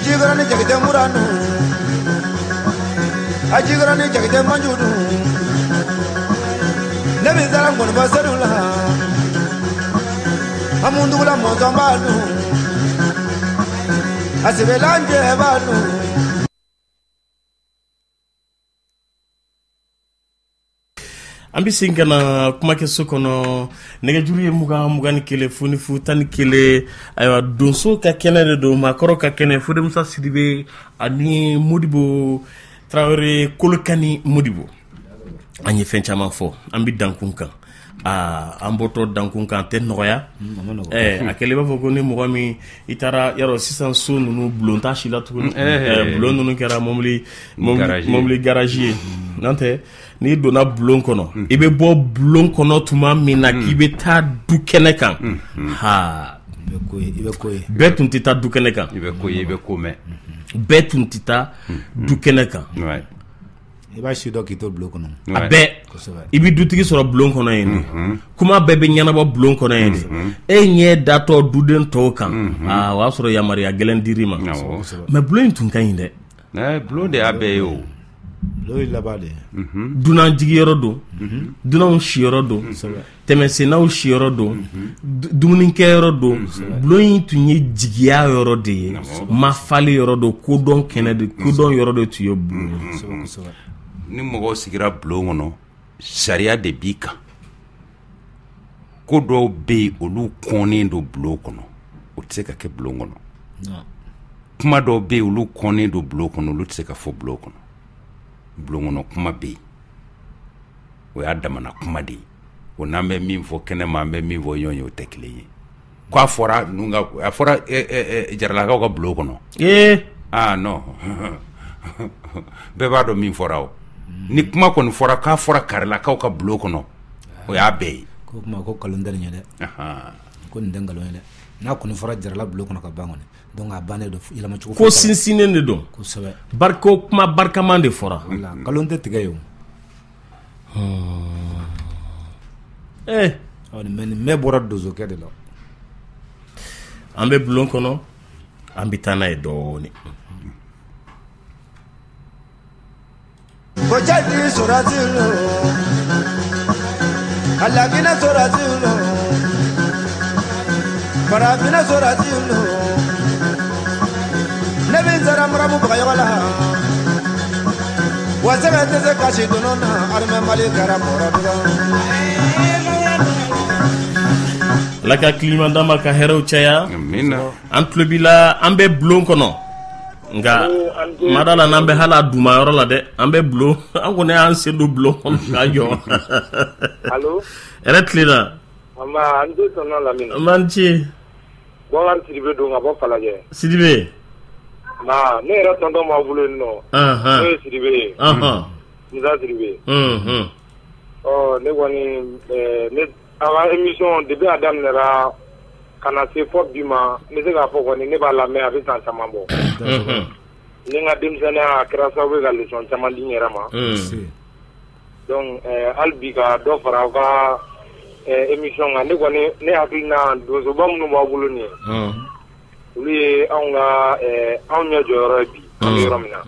jibara ni jagiden mura nu a jibara ni jagiden manju nu ne bɛ sara nkɔniba senu la amundugula mɔzɔn b'a nu a sɛbɛlanjɛ b'a nu. An bɛ segin ka na kumakɛso kɔnɔ, nɛgɛjuru ye 20 21 00 11. Ayiwa, donso ka kɛnɛ de don, maakɔrɔ ka kɛnɛ. Fode Musa Sidibe ani Modibo Tarawele Kolokani Modibo, an ye fɛn caman fɔ. An bɛ dankun kan, aa an bɔtɔ dankun kan a tɛ nɔgɔya. A kɛlen i b'a fɔ ko ni mɔgɔ min i taara yarɔ sisan, so ninnu bulon t'a si la tuguni, bulon ninnu kɛra mobili mobili garage ye. N'o tɛ, n'i donna bulon kɔnɔ, i bɛ bɔ bulon kɔnɔ tuma min na k'i bɛ taa du kɛnɛ kan, ha i bɛ ko ye. Bɛɛ tun tɛ taa du kɛnɛ kan. I bɛ ko ye, i bɛ ko mɛn. Bɛɛ tun tɛ taa du kɛnɛ kan. I b'a si dɔn k'i to bulon kɔnɔ. A bɛɛ i bɛ dutigi sɔrɔ bulon kɔnɔ yen de, kuma bɛɛ bɛ ɲɛnabɔ bulon kɔnɔ yen de. E ɲɛ datɔ duden tɔw kan, aa o y'a sɔrɔ yamaruya gɛlɛn dir'i ma. Mais bulon in tun ka ɲi dɛ. Bulon de y'a bɛɛ ye o. Bulon ye laban de ye. Dunan jigiyɔrɔ don, dunanw siyɔrɔ don, tɛmɛsennaw siyɔrɔ don, dumunikɛyɔrɔ don. Bulon in tun ye jigiya yɔrɔ de ye, mafali yɔrɔ don, kodɔn kɛnɛ de, kodɔn yɔrɔ de tun ye bulon ye. Ni mɔgɔw sigira bulon kɔnɔ, sariya de b'i kan. Ko dɔw bɛ yen, olu kɔnnen don bulon kɔnɔ, o tɛ se ka kɛ bulon kɔnɔ. Kuma dɔw bɛ yen, olu kɔnnen don bulon kɔnɔ, olu tɛ se ka fɔ bulon kɔnɔ. Bulon kɔnɔ kuma bɛ yen, o y'a damana kuma de ye. O n'an bɛ min fɔ kɛnɛma, an bɛ min fɔ ɲɔgɔn ye, o tɛ kelen ye. K'a fɔra ninnu ka, a fɔra jaralakaw ka bulon kɔnɔ. Ah non, bɛɛ b'a dɔn min fɔra o. Ni kuma kɔni fɔra k'a fɔra karilakaw ka bulon kɔnɔ, o y'a bɛɛ ye. Ko kuma ko nkalon tɛ nin ye dɛ. Ko nin tɛ nkalon ye dɛ. N'a kɔni fɔra jarala bulon kɔnɔ ka ban kɔni, donc a bannen don, yɛlɛmacogo. Ko sinsinnen de don. Kosɛbɛ. Bariko kuma barikaman de fɔra. Wala, nkalon tɛ tigɛ yen o. Ɔ nin bɛɛ bɔra donsokɛ de la. An bɛ bulon kɔnɔ, an bɛ taa n'a ye dɔɔnin. Ko jadi sɔrɔsi lo, Alaginɛ sɔrɔsi lo, Farafinna sɔrɔsi lo, ne bɛ n sara maramu bagayɔgɔ la, wa sɛbɛn tɛ se kasi dɔnɔ na, armée Mali kɛra kɔrɔ dɔrɔn. Ala ka kilima d'an ma, ka hɛrɛw caya. Amina. An tulo b'i la, an bɛ bulon kɔnɔ, nka mada la n'an bɛ hali a duma yɔrɔ la dɛ, an bɛ bulon, an kɔni y'an sen don bulon kɔnɔ k'a jɔ. Allo. Hɛrɛ tilenna. Nba, an tɛ sɔnna lamini. An b'an ce. Bɔkari Sidibe don ka bɔ Falajɛ. Sidibe. Nba, ne yɛrɛ tonton b'aw bolo yen nɔ. N'o ye Sidibe ye. Musa Sidibe. Ɔ ne kɔni ne a ka émission, depuis a daminɛra ka na se fɔ bi ma, n bɛ se k'a fɔ kɔni ne b'a lamɛn, a bɛ san caman bɔ. Ni n ka denmisɛnninya, a kɛra sababu ye ka leçon caman di n yɛrɛ ma. Donc hali bi ka dɔ fara aw ka émission kan, ne kɔni ne hakilina, donsoba minnu b'aw bolo nin ye, olu ye anw ka anw ɲɛ jɔyɔrɔ ye bi, an bɛ yɔrɔ min na,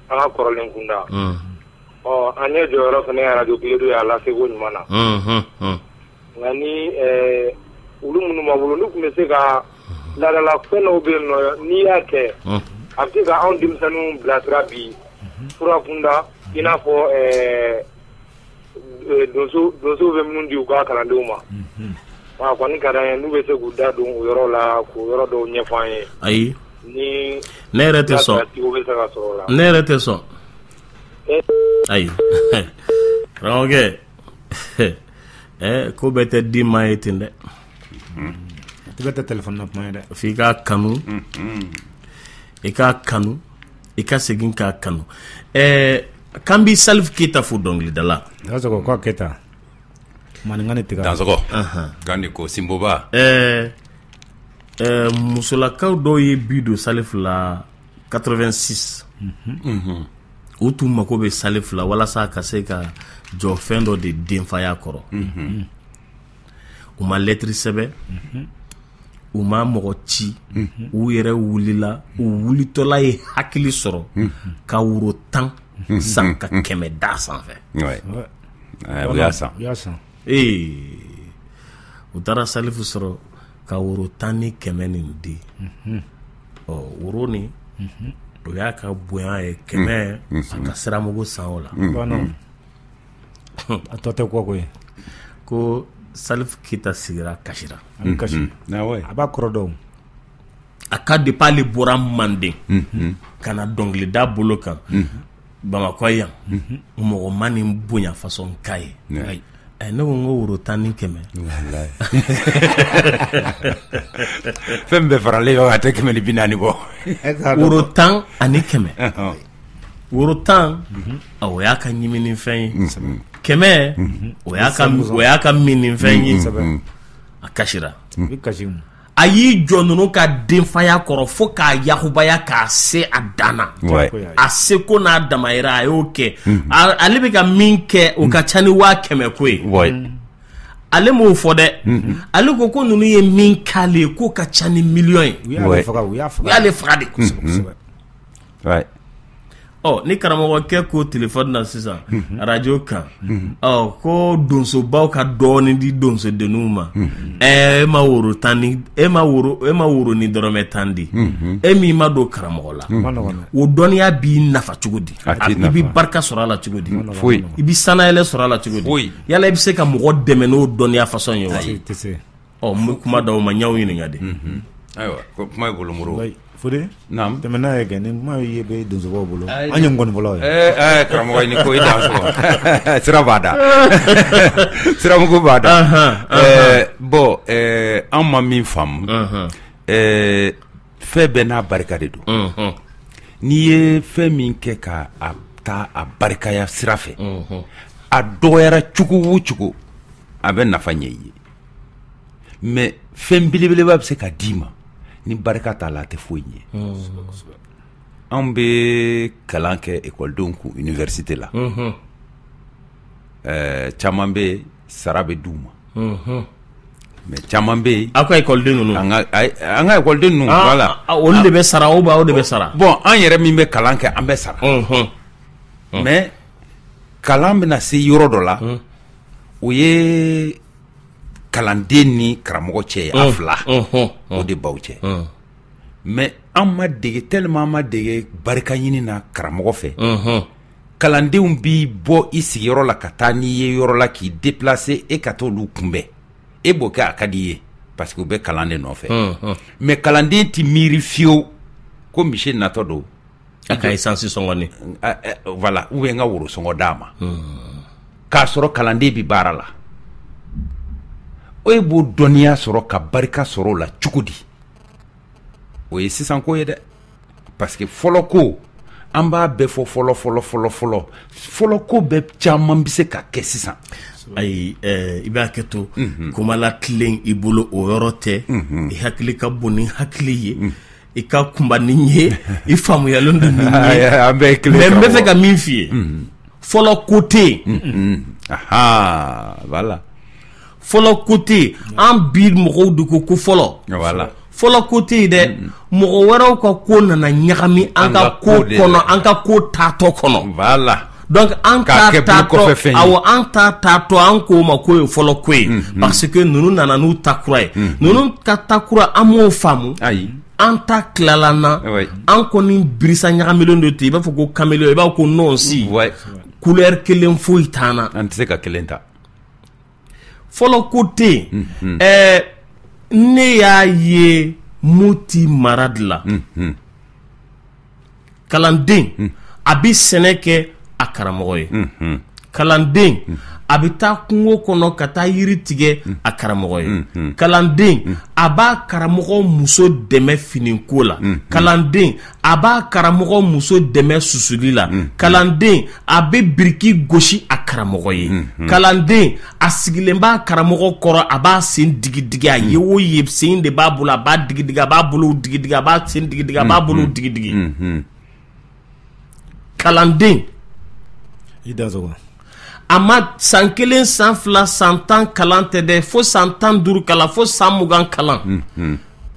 an ka kɔrɔlen kunda. Ɔ an ɲɛ jɔyɔrɔ fana ye radio Kiledu ye a laseko ɲuman na. Nka ni olu minnu b'a bolo, n'u tun bɛ se ka laadala fɛn dɔw bɛ yen nɔ, n'i y'a kɛ A bɛ se ka anw denmisɛnninw bilasira bi fura kunda i n'a fɔ donsow bɛ minnu di u ka kalandenw ma. A kɔni ka d'an ye n'u bɛ se k'u da don o yɔrɔ la k'o yɔrɔ dɔw ɲɛfɔ an ye. Ayi. Ni ne yɛrɛ tɛ sɔn. Ne yɛrɛ tɛ sɔn. Ayi. Karamɔgɔkɛ ko bɛɛ tɛ di maa ye ten dɛ. I bɛ tɛ téléphone na kuma ye dɛ. F'i k'a kanu. I k'a kanu. I ka segin k'a kanu. K'an b'i Salif Keyita fo dɔnkilidala. Dansɔgɔ k'a Keyita. Maninka ni tiga. Dansɔgɔ. Gandi ko Sinboba. Musolakaw dɔw ye bi don Salif la 86. U tun mako bɛ Salif la walasa ka se ka jɔ fɛn dɔ de denfaya kɔrɔ. U ma lɛtiri sɛbɛn. U ma mɔgɔ ci. U yɛrɛ wulila. U wulitɔla ye hakili sɔrɔ ka woro 10 san ka 100 da sanfɛ. U y'a san. U taara Salifu sɔrɔ ka woro 10 ni 100 nin di. Ɔ woro nin o y'a ka bonya ye 100 a ka siramugu san o la. A tɔ tɛ kɔ koyi. Ko Salif Keyita sigira kasira. A b'a kɔrɔ dɔn. A ka depuis ale bɔra Manden ka na dɔnkilida bolo kan Bamakɔ yan mɔgɔ ma nin bonya façon k'a ye. Ne ko n ko woro 10 ni 100. Fɛn bɛɛ faralen ɲɔgɔn kan a tɛ 140 bɔ. Woro 10 ani 100. Woro 10 o y'a ka ɲiminifɛn ye. 100 o y'a ka minifɛn ye. A kasira. A y'i jɔ ninnu ka denfaya kɔrɔ fo k'a yakubaya k'a se a dan na. A seko n'a damayira a y'o kɛ. Ale bɛ ka min kɛ o ka ca ni 100,000 ko ye. Ale m'o fɔ dɛ. Ale ko ko ninnu ye min k'ale ye k'o ka ca ni miliyɔn ye. U y'ale faga de. Ɔ ni karamɔgɔkɛ ko téléphone na sisan radio kan ɔ ko donsobaw ka dɔɔnin di donsodenninw ma. E ma woro 10 ni e ma woro ni dɔrɔmɛ 10 di. E min ma don karamɔgɔ la. O dɔnniya b'i nafa cogo di? I bɛ barika sɔrɔ a la cogo di? I bɛ sanayɛlɛ sɔrɔ a la cogo di? Yala i bɛ se ka mɔgɔ dɛmɛ n'o dɔnniya façon ye wa? Ɔ n bɛ kuma d'aw ma n y'aw ɲininka de. Ayiwa kuma ye bolomoro. Fode. Naam. Tɛmɛ n'a ye kɛ ni kuma ye bɛ donsobaw bolo. An ye ngɔnifɔlaw ye. Karamɔgɔ ni ko i dan sɔgɔ. Sira b'a da. Siramugu b'a da. Bon an ma min faamu. Fɛn bɛɛ n'a barika de don. N'i ye fɛn min kɛ ka a taa a barikaya sira fɛ. A dɔgɔyara cogo o cogo a bɛ nafa ɲɛ i ye. Mais fɛn belebeleba bɛ se ka d'i ma. Ni barika t'a la a tɛ foyi ɲɛ. Anw bɛ kalan kɛ ekɔlidenw kun université la. Caman bɛ sara bɛ d'u ma. Mais caman bɛ yen. Aw ka ekɔliden ninnu. An ka ekɔliden ninnu voilà. Olu de bɛ sara ou bien aw de bɛ sara. Bon an yɛrɛ min bɛ kalan kɛ an bɛ sara. Mais kalan bɛna se yɔrɔ dɔ la. O ye kalanden ni karamɔgɔ cɛ ye a fila. O de b'aw cɛ. Mais an ma dege tellement an ma dege barika ɲini na karamɔgɔ fɛ. Kalandenw bi bɔ i sigiyɔrɔ la ka taa n'i ye yɔrɔ la k'i déplacer e ka t'olu kunbɛn. E b'o kɛ a ka di i ye parce que u bɛ kalan de nɔfɛ. Mais kalanden ti miiri fiyewu ko misi natɔ don. A ka essence sɔngɔ ni. Voilà ou bien n ka woro sɔngɔ d'a ma. K'a sɔrɔ kalanden bi baara la. E b'o dɔnniya sɔrɔ ka barika sɔrɔ o la cogo di? O ye sisan ko ye dɛ. Parce que fɔlɔ ko an b'a bɛɛ fɔ fɔlɔ fɔlɔ fɔlɔ fɔlɔ fɔlɔ ko bɛɛ caman bɛ se ka kɛ sisan. Ayi i b'a kɛ to kuma la tilen i bolo o yɔrɔ tɛ. I hakili ka bon ni hakili ye. I ka kunba ni ye. I faamuyalen don ni ye. An bɛɛ ye kelen. Mais n bɛ fɛ ka min f'i ye. Fɔlɔ ko tɛ yen. Voilà. Fɔlɔ ko tɛ yen. An bi mɔgɔw de ko ko fɔlɔ. Voilà. Fɔlɔ ko tɛ yen dɛ. Mɔgɔ wɛrɛw ka ko nana ɲagami an ka ko kɔnɔ, an ka ko taatɔ kɔnɔ. Voilà. Donc an ta taatɔ, awɔ, an ta taatɔ, an k'o ma k'o ye fɔlɔ ko ye, parce que ninnu nana n'u ta kura ye, ninnu ka ta kura, an m'o faamu. Ayi. An ta tilala na, an kɔni birisa ɲagamilen don ten, i b'a fɔ ko caméléon, i b'a fɔ ko non si couleur kelen foyi t'an na, an tɛ se ka kelen ta. Fɔlɔ ko tɛ yen. Ne y'a ye Moti mara de la, kalanden a bɛ sɛnɛ kɛ a karamɔgɔ ye, kalanden a bɛ taa kungo kɔnɔ ka taa yiri tigɛ a karamɔgɔ ye, kalanden a b'a karamɔgɔ muso dɛmɛ finiko la, kalanden a b'a karamɔgɔ muso dɛmɛ susuli la, kalanden a bɛ biriki gosi a karamɔgɔ ye, kalanden a sigilen b'a karamɔgɔ kɔrɔ, a b'a sen digi digi, a ye o ye sen de b'a bolo, a b'a digi digi, a b'a bolo digi digi, a b'a sen digi digi, a b'a bolo digi digi. Kalanden i dansogo a ma san 1, san 2, san 10 kalan tɛ dɛ, fo san 15 kalan, fo san 20 kalan.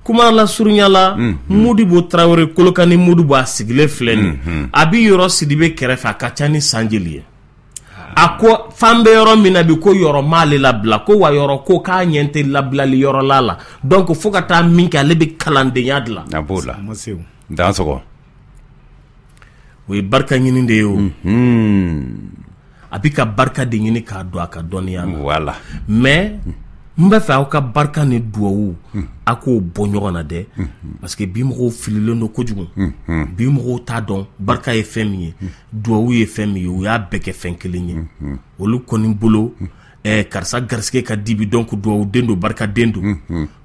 Kuma la surunya la, Modibo Tarawele, Kolokani Modibo, a sigilen filɛ nin, a bi yɔrɔ Sidibe kɛrɛfɛ, a ka ca ni san jeli ye. A ko fan bɛ yɔrɔ min na bi, ko yɔrɔ m'ale labila, ko wa yɔrɔ ko k'a ɲɛ tɛ labilali yɔrɔ la la, donc fo ka taa min kɛ, ale bɛ kalandenya dilan. A b'o la dansogo. O ye barika ɲini de ye o. A bɛ ka barika de ɲini k'a don a ka dɔnniya la. Voilà. Mais n b'a fɛ aw ka barika ni duwawu, a k'o bɔ ɲɔgɔn na dɛ, parce que bi mɔgɔw fililen don kojugu. Bi mɔgɔw t'a dɔn barika ye fɛn min ye, duwawu ye fɛn min ye, u y'a bɛɛ kɛ fɛn kelen ye. Olu kɔni bolo, karisa garisɛgɛ ka di bi, donc duwawu den don, barika den don.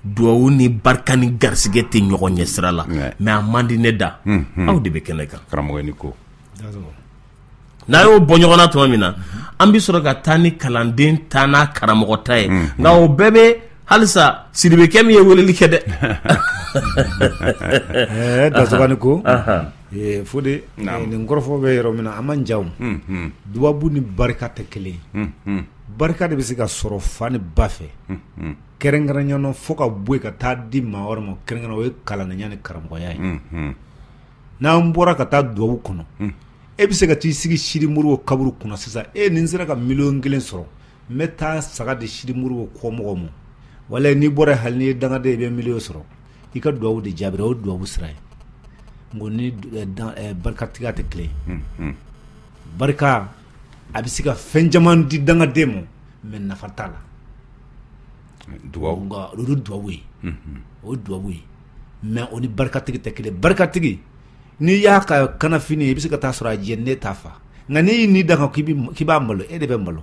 Duwawu ni barika ni garisɛgɛ tɛ ɲɔgɔn ɲɛ sira la. Mais a man di ne da, aw de bɛ kɛnɛ kan. Karamɔgɔ ni ko. N'a y'o bɔ ɲɔgɔn na tuma min na, an bɛ sɔrɔ ka taa ni kalanden ta n'a karamɔgɔ ta ye. Nka o bɛɛ bɛ halisa Sidibekɛ min ye weleli kɛ dɛ. Dasogani ko Fode, nin kɔrɔfɔ bɛ yɔrɔ min na, an man jaw. Dubabu ni barika tɛ kelen ye. Barika de bɛ se ka sɔrɔ fa ni ba fɛ, kɛrɛnkɛrɛnnenya fo ka bɔ yen ka taa di maa wɛrɛ ma, kɛrɛnkɛrɛn o ye kalandenya ni karamɔgɔya ye. N'an bɔra ka taa dubabu kɔnɔ, e bɛ se ka t'i sigi Sidi Moribo kaburu kunna sisan, e nin sera ka 1 miliyɔn sɔrɔ, n bɛ taa saga di Sidi Moribo kɔmɔgɔw ma. Wala n'i bɔra, hali n'i ye dangaden, i bɛ miliyɔn sɔrɔ. I ka duwawu de jaabira, o ye duwawu sira ye. Nko ni barikatigiya tɛ kelen ye. Barika a bɛ se ka fɛn caman di dangaden ma, mais nafa t'a la. Duwawu. Nka o ye duwawu ye, o ye duwawu ye, mais o ni barikatigi tɛ kelen. Barikatigi, n'i y'a ka kanafini, i bɛ se ka taa sɔrɔ a jɛ, ne t'a fa. Nka n'i y'i ni da kan k'i b'a malo, e de bɛ malo.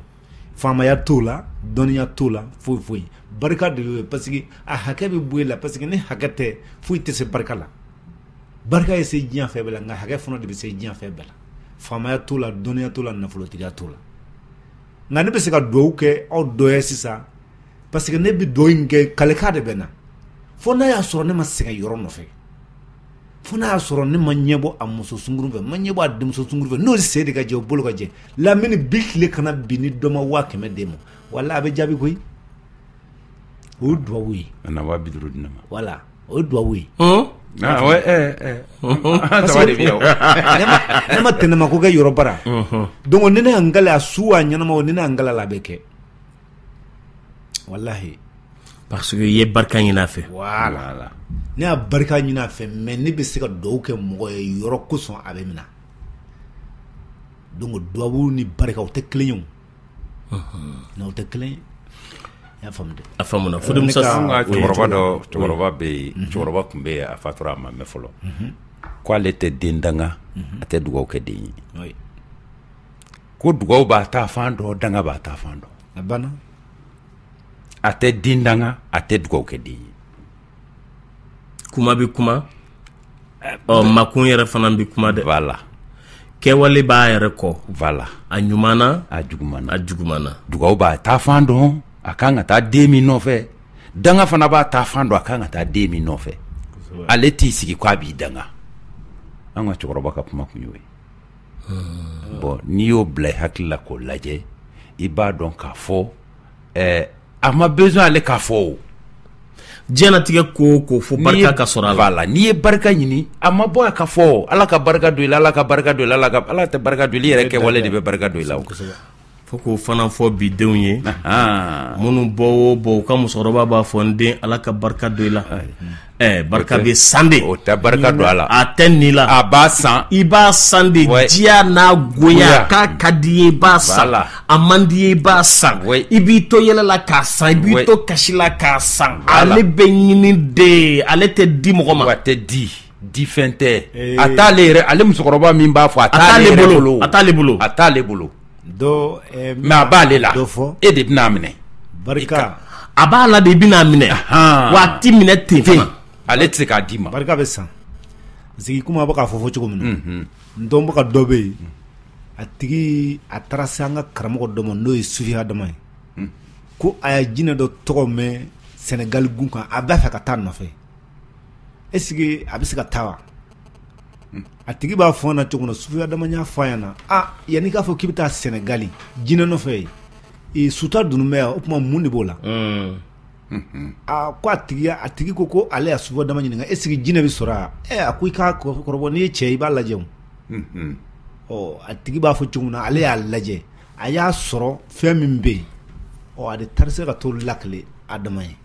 Faamaya t'o la, dɔnniya t'o la, foyi foyi. Barika de y'o ye, parce que a hakɛ bɛ bɔ e la, parce que ni hakɛ tɛ, foyi tɛ se barika la. Barika ye se diɲɛ fɛn bɛɛ la, nka hakɛ fana de bɛ se diɲɛ fɛn bɛɛ la. Faamaya t'o la, dɔnniya t'o la, nafolotigiya t'o la. Nka ne bɛ se ka duwawu kɛ aw dɔ ye sisan, parce que ne bɛ duwawu in kɛ, kalekan de bɛ na, fo n'a y'a sɔrɔ ne ma sɛgɛn yɔrɔ nɔfɛ, fo n'a y'a sɔrɔ ne ma ɲɛbɔ a muso sunkurun fɛ, n ma ɲɛbɔ a denmuso sunkurun fɛ, n'o sen de ka jɛ, o bolo ka jɛ. Lamini bi tile kana bin ni dɔ ma 100 000 d'e ma, wala a bɛ jaabi koyi. O ye duwawu ye. A na 50 000 di ne ma. Wala o ye duwawu ye. Ah ouais, eh eh. Saba de bɛ yan o. Ne ma tɛnɛma ko kɛ yɔrɔ bara. Donc ni ne y'an kale a su, a ɲɛnama o, ni ne y'an kale a la, a bɛ kɛ walahi. Parce que i ye barika ɲini a fɛ. Voilà, ne y'a barika ɲini a fɛ, mais ne bɛ se ka duwawu kɛ mɔgɔ ye yɔrɔ kosɔn, a bɛ minɛ. Donc duwawu ni barika, o tɛ kelen ye o, non, o tɛ kelen ye. I y'a faamu dɛ? A faamuna, Fode Musa. An ka cɛkɔrɔba dɔ, cɛkɔrɔba bɛ yen, cɛkɔrɔba tun bɛ yen, a fatura, a ma mɛn fɔlɔ. Ko ale tɛ den danga, a tɛ dugawu kɛ den ye. Ko dugawu b'a ta fan dɔn, danga b'a ta fan dɔn. A banna. A tɛ den danga, a tɛ dugawu kɛ den ye. Kuma bɛ kuma, ɔ makun yɛrɛ fana bɛ kuma dɛ. Voilà. Kɛwale b'a yɛrɛ kɔ. Voilà. A ɲuman na. A juguman na. A juguman na. Dugawu b'a ta fan dɔn, a kan ka taa den min nɔfɛ. Danga fana b'a ta fan dɔn, a kan ka taa den min nɔfɛ. Ale t'i sigi k'a b'i danga. An ka cɛkɔrɔba ka kuma kun y'o ye. Bon, n'i y'o bila i hakili la k'o lajɛ, i b'a dɔn k'a fɔ a ma besoin ale k'a fɔ o. Diɲɛnatigɛ ko o ko fo barika ka sɔrɔ a la. Voilà, n'i ye barika ɲini, a ma bɔ a ka fɔ Ala ka barika don i la, Ala ka barika don i la, Ala tɛ barika don i la, i yɛrɛ kɛwale de bɛ barika don i la o. Fo k'o fana fɔ bi denw ye. Minnu bɔ o bɔ, u ka musokɔrɔba b'a fɔ n den Ala ka barika don i la. Barika bɛ san de. O tɛ barika don a la. A tɛ nin la. A b'a san. I b'a san de, diya n'a goya, k'a ka di i ye i b'a san. A man di i ye i b'a san. I b'i to yɛlɛ la k'a san, i b'i to kasi la k'a san. Ale bɛ ɲini de, ale tɛ di mɔgɔ ma. A tɛ di. Di fɛn tɛ. A t'ale yɛrɛ, ale musokɔrɔba min b'a fɔ, a t'ale bolo. A t'ale bolo. A t'ale bolo. Mais a b'ale la, e de bɛna a minɛ. Barika a b'a la de, i bɛna a minɛ. Wa a ti minɛ ten fana. Ale tɛ se k'a d'i ma. Barika bɛ san. Parce que komi a bɛ k'a fɔ cogo min na, n dɔnbaga dɔ bɛ yen, a tigi a taara se an ka karamɔgɔ dɔ ma n'o ye Sufi Adama ye. Ko a ye jinɛ dɔ tɔgɔ mɛn Senegali gun kan, a b'a fɛ ka taa nɔfɛ. Est-ce que a bɛ se ka taa wa? A tigi b'a fɔ na cogo min na, Sufi Adama y'a fɔ a ɲɛna, yanni k'a fɔ k'i bɛ taa Senegali jinɛ nɔfɛ yen, suta dunun bɛ yan, o tuma mun de b'o la? A ko a tigi ko ale y'a Sufi Adama ɲininka, est-ce que jinɛ bɛ sɔrɔ yan? A ko i k'a kɔrɔbɔ, n'i ye cɛ i b'a lajɛ o. A tigi b'a fɔ cogo min na, ale y'a lajɛ, a y'a sɔrɔ fɛn min bɛ yen, a de taara se ka t'o lakale Adama ye.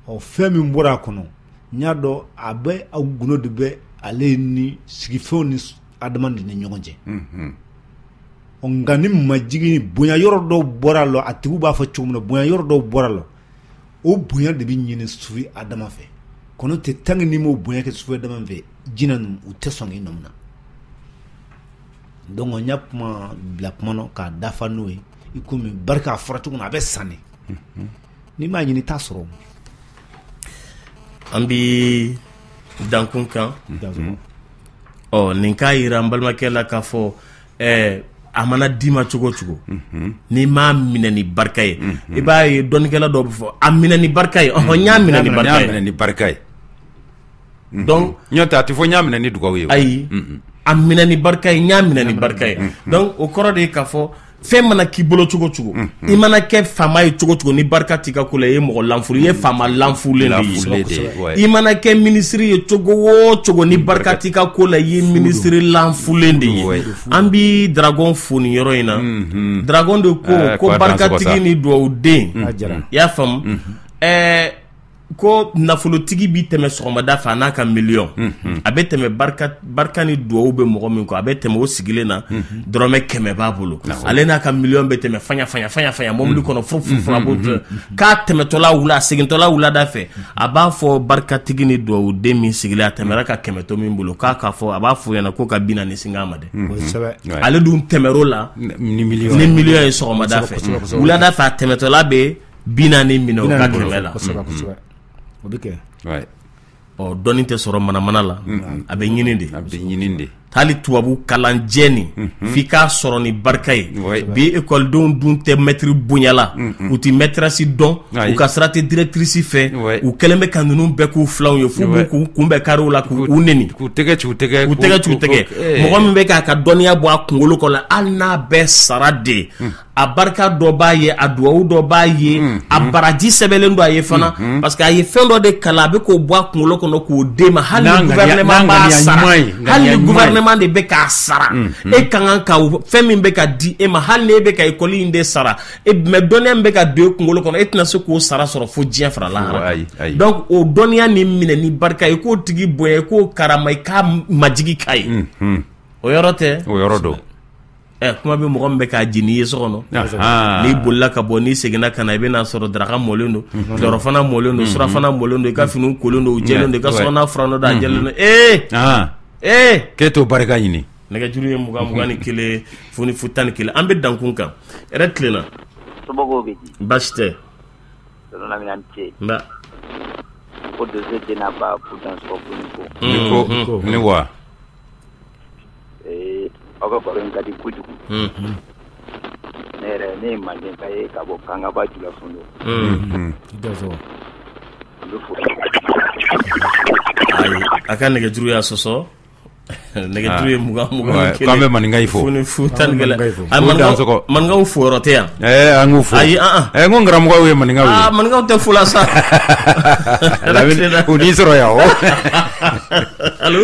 Fɛn min bɔra a kɔnɔ, n y'a dɔn a bɛ aw gundo de bɛ ale ni sigifɛnw ni adama de ni ɲɔgɔn cɛ. Nka ni majigin bonya yɔrɔ dɔw bɔra la, a tigiw b'a fɔ cogo min na, bonya yɔrɔ dɔw bɔra la, o bonya de bɛ ɲini Sufi Adama fɛ. Kɔnɔ tɛ tant que n'i m'o bonya kɛ Sufi Adama fɛ, jinɛ ninnu u tɛ sɔn k'i nɔ minɛ. Donc n y'a kuma bila kuma na k'a dafa n'o ye, i komi barika a fɔra cogo min na, a bɛ san de. N'i m'a ɲini i t'a sɔrɔ. An bi dankun kan. Nin k'a yira n balimakɛ la k'a fɔ a mana d'i ma cogo o cogo, n'i m'a minɛ ni barika ye, i b'a ye dɔnnikɛla dɔw bɛ fɔ a minɛ ni barika ye, n y'a minɛ ni barika ye. N y'a minɛ ni barika ye. Donc n'o tɛ a tɛ fɔ n y'a minɛ ni dugawu ye. Ayi, a minɛ ni barika ye, n y'a minɛ ni barika ye. Donc o kɔrɔ de ye k'a fɔ fɛn mana k'i bolo cogo cogo, i mana kɛ faama ye cogo cogo, ni barika t'i ka ko la, i ye mɔgɔ lanfuru, i ye faama lanfulen de ye. I mana kɛ minisiri ye cogo o cogo, ni barika t'i ka ko la, i ye minisiri lanfulen de ye. An bi Dragon fo nin yɔrɔ in na. Dragon de ko barikatigi ni dugawuden, i y'a faamu, ko nafolotigi bi tɛmɛ sɔgɔmada fɛ a n'a ka miliyɔn, a bɛ tɛmɛ barika ni duwawu bɛ mɔgɔ min kɔ, a bɛ tɛmɛ o sigilen na, dɔrɔmɛ 100 b'a bolo, ale n'a ka miliyɔn bɛ tɛmɛ faɲa faɲa faɲa faɲa mobili kɔnɔ furu furu furu a b'o k'a tɛmɛtɔla wula, a segintɔla wulada fɛ, a b'a fɔ barikatigi ni duwawuden min sigilen, a tɛmɛra ka 100 to min bolo, k'a k'a fɔ, a b'a fɔ ɲɛna ko ka 40 singa a ma dɛ. Ale dun tɛmɛr'o la ni miliyɔn ye sɔgɔmada fɛ, wulada fɛ a tɛmɛtɔla bɛ 40 minɛ o ka 100 la. Dɔnni tɛ sɔrɔ manamana la, a bɛ ɲini de. A bɛ ɲini de. Hali tubabu kalanjɛ nin, f'i k'a sɔrɔ ni barika ye. Bi ekɔlidenw dun tɛ mɛtiri bonya la, u tɛ mɛtirasi dɔn, u ka sira tɛ directrice fɛ, u kɛlen bɛ ka ninnu bɛɛ k'u filanw ye, f'u b'u k'u kunbɛn kariw la k'u neni. K'u tɛgɛ ci u tɛgɛ. K'u tɛgɛ ci u tɛgɛ. Mɔgɔ min bɛ k'a ka dɔnniya bɔ a kunkolo kɔnɔ, hali n'a bɛɛ sara de, a barika dɔ b'a ye, a duwawu dɔ b'a ye, a baraji sɛbɛnlen don a ye fana, parce que a ye fɛn dɔ de kalan, a bɛ k'o bɔ a kunkolo kɔnɔ k'o d'e ma, hali ni gouvernement b'a sara, hali ni gouvernement de bɛ k'a sara, e ka kan ka fɛn min bɛ ka di e ma, hali ni e bɛ ka école in de sara, mais dɔnniya min bɛ ka don e kunkolo kɔnɔ, e tɛna se k'o sara sɔrɔ fo diɲɛ fara lahara. Donc o dɔnniya nin minɛ ni barika ye, k'o tigi bonya, k'o karama, i k'a majigi k'a ye. O yɔrɔ tɛ. O yɔrɔ don. Kuma bɛ mɔgɔ min bɛ k'a jeni i ye so kɔnɔ, n'i bolila ka bɔ, n'i seginna ka na, i bɛna sɔrɔ daraka mɔlen don, kilerɔfana mɔlen don, surafana mɔlen don, i ka finiw kolen don, u jɛlen don, i ka sokɔnɔna furanna don, a jɛlen don. K'e t'o barika ɲini. Nɛgɛjuru ye 20 21 0 0 11. An bɛ dankun kan. Hɛrɛ tilenna. Somɔgɔw bɛ di? Baasi tɛ. Nba. Ko donso den n'a ba ko dansɔgɔ ko ni ko. Ni ko ni wa. Aw ka baro in ka di kojugu. Ne yɛrɛ ne ye mandenka ye ka bɔ Kangaba Julafondo. An bɛ fo. Ayi, a ka nɛgɛjuru y'a sɔsɔ. Nɛgɛjuru ye 20 21. K'an bɛ maninka fo. Fu 11. Maninkaw fo yɔrɔ tɛ yan. An k'u fo. Ayi n ko n karamɔgɔw ye maninkaw ye. Maninkaw tɛ fo la sa. U n'i sɔrɔ yan o. Allo.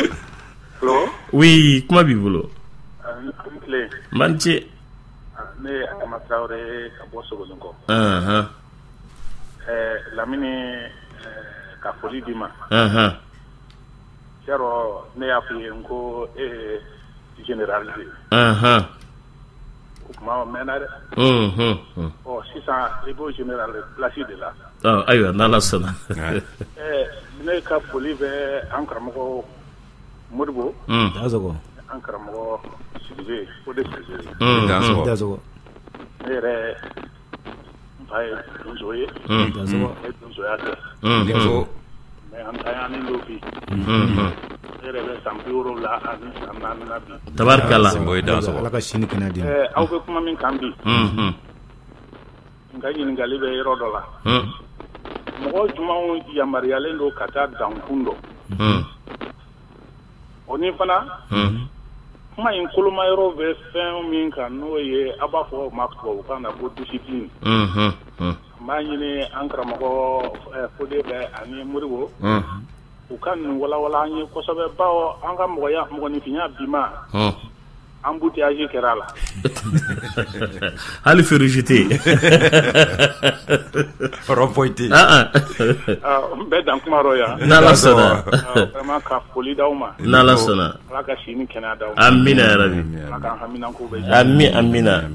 Oui, kuma b'i bolo. N b'an ce. Ne ye Adama Tarawele ka bɔ Sogonikɔ. Lamini ka foli d'i ma. Yarɔ ne y'a f'i ye n ko e ye général de ye. O kuma mɛnna dɛ. Ɔ sisan i b'o général place de la. Ayiwa n'Ala sɔnna. Ne ka foli bɛ an karamɔgɔ Modibo. An karamɔgɔ Sidibe o de Sidibe. Ne yɛrɛ n fa ye donso ye. Ne ye donsoya kɛ. Mais an taɲanen don bi. Ne yɛrɛ bɛ san 74 na bi. Tabarikala. Ala ka sini kɛnɛya d'i ma. Aw bɛ kuma min kan bi. N ka ɲininkali bɛ yɔrɔ dɔ la. Mɔgɔ jumɛnw yamaruyalen don ka taa dankun dɔn? O ni fana. Kuma in koloma yɔrɔ bɛ fɛn min kan n'o ye a b'a fɔ o ma tubabukan na ko discipline. N b'a ɲini an karamɔgɔ Fode bɛ ani Modibo. U ka nin walawala an ye kosɛbɛ bawo an ka mɔgɔya mɔgɔninfinya bima. Embouteillage kɛra a la. Hali feu rouge tɛ yen. Rond-point tɛ yen. N bɛ dan kuma rɔ yan. N'Ala sɔnna. Vraiment ka foli d'aw ma. N'Ala sɔnna. Ala ka si ni kɛnɛya d'aw ma. Amina yarabi. Ala k'an haminanko bɛɛ diya. Amina.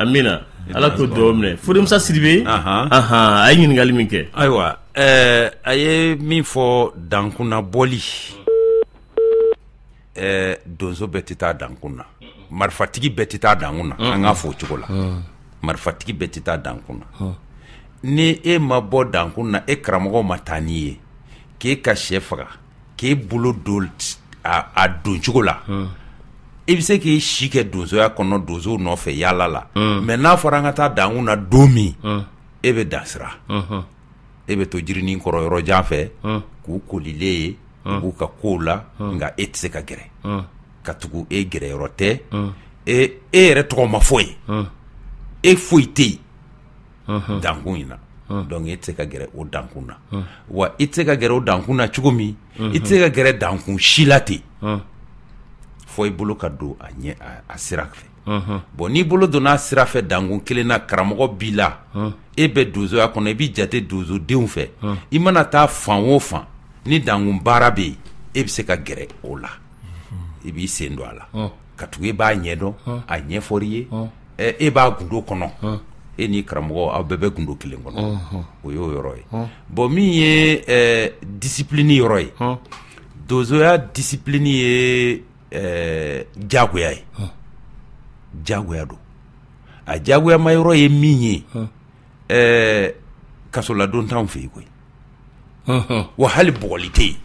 Amina. Ala k'o dugawu minɛ. Fode Musa Sidibe. A ye ɲininkali min kɛ. Ayiwa a ye min fɔ dankunna bɔli. Donso bɛɛ tɛ taa dankun na, marifatigi bɛɛ tɛ taa dankun na, an k'a fɔ o cogo la, marifatigi bɛɛ tɛ taa dankun na. Ni e ma bɔ dankun na, e karamɔgɔ ma taa n'i ye k'e ka sɛ faga, k'e bolo don a don cogo la, i bɛ se k'i si kɛ donsoya kɔnɔ, donsow nɔfɛ yaala la, mais n'a fɔra an ka taa dankun na don min, e bɛ dan sira, e bɛ to jirinin kɔrɔ yɔrɔ jan fɛ k'u kolilen ye. U b'u ka kow la, nka e tɛ se ka gɛrɛ, ka tugu e gɛrɛyɔrɔ tɛ, e yɛrɛ tɔgɔ ma fɔ ye, e foyi tɛ yen dankun in na, donc e tɛ se ka gɛrɛ o dankun na. Wa i tɛ se ka gɛrɛ o dankun na cogo min, i tɛ se ka gɛrɛ dankun si la ten, fɔ i bolo ka don a ɲɛ a sira fɛ. Bon n'i bolo donna a sira fɛ dankun kelen na, karamɔgɔ b'i la, e bɛ donsoya kɔnɔ, i b'i jate donsodenw fɛ, i mana taa fan o fan, ni dankun baara bɛ yen, e bɛ se ka gɛrɛ o la, i b'i sen don a la, ka tugu e b'a ɲɛdɔn, a ɲɛfɔr'i ye, e b'a gundo kɔnɔ, e ni karamɔgɔ aw bɛɛ bɛ gundo kelen kɔnɔ, o y'o yɔrɔ ye. Bon min ye discipline yɔrɔ ye, donsoya discipline ye diyagoya ye, diyagoya don. A diyagoyama yɔrɔ ye min ye, kasoladon t'anw fɛ yen koyi. Wa hali bugɔli tɛ yen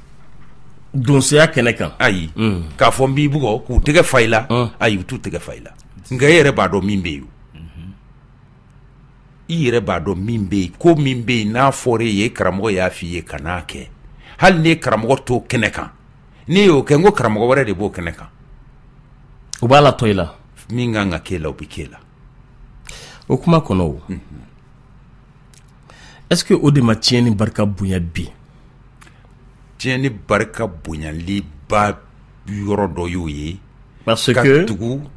donsoya kɛnɛ kan. Ayi, k'a fɔ n b'i bugɔ k'u tɛgɛ fa i la, ayi, u t'u tɛgɛ fa i la, nka e yɛrɛ b'a dɔn min bɛ yen, i yɛrɛ b'a dɔn min bɛ yen, ko min bɛ yen n'a fɔra e ye, karamɔgɔ y'a f'i ye kan'a kɛ, hali ni karamɔgɔ t'o kɛnɛ kan, n'i y'o kɛ, n ko karamɔgɔ wɛrɛ de b'o kɛnɛ kan, u b'a la tɔ i la, min kan ka k'e la o bɛ k'e la. O kuma kɔnɔ o. Est-ce que o de ma tiɲɛni barika bonya bi? Tiɲɛni barika bonyali ba yɔrɔ dɔ y'o ye. Parce que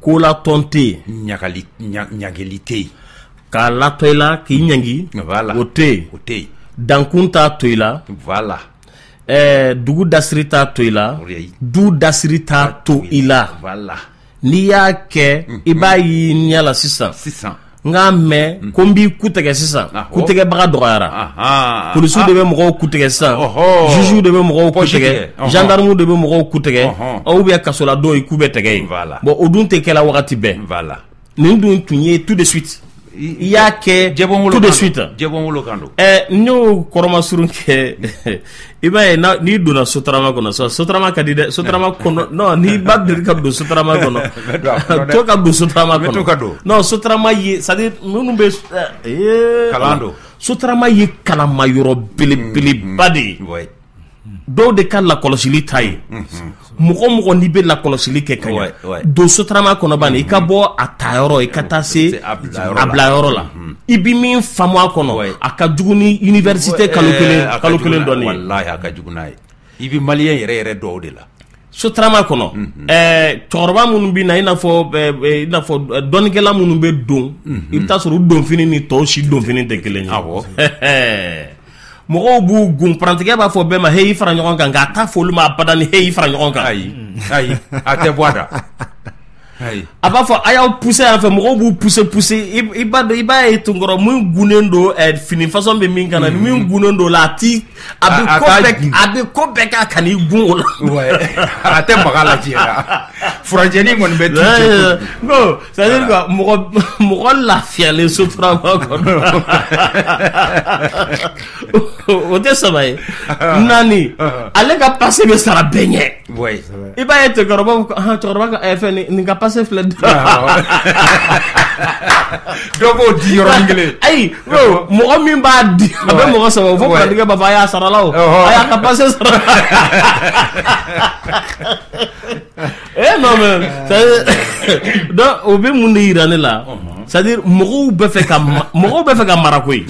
ko latɔn tɛ yen. Ɲageli tɛ yen. K'a latɔ i la k'i ɲangi. Voilà. O tɛ yen. O tɛ yen. Dankun t'a to i la. Voilà. Dugu dasiri t'a to i la. Du dasiri t'a to i la. Voilà. N'i y'a kɛ, i b'a y'i ɲɛ la sisan. Sisan. Nka mɛ ko n b'i ku tigɛ sisan, kutigɛbaga dɔgɔyara, polisiw de bɛ mɔgɔw ku tigɛ sisan, juges de bɛ mɔgɔw ku tigɛ, gendarmes de bɛ mɔgɔw ku tigɛ, ou bien kasoladon i ku bɛ tigɛ yen. Bon o dun tɛ kɛla wagati bɛɛ. Nin dun tun ye tout de suite. I y'a kɛ tout de suite. N y'o kɔrɔmasurun kɛ, i b'a ye n'i donna Sotarama kɔnɔ, Sotarama ka di dɛ, Sotarama kɔnɔ, non n'i ba deli ka don Sotarama kɔnɔ, to ka don Sotarama kɔnɔ, non Sotarama ye, c'est à dire minnu bɛ kalan don, Sotarama ye kalanmayɔrɔ belebeleba de ye. Dɔw de ka lakɔlɔsili ta ye. Mɔgɔ mɔgɔ n'i bɛ lakɔlɔsili kɛ ka ɲɛ, don Sotrama kɔnɔ bani, i ka bɔ a tayɔrɔ, i ka taa se a bilayɔrɔ la, i bi min faamu a kɔnɔ, a ka jugu ni université kalo kelen dɔɔni ye. Walahi, a ka jugu n'a ye. I bɛ maliyɛn yɛrɛ yɛrɛ dɔw de la. Sotrama kɔnɔ, cɛkɔrɔba minnu bɛ na, i n'a fɔ dɔnnikɛla minnu bɛ don, i bɛ taa sɔrɔ u donfini ni tɔw si donfini tɛ kelen ye. Awɔ. Mɔgɔw b'u gun, parantikɛ b'a fɔ bɛɛ ma heyi fara ɲɔgɔn kan, nka a t'a fɔ olu ma abada ni heyi fara ɲɔgɔn kan. Ayi, a tɛ bɔ a da. A b'a fɔ a y'aw pousser yan fɛ, mɔgɔw b'u pousser i b'a dɔn, i b'a ye tunkɔrɔ min gunnen don, fini façon bɛ min kan na, ni min gunnen don la, a ti a bɛ ko bɛɛ k'a ka n'i gun o la. A tɛ maga a la tiɲɛ na. Furancɛnin kɔni bɛ t'u cɛ. Non, c'est à dire quoi, mɔgɔ lafiyalen Sotrama kɔnɔ. O tɛ saba ye. Naani, ale ka passe bɛ sara bɛɛ ɲɛ. I b'a ye cɛkɔrɔba ka fɛn nin ka passe filɛ. Dɔ b'o di yɔrɔnin kelen. Ayi, mɔgɔ min b'a di, a bɛ mɔgɔ saba, fo parantikɛ b'a fɔ a y'a sara la o, a y'a ka passe sara. Eh non mais donc o bɛ mun de yira ne la? C'est à dire mɔgɔw bɛ fɛ ka mara koyi.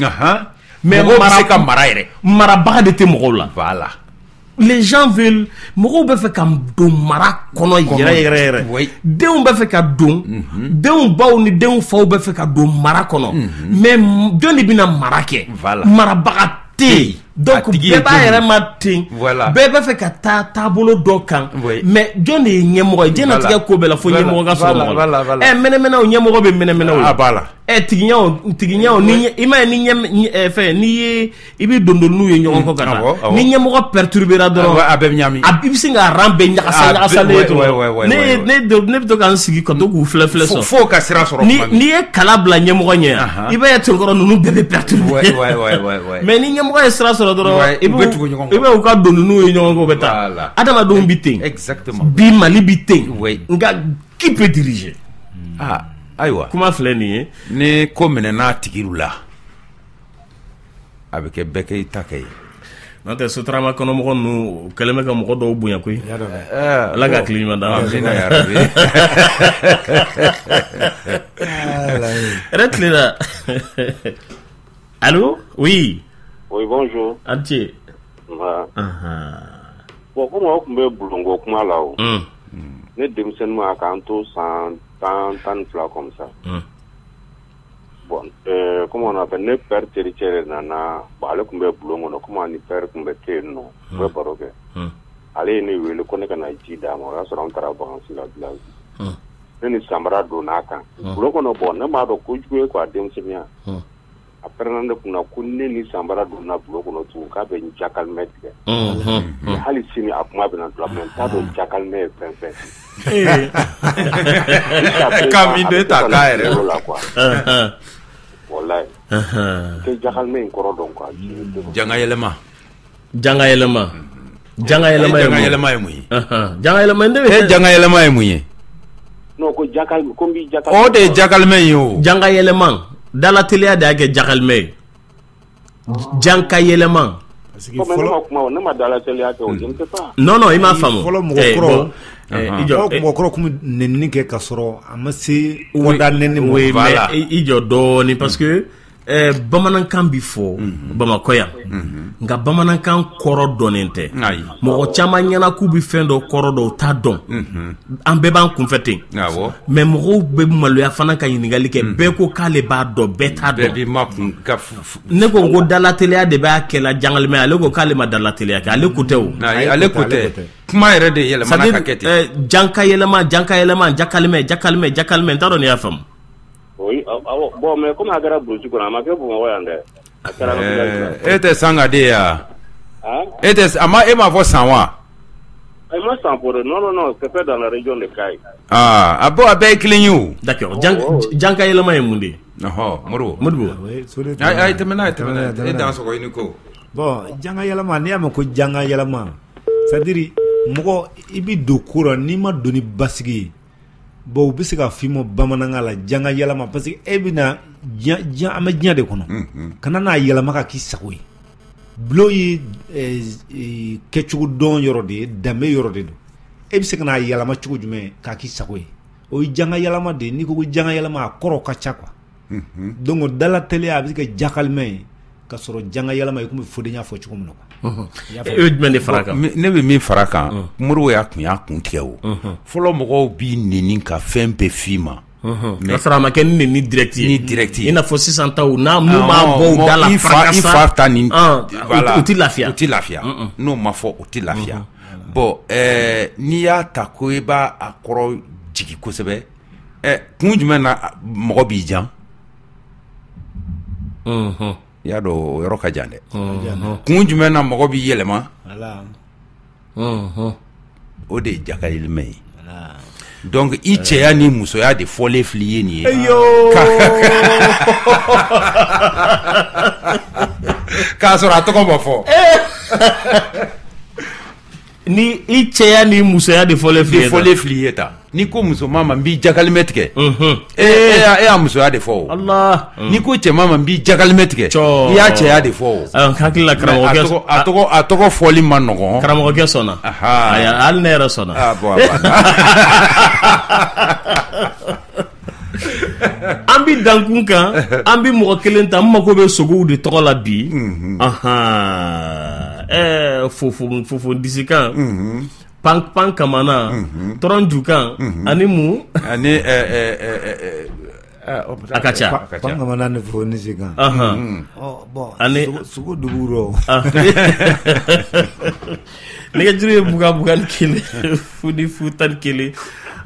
Mais mɔgɔw bɛ se ka mara yɛrɛ. Marabaga de tɛ mɔgɔw la. Voilà. Les gens veulent, mɔgɔw bɛ fɛ ka don mara kɔnɔ yɛrɛ yɛrɛ yɛrɛ. Denw bɛ fɛ ka don, denw baw ni denw faw bɛ fɛ ka don mara kɔnɔ. Mais jɔn de bɛna mara kɛ? Marabaga tɛ yen. Donc bɛɛ b'a yɛrɛ ma ten. Bɛɛ bɛ fɛ ka taa taabolo dɔ kan. Mais jɔn de ye ɲɛmɔgɔ ye? Diɲɛlatigɛ ko bɛɛ la fo ɲɛmɔgɔ ka sɔrɔ mɔgɔ la. Mɛnɛmɛnɛw ɲɛmɔgɔ bɛ mɛnɛmɛnɛw la. A b'a la. Tigiɲaw ni i m'a ye ni ɲɛ fɛn n'i ye i bɛ dondonniw ye ɲɔgɔn kɔ ka taa, ni ɲɛmɔgɔ perturbera dɔrɔn, a bɛɛ bɛ ɲagami, i bɛ sin ka rang bɛɛ ɲagasalen ye dɔrɔn. Ne bɛ to ka n sigi ka to k'u filɛ filɛ sɔn fo ka sira sɔrɔ. N'i ye kala bila ɲɛmɔgɔ ɲɛ, i b'a ye tunkɔrɔ ninnu bɛɛ bɛ perturber. Mais ni ɲɛmɔgɔ ye sira sɔrɔ dɔrɔn, i bɛ tugu ɲɔgɔn kɔ, i bɛ u ka dondonniw ye ɲɔgɔn kɔ, u bɛ taa. Adamadenw bɛ ten, bi Mali bɛ ten, nka qui peut diriger? Ayiwa, kuma filɛ nin ye, ni ko minɛna tigiw la, a bɛ kɛ bɛɛ kɛ i ta kɛ ye. N'o tɛ Sotrama kɔnɔmɔgɔ ninnu u kɛlen bɛ ka mɔgɔ dɔw bonya koyi. Ala ka hakili ɲuman d'an ma. Amina ya rabi. Hɛrɛ tilenna. Allo, oui. Oui, bonjour. A ni ce. Nba. Bon, komi aw tun bɛ bulonko kuma la o. Ne denmisɛnnin ma k'an to san 12 comme ça. Bon, comment on appelle, ne père tericɛ de nana, bon, ale tun bɛ bulon kɔnɔ, komi ani père tun bɛ te yen nɔ, u bɛ baro kɛ. Ale ye ne wele ko ne ka na ji d'a ma, o y'a sɔrɔ an taara vacances la village. Ne ni samara donna a kan. Bulon kɔnɔ, bon, ne m'a dɔn kojugu ye quoi, denmisɛnninya. A pɛrɛnna ne kunna ko ne ni samara donna bulon kɔnɔ tugun k'a bɛ n jakalimɛ tigɛ. Hali sini a kuma bɛna bila, mais n t'a dɔn jakalimɛ ye fɛn fɛn. K'a min de ta k'a yɛrɛ la quoi. Walayi. Tɛ jakalimɛ in kɔrɔ dɔn quoi. Janga yɛlɛma. Janga yɛlɛma. Janga yɛlɛma ye mun ye? Janga yɛlɛma ye mun ye? Janga yɛlɛma ne bɛ. Janga yɛlɛma ye mun ye? Non, ko jakalimɛ, ko n b'i jakalimɛ. O de ye jakalimɛ ye o. Janga yɛlɛma. Dalateliya de y'a kɛ jakalimɛ ye. Janka yɛlɛma. Fɔlɔ ne ma dalateliya kɛ o, je ne sais pas. Non non, i m'a faamu. Fɔlɔ mɔgɔkɔrɔ, mɔgɔkɔrɔ kun bɛ nɛnini kɛ ka sɔrɔ a ma se kɔda nɛni ma. Oui, mais i jɔ dɔɔni parce que bamanankan bi fɔ Bamakɔ yan, nka bamanankan kɔrɔ dɔnnen tɛ. Mɔgɔ caman ɲɛna k'u bɛ fɛn dɔ kɔrɔ dɔn, u t'a dɔn. An bɛɛ b'an kunfɛ ten. Mais mɔgɔw bɛ maloya fana ka ɲininkali kɛ. Bɛɛ ko k'ale b'a dɔn, bɛɛ t'a dɔn. Ne ko ko dalateliya de b'a kɛla jangalimɛ, ale ko k'ale ma dalateliya kɛ, ale ko tɛ o. Ale ko tɛ. Kuma yɛrɛ de yɛlɛmana ka kɛ ten. Janka yɛlɛma, janka yɛlɛma, jakalimɛ, jakalimɛ, jakalimɛ, n t'a dɔn n'i y'a faamu. Oui, bon, mais comme a kɛra brousse kɔnɔ, a ma kɛ Bamakɔ yan dɛ. A kɛra e tɛ Sangade ye wa? E tɛ a ma e m'a fɔ San wa? I ma San fɔ dɛ. Non non non, c'est fait dans la région de Kayes. Ah, a bon, a bɛɛ ye kelen ye o. D'accord. Janka yɛlɛma ye mun de ye? Ɔhɔ, Modibo. Modibo. Ayi, tɛmɛ n'a ye, tɛmɛ n'a ye. E dan sɔgɔ i ni ko. Bon, janka yɛlɛma, n'i y'a mɛn ko janka yɛlɛma, c'est à dire mɔgɔ i bɛ don ko la n'i ma don ni basigi ye. Bon, u bɛ se ka f'i ma bamanankan la janga yɛlɛma parce que e bɛna diɲɛ, an bɛ diɲɛ de kɔnɔ, kana n'a yɛlɛma ka k'i sago ye. Bulon ye kɛcogo dɔn yɔrɔ de ye, danbe yɔrɔ de don. E bɛ se ka n'a yɛlɛma cogo jumɛn k'a k'i sago ye? O ye janga yɛlɛma de ye. N'i ko ko janga yɛlɛma, a kɔrɔ ka ca quoi. Donc dala teliya a bɛ se ka jakalimɛ ye ka sɔrɔ janga yɛlɛma i komi Fode y'a fɔ cogo min na quoi. E bɛ jumɛn de fara kan? Ne bɛ min fara kan, Modibo y'a kun tigɛ o. Fɔlɔ mɔgɔw b'i neni ka fɛn bɛɛ f'i ma. Ka sɔrɔ a ma kɛ ni neni direct ye. Ni direct ye. I n'a fɔ sisan taw n'a mun b'a bɔ u da la i fa ta nin. Voilà. U ti lafiya. U ti lafiya. N'o ma fɔ u ti lafiya. Bon n'i y'a ta ko i b'a a kɔrɔ jigin kosɛbɛ, kun jumɛn na mɔgɔ b'i jan? I y'a dɔn o yɔrɔ ka jan dɛ. Kun jumɛn na mɔgɔ b'i yɛlɛma? O de ye jakalimɛ ye. Donc i cɛya ni musoya de fɔlen fili ye nin ye. K'a sɔrɔ a tɔgɔ ma fɔ. Ni i cɛya ni musoya de fɔlen fili ye. Fɔlen fili ye ta. N'i ko musoman ma n b'i jakalimɛ tigɛ. E y'a musoya de fɔ o. Allah. N'i ko cɛman ma n b'i jakalimɛ tigɛ. I y'a cɛya de fɔ o. Hakili la karamɔgɔkɛ. A tɔgɔ fɔli ma nɔgɔn. Karamɔgɔkɛ sɔnna. Ayi, hali ne yɛrɛ sɔnna. Bon. An bɛ dankun kan, an bɛ mɔgɔ kelen ta, n mako bɛ sogow de tɔgɔ la bi. Fofo disikan. Pan pan kamana, tɔrɔn jukan, ani mun? Ani a ka ca. Pan kamana ni fofo disikan. Bon, ani sogo dugu rɔ. Nɛgɛjuru ye 20 21 0 0 11.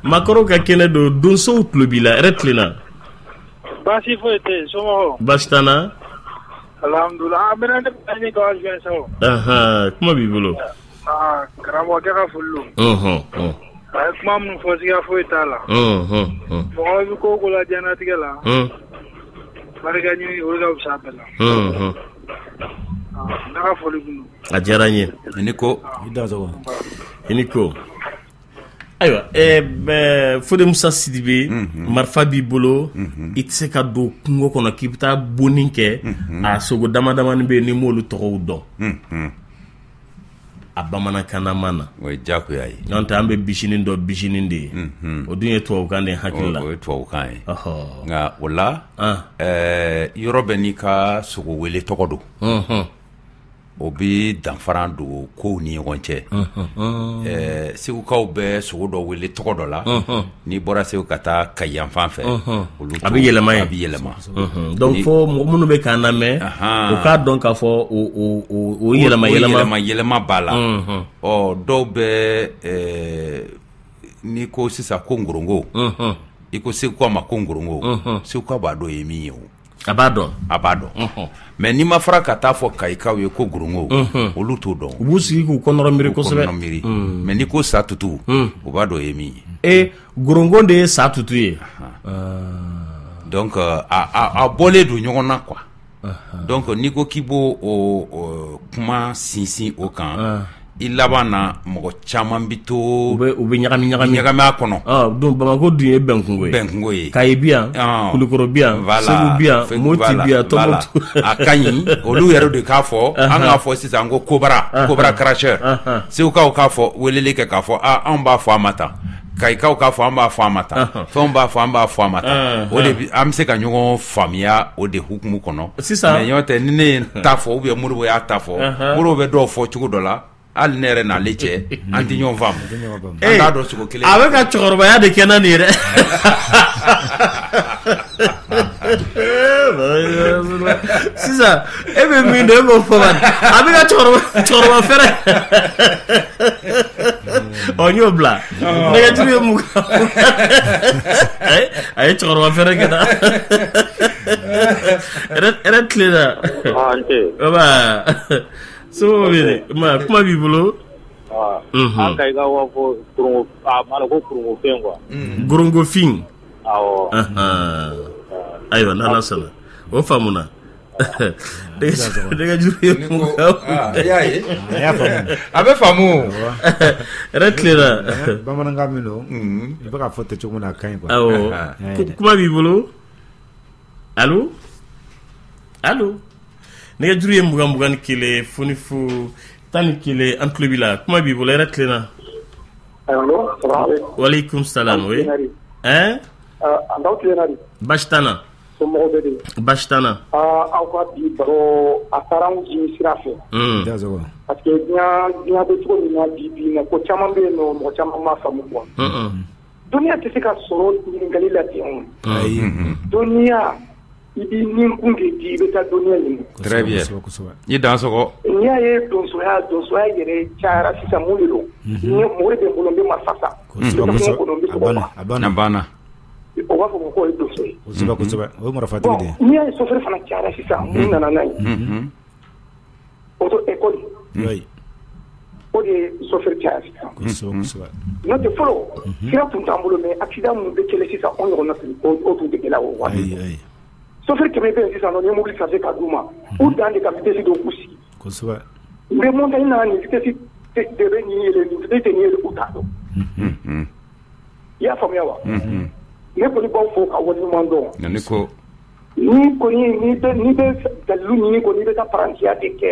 Maakɔrɔw ka kɛnɛ don, donsow tulo b'i la, hɛrɛ tilenna. Baasi foyi tɛ yen, somɔgɔw? Baasi t'an na. Alhamdulilah, an bɛna ne ɲini k'aw joindre sa o. Kuma b'i bolo. Karamɔgɔkɛ ka foli don. A ye kuma minnu fɔ siga foyi t'a la. Mɔgɔ bɛ ko o ko la diɲɛlatigɛ la. Barika ɲini o de ka fisa a bɛɛ la. Ne ka foli kun don. A diyara n ye. I ni ko. I dansogo. I ni ko. Ayiwa, Fode Musa Sidibe, marifa b'i bolo, i tɛ se ka don kungo kɔnɔ k'i bɛ taa bonni kɛ, a sogo dama damani bɛ yen n'i m'olu tɔgɔw dɔn. A bamanankanna na. O ye diyagoya ye. N'o tɛ an bɛ bisinin dɔn bisinin de ye. O dun ye tubabukan de ye hakili la. O ye tubabukan ye. Nka o la, yɔrɔ bɛɛ n'i ka sogo wele tɔgɔ don. O bɛ danfara don kow ni ɲɔgɔn cɛ. Segukaw bɛ sogo dɔ wele tɔgɔ dɔ la. N'i bɔra Segu ka taa Kayi yan fan fɛ, olu a bɛ yɛlɛma yen. A bɛ yɛlɛma. Donc fo mɔgɔ minnu bɛ k'an lamɛn, u k'a dɔn k'a fɔ o yɛlɛma yɛlɛma yɛlɛma b'a la. Ɔ dɔw bɛ n'i ko sisan ko ngorongo, i ko Segukaw ma ko ngorongo, Segukaw b'a dɔn ye min ye o. A b'a dɔn. A b'a dɔn. Mais n'i ma fara ka taa fɔ Kayikaw ye ko gorongo, olu t'o dɔn. U b'u sigi k'u kɔnɔrɔ miiri kosɛbɛ. Mais n'i ko sa tutu, u b'a dɔn ye min ye. Gorongo de ye sa tutu ye. Donc a bɔlen don ɲɔgɔn na quoi. Donc n'i ko k'i b'o o kuma sinsin o kan, i laban na mɔgɔ caman bɛ to. U bɛ ɲagami ɲagami a kɔnɔ. Donc Bamakɔ dun ye bɛnkungo ye. Bɛnkungo ye. Kayi bi yan, Kulukɔrɔ bi yan, Segu bi yan, Moti bi yan, Tɔnbukutu. A ka ɲi olu yɛrɛ de k'a fɔ, an k'a fɔ sisan ko kobara, kobara cracheur. Segukaw k'a fɔ weleli kɛ k'a fɔ anw b'a fɔ a ma tan. Kayikaw k'a fɔ an b'a fɔ a ma tan. Fɛnw b'a fɔ an b'a fɔ a ma tan. O de an bɛ se ka ɲɔgɔn faamuya o de hukumu kɔnɔ. Sisan mais ɲɔgɔn tɛ ni ne ye n ta fɔ ou bien Modibo y'a ta fɔ, Modibo bɛ dɔw fɔ cogo dɔ la. Hali ne yɛrɛ n'ale cɛ an tɛ ɲɔgɔn faamu. An t'a dɔn sogo kelen. A bɛ ka cɛkɔrɔbaya de kɛ na nin ye dɛ. Sisan e bɛ min dɔn e b'o fɔ bani. A bɛ ka cɛkɔrɔba fɛrɛ. Ɔ n y'o bila. Nɛgɛjuru ye 20. A ye cɛkɔrɔba fɛrɛ kɛ na. Hɛrɛ tilenna. An ce. Baba. So ma kuma b'i bolo. An ka i ka wa fɔ a ma ko kurungofɛn quoi. Gorongofin. Awɔ. Ayiwa n'Ala sɔnna o faamuna. Nɛgɛjuru ye 20. I y'a ye. A bɛ faamu. Hɛrɛ tilenna. Bamanankan min don, i bɛ k'a fɔ ten cogo min na a ka ɲi quoi. Awɔ. Kuma b'i bolo. Allo. Allo. Nɛgɛjuru ye 20 21 0 0 11 an tulo b'i la. Kuma b'i bolo, hɛrɛ tilenna. Allo, salamu aleykum. Waaleykum salam, oui. Hein? An t'aw tilenna di? Baasi t'an na. Somɔgɔw bɛ di? Baasi t'an na. Aw ka bi baro a taara anw jimi sira fɛ. Parce que diɲɛ bɛ cogo min na bi bi in na, ko caman bɛ yen nɔ, mɔgɔ caman m'a faamu quoi. Dɔnniya tɛ se ka sɔrɔ ɲininkali la ten o. Dɔnniya, i b'i ninkun de di, i bɛ taa dɔnniya ɲini. Très bien. I dansɔgɔ. N'i y'a ye donsoya yɛrɛ cayara sisan, mun de don? Mori bɛ n bolo, n bɛ marifa san. A banna. O b'a fɔ k'o ye donso ye. Kosɛbɛ, o ye marifatigi de ye. N'i y'a ye sofɛri fana cayara sisan, mun nana n'a ye? Auto école. O de ye sofɛri caya sisan. Kosɛbɛ. N'o tɛ fɔlɔ, sira tun t'an bolo, mais accident minnu bɛ kɛlɛ sisan, o ɲɔgɔnna o tun tɛ kɛlɛ o waati. Sofɛri 100 bɛ yen sisan nɔ, n'i ye mobili chargé k'a d'u ma, u dan de ka vitesse dɔw k'u sigi. Kosɛbɛ. N bɛ montagne na, nin vitesse de bɛ nin yɛlɛ, nin vitesse tɛ nin yɛlɛ, u t'a dɔn. I y'a faamuya wa? Ne kɔni b'aw fo ka waleɲuman dɔn. Ne ko. Ni kɔni n'i bɛ dalilu ɲini kɔni, i bɛ taa parantiya de kɛ.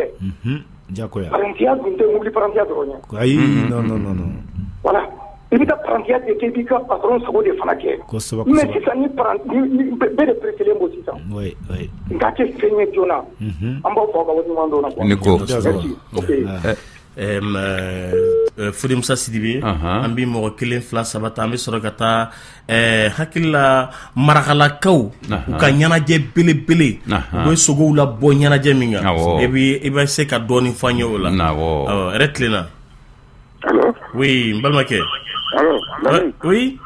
Jagoya. Parantiya dun tɛ mobili parantiya dɔrɔn ye. Ayi, non non non. Voilà. I bɛ taa parantiya de kɛ, i b'i ka patron sago de fana kɛ. Kosɛbɛ. Mais sisan ni bɛɛ de pressélen bɔ sisan. Oui oui. Nka kɛ fɛn ye joona. An b'aw fo ka waleɲuman dɔn. Ne ko. Merci. Ok. Fode Musa Sidibe, an bɛ mɔgɔ 1 2 3 ta, an bɛ sɔrɔ ka taa hakili la marakalakaw u ka ɲɛnajɛ belebele, u bɛ sogow la bɔ ɲɛnajɛ min kan, i bɛ se ka dɔɔnin fɔ an ye o la. Hɛrɛ tilenna. Allo. Oui, n balimakɛ. Allo. Oui.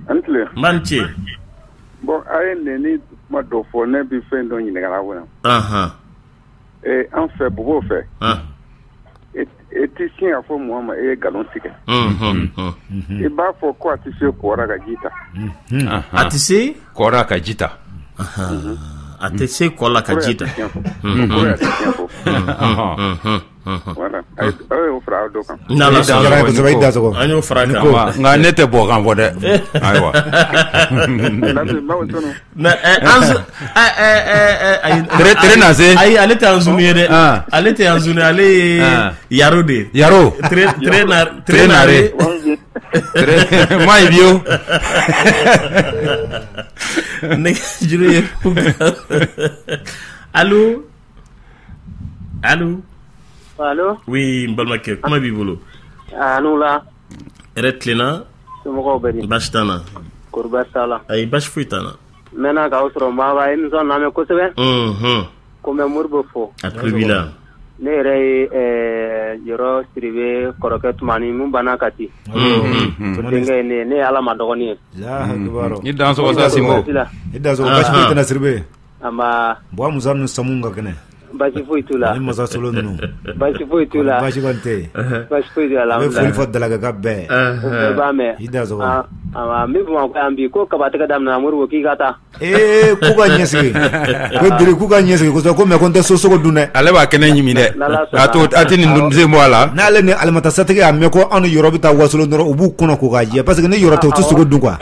An tile. N b'a ni ce. Bon, a ye nɛni kuma dɔ fɔ, ne bɛ fɛn dɔ ɲininka aw la. An fɛ, Bobo fɛ. E tɛ sin k'a fɔ mɔgɔ ma e ye nkalon tigɛ. I b'a fɔ ko a tɛ se kɔra ka ji ta. A tɛ se kɔra ka ji ta. A tɛ se kɔ la ka ji ta. Voilà. Aw y'o fara aw dɔ kan. N'Ala sɔnna. An y'o fara kan. Nka ne tɛ bɔ kan fɔ dɛ. Ayiwa. Tere na se. Ayi, ale tɛ an zunu ye dɛ. Ale tɛ an zunu, ale ye Yaro de ye. Yaro. Tere nare. Maa ye bio. Nɛgɛjuru ye. Allo. Allo. Allo. Oui, n balimakɛ, kuma b'i bolo. A n'u la. Hɛrɛ tilenna. Somɔgɔw bɛ di? Baasi t'an na. Kɔri baasi t'a la? Ayi, baasi foyi t'an na. N mɛnna k'aw sɔrɔ n b'a émission lamɛn kosɛbɛ. Ko n bɛ Moribo fo. A tulo b'i la. Ne yɛrɛ ye Yɔrɔ Sidibe kɔrɔkɛ Tumani mun banna Kati. O denkɛ ye ne ye, ne ye Ala ma dɔgɔnin ye. I dansɔgɔ sa Sinbo. I dansɔgɔ, baasi foyi tɛ n na Sidibe. Anba. Buwa Musa ni Samu ka kɛnɛ. Baasi foyi t'u la. Ani Masa Solo ninnu. Baasi foyi t'u la. Baasi kɔni tɛ yen. Baasi foyi t'u la. N bɛ foli fɔ Dalakɛ bɛɛ. O bɛɛ b'a mɛn. I dansɔgɔ. N bɛ Bamakɔ yan bi ko kabatigɛ daminɛna Moribo k'i ka taa. Ee k'u ka ɲɛsigi. Ko Diri k'u ka ɲɛsigi kosɛbɛ ko mais ko n tɛ sosogo dun dɛ. Ale b'a kɛnɛ ɲimi dɛ. A t'o a tɛ nin sen bɔ a la. N'ale ni alimatasatigi y'a mɛn ko anw ni Yɔrɔ bɛ taa Wasolon dɔrɔn u b'u kɔnɔ ko k'a jɛ parce que ni Yɔrɔ tɛ u tɛ sogo dun quoi.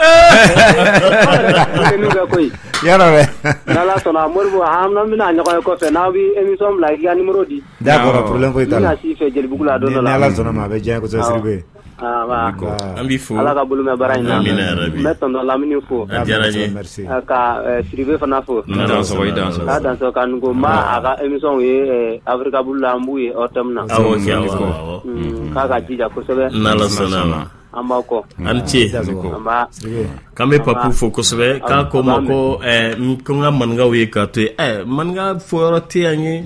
Yarɔ dɛ. N'Ala sɔnna Moribo an bɛna ɲɔgɔn ye kɔfɛ n'aw bɛ émission bila i ka numéro di. D'accord, problème foyi t'a la. N bɛna s'i fɛ Jelibugu la don dɔ la. Ni Ala sɔnna ma a bɛ diya n ye kosɛbɛ Sidibe. An b'i fo. Ala ka bolo mɛn baara in na. Amina yarabi. N bɛ tonton Lamini fo. A diyara n ye. Merci. Ka Sidibe fana fo. I dansɔgɔ, i dansɔgɔ. K'a dansɔgɔ ka nugo n b'a a ka émission ye Africa Bulu la n b'u ye hors thème na. Awɔ, awɔ. K'a ka jija kosɛbɛ. N'Ala sɔnna ma. An b'aw kɔ. An ni ce. K'an bɛ Papu fo kosɛbɛ. K'a ko ma ko ko n ka maninkaw ye k'a to yen. Maninka fo yɔrɔ tɛ yan ye.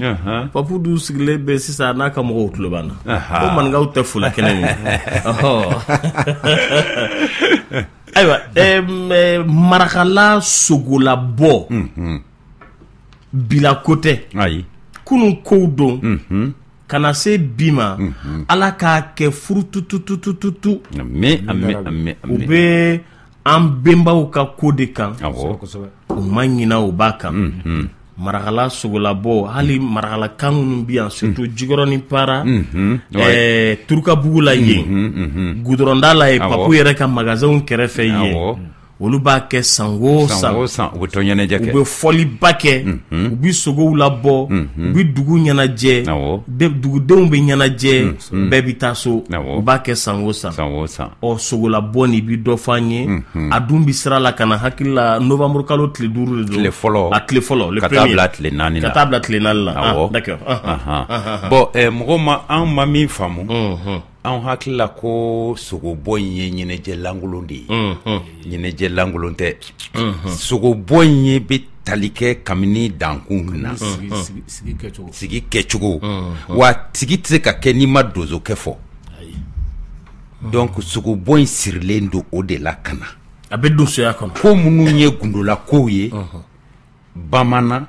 Papu dun sigilen bɛ sisan n'a ka mɔgɔw tulo b'an na. Ko maninkaw tɛ fola kɛnɛ min. Ayiwa, marakala sogolabɔ. Bila ko tɛ. Ayi. Kunun kow don. Ka na se bi ma, Ala k'a kɛ furutututututu. U bɛ an bɛnbaw ka ko de kan. U ma ɲinɛ u b'a kan. Marakala sogolabɔ, hali marakalakan minnu bɛ yan surtout Jikɔrɔni Para, Turukabugu la yen, gudɔrɔnda la yen, Papu yɛrɛ ka magasinw kɛrɛfɛ yen. Olu b'a kɛ san o san, u bɛ tɔn ɲɛnajɛ kɛ, u bɛ fɔliba kɛ, u bɛ sogow labɔ, u bɛ dugu ɲɛnajɛ, dugudenw bɛ ɲɛnajɛ, bɛɛ bɛ taa so, u b'a kɛ san o san. Ɔ sogolabɔ nin bi dɔ f'an ye, a dun bɛ sira la ka na hakili la novembre kalo tile 5 de don, tile fɔlɔ, a tile fɔlɔ, le premier, ka taa bila tile 4 la, ka taa bila tile 4 la. Awɔ, d'accord. Bon, mɔgɔ ma an ma min faamu. Anw hakili la ko sogobɔ in ye ɲɛnajɛ lankolon de ye. Ɲɛnajɛ lankolon tɛ. Sogobɔ in ye bɛ tali kɛ kabini dankun na. Sigi kɛcogo. Wa sigi tɛ se ka kɛ n'i ma donsokɛ fɔ. Donc sogobɔ in sirilen don o de la ka na. A bɛ donsoya kɔnɔ. Ko minnu ye gundola kow ye. Bamanan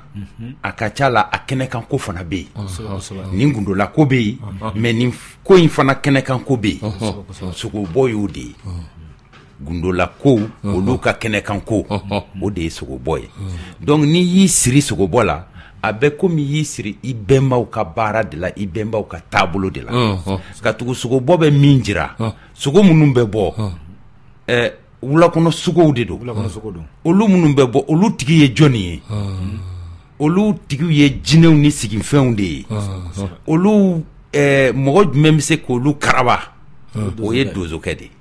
a ka ca la a kɛnɛkan ko fana bɛ yen, nin gundola ko bɛ yen, mais nin ko in fana kɛnɛkan ko bɛ yen. Sogobɔ y'o de ye, gundola ko olu ka kɛnɛkan ko o de ye sogobɔ ye. Donc n'i y'i siri sogobɔ la, a bɛ komi y'i siri i bɛnbaw ka baara de la, i bɛnbaw ka taabolo de la. Ka tugu sogobɔ bɛ min jira, sogo minnu bɛ bɔ wulakɔnɔ sogow de don, olu minnu bɛ bɔ, olu tigi ye jɔnni ye? Olu tigiw ye jinɛw ni siginfɛnw de ye. Olu mɔgɔ jumɛn bɛ se k'olu karaba? O ye donsokɛ de ye.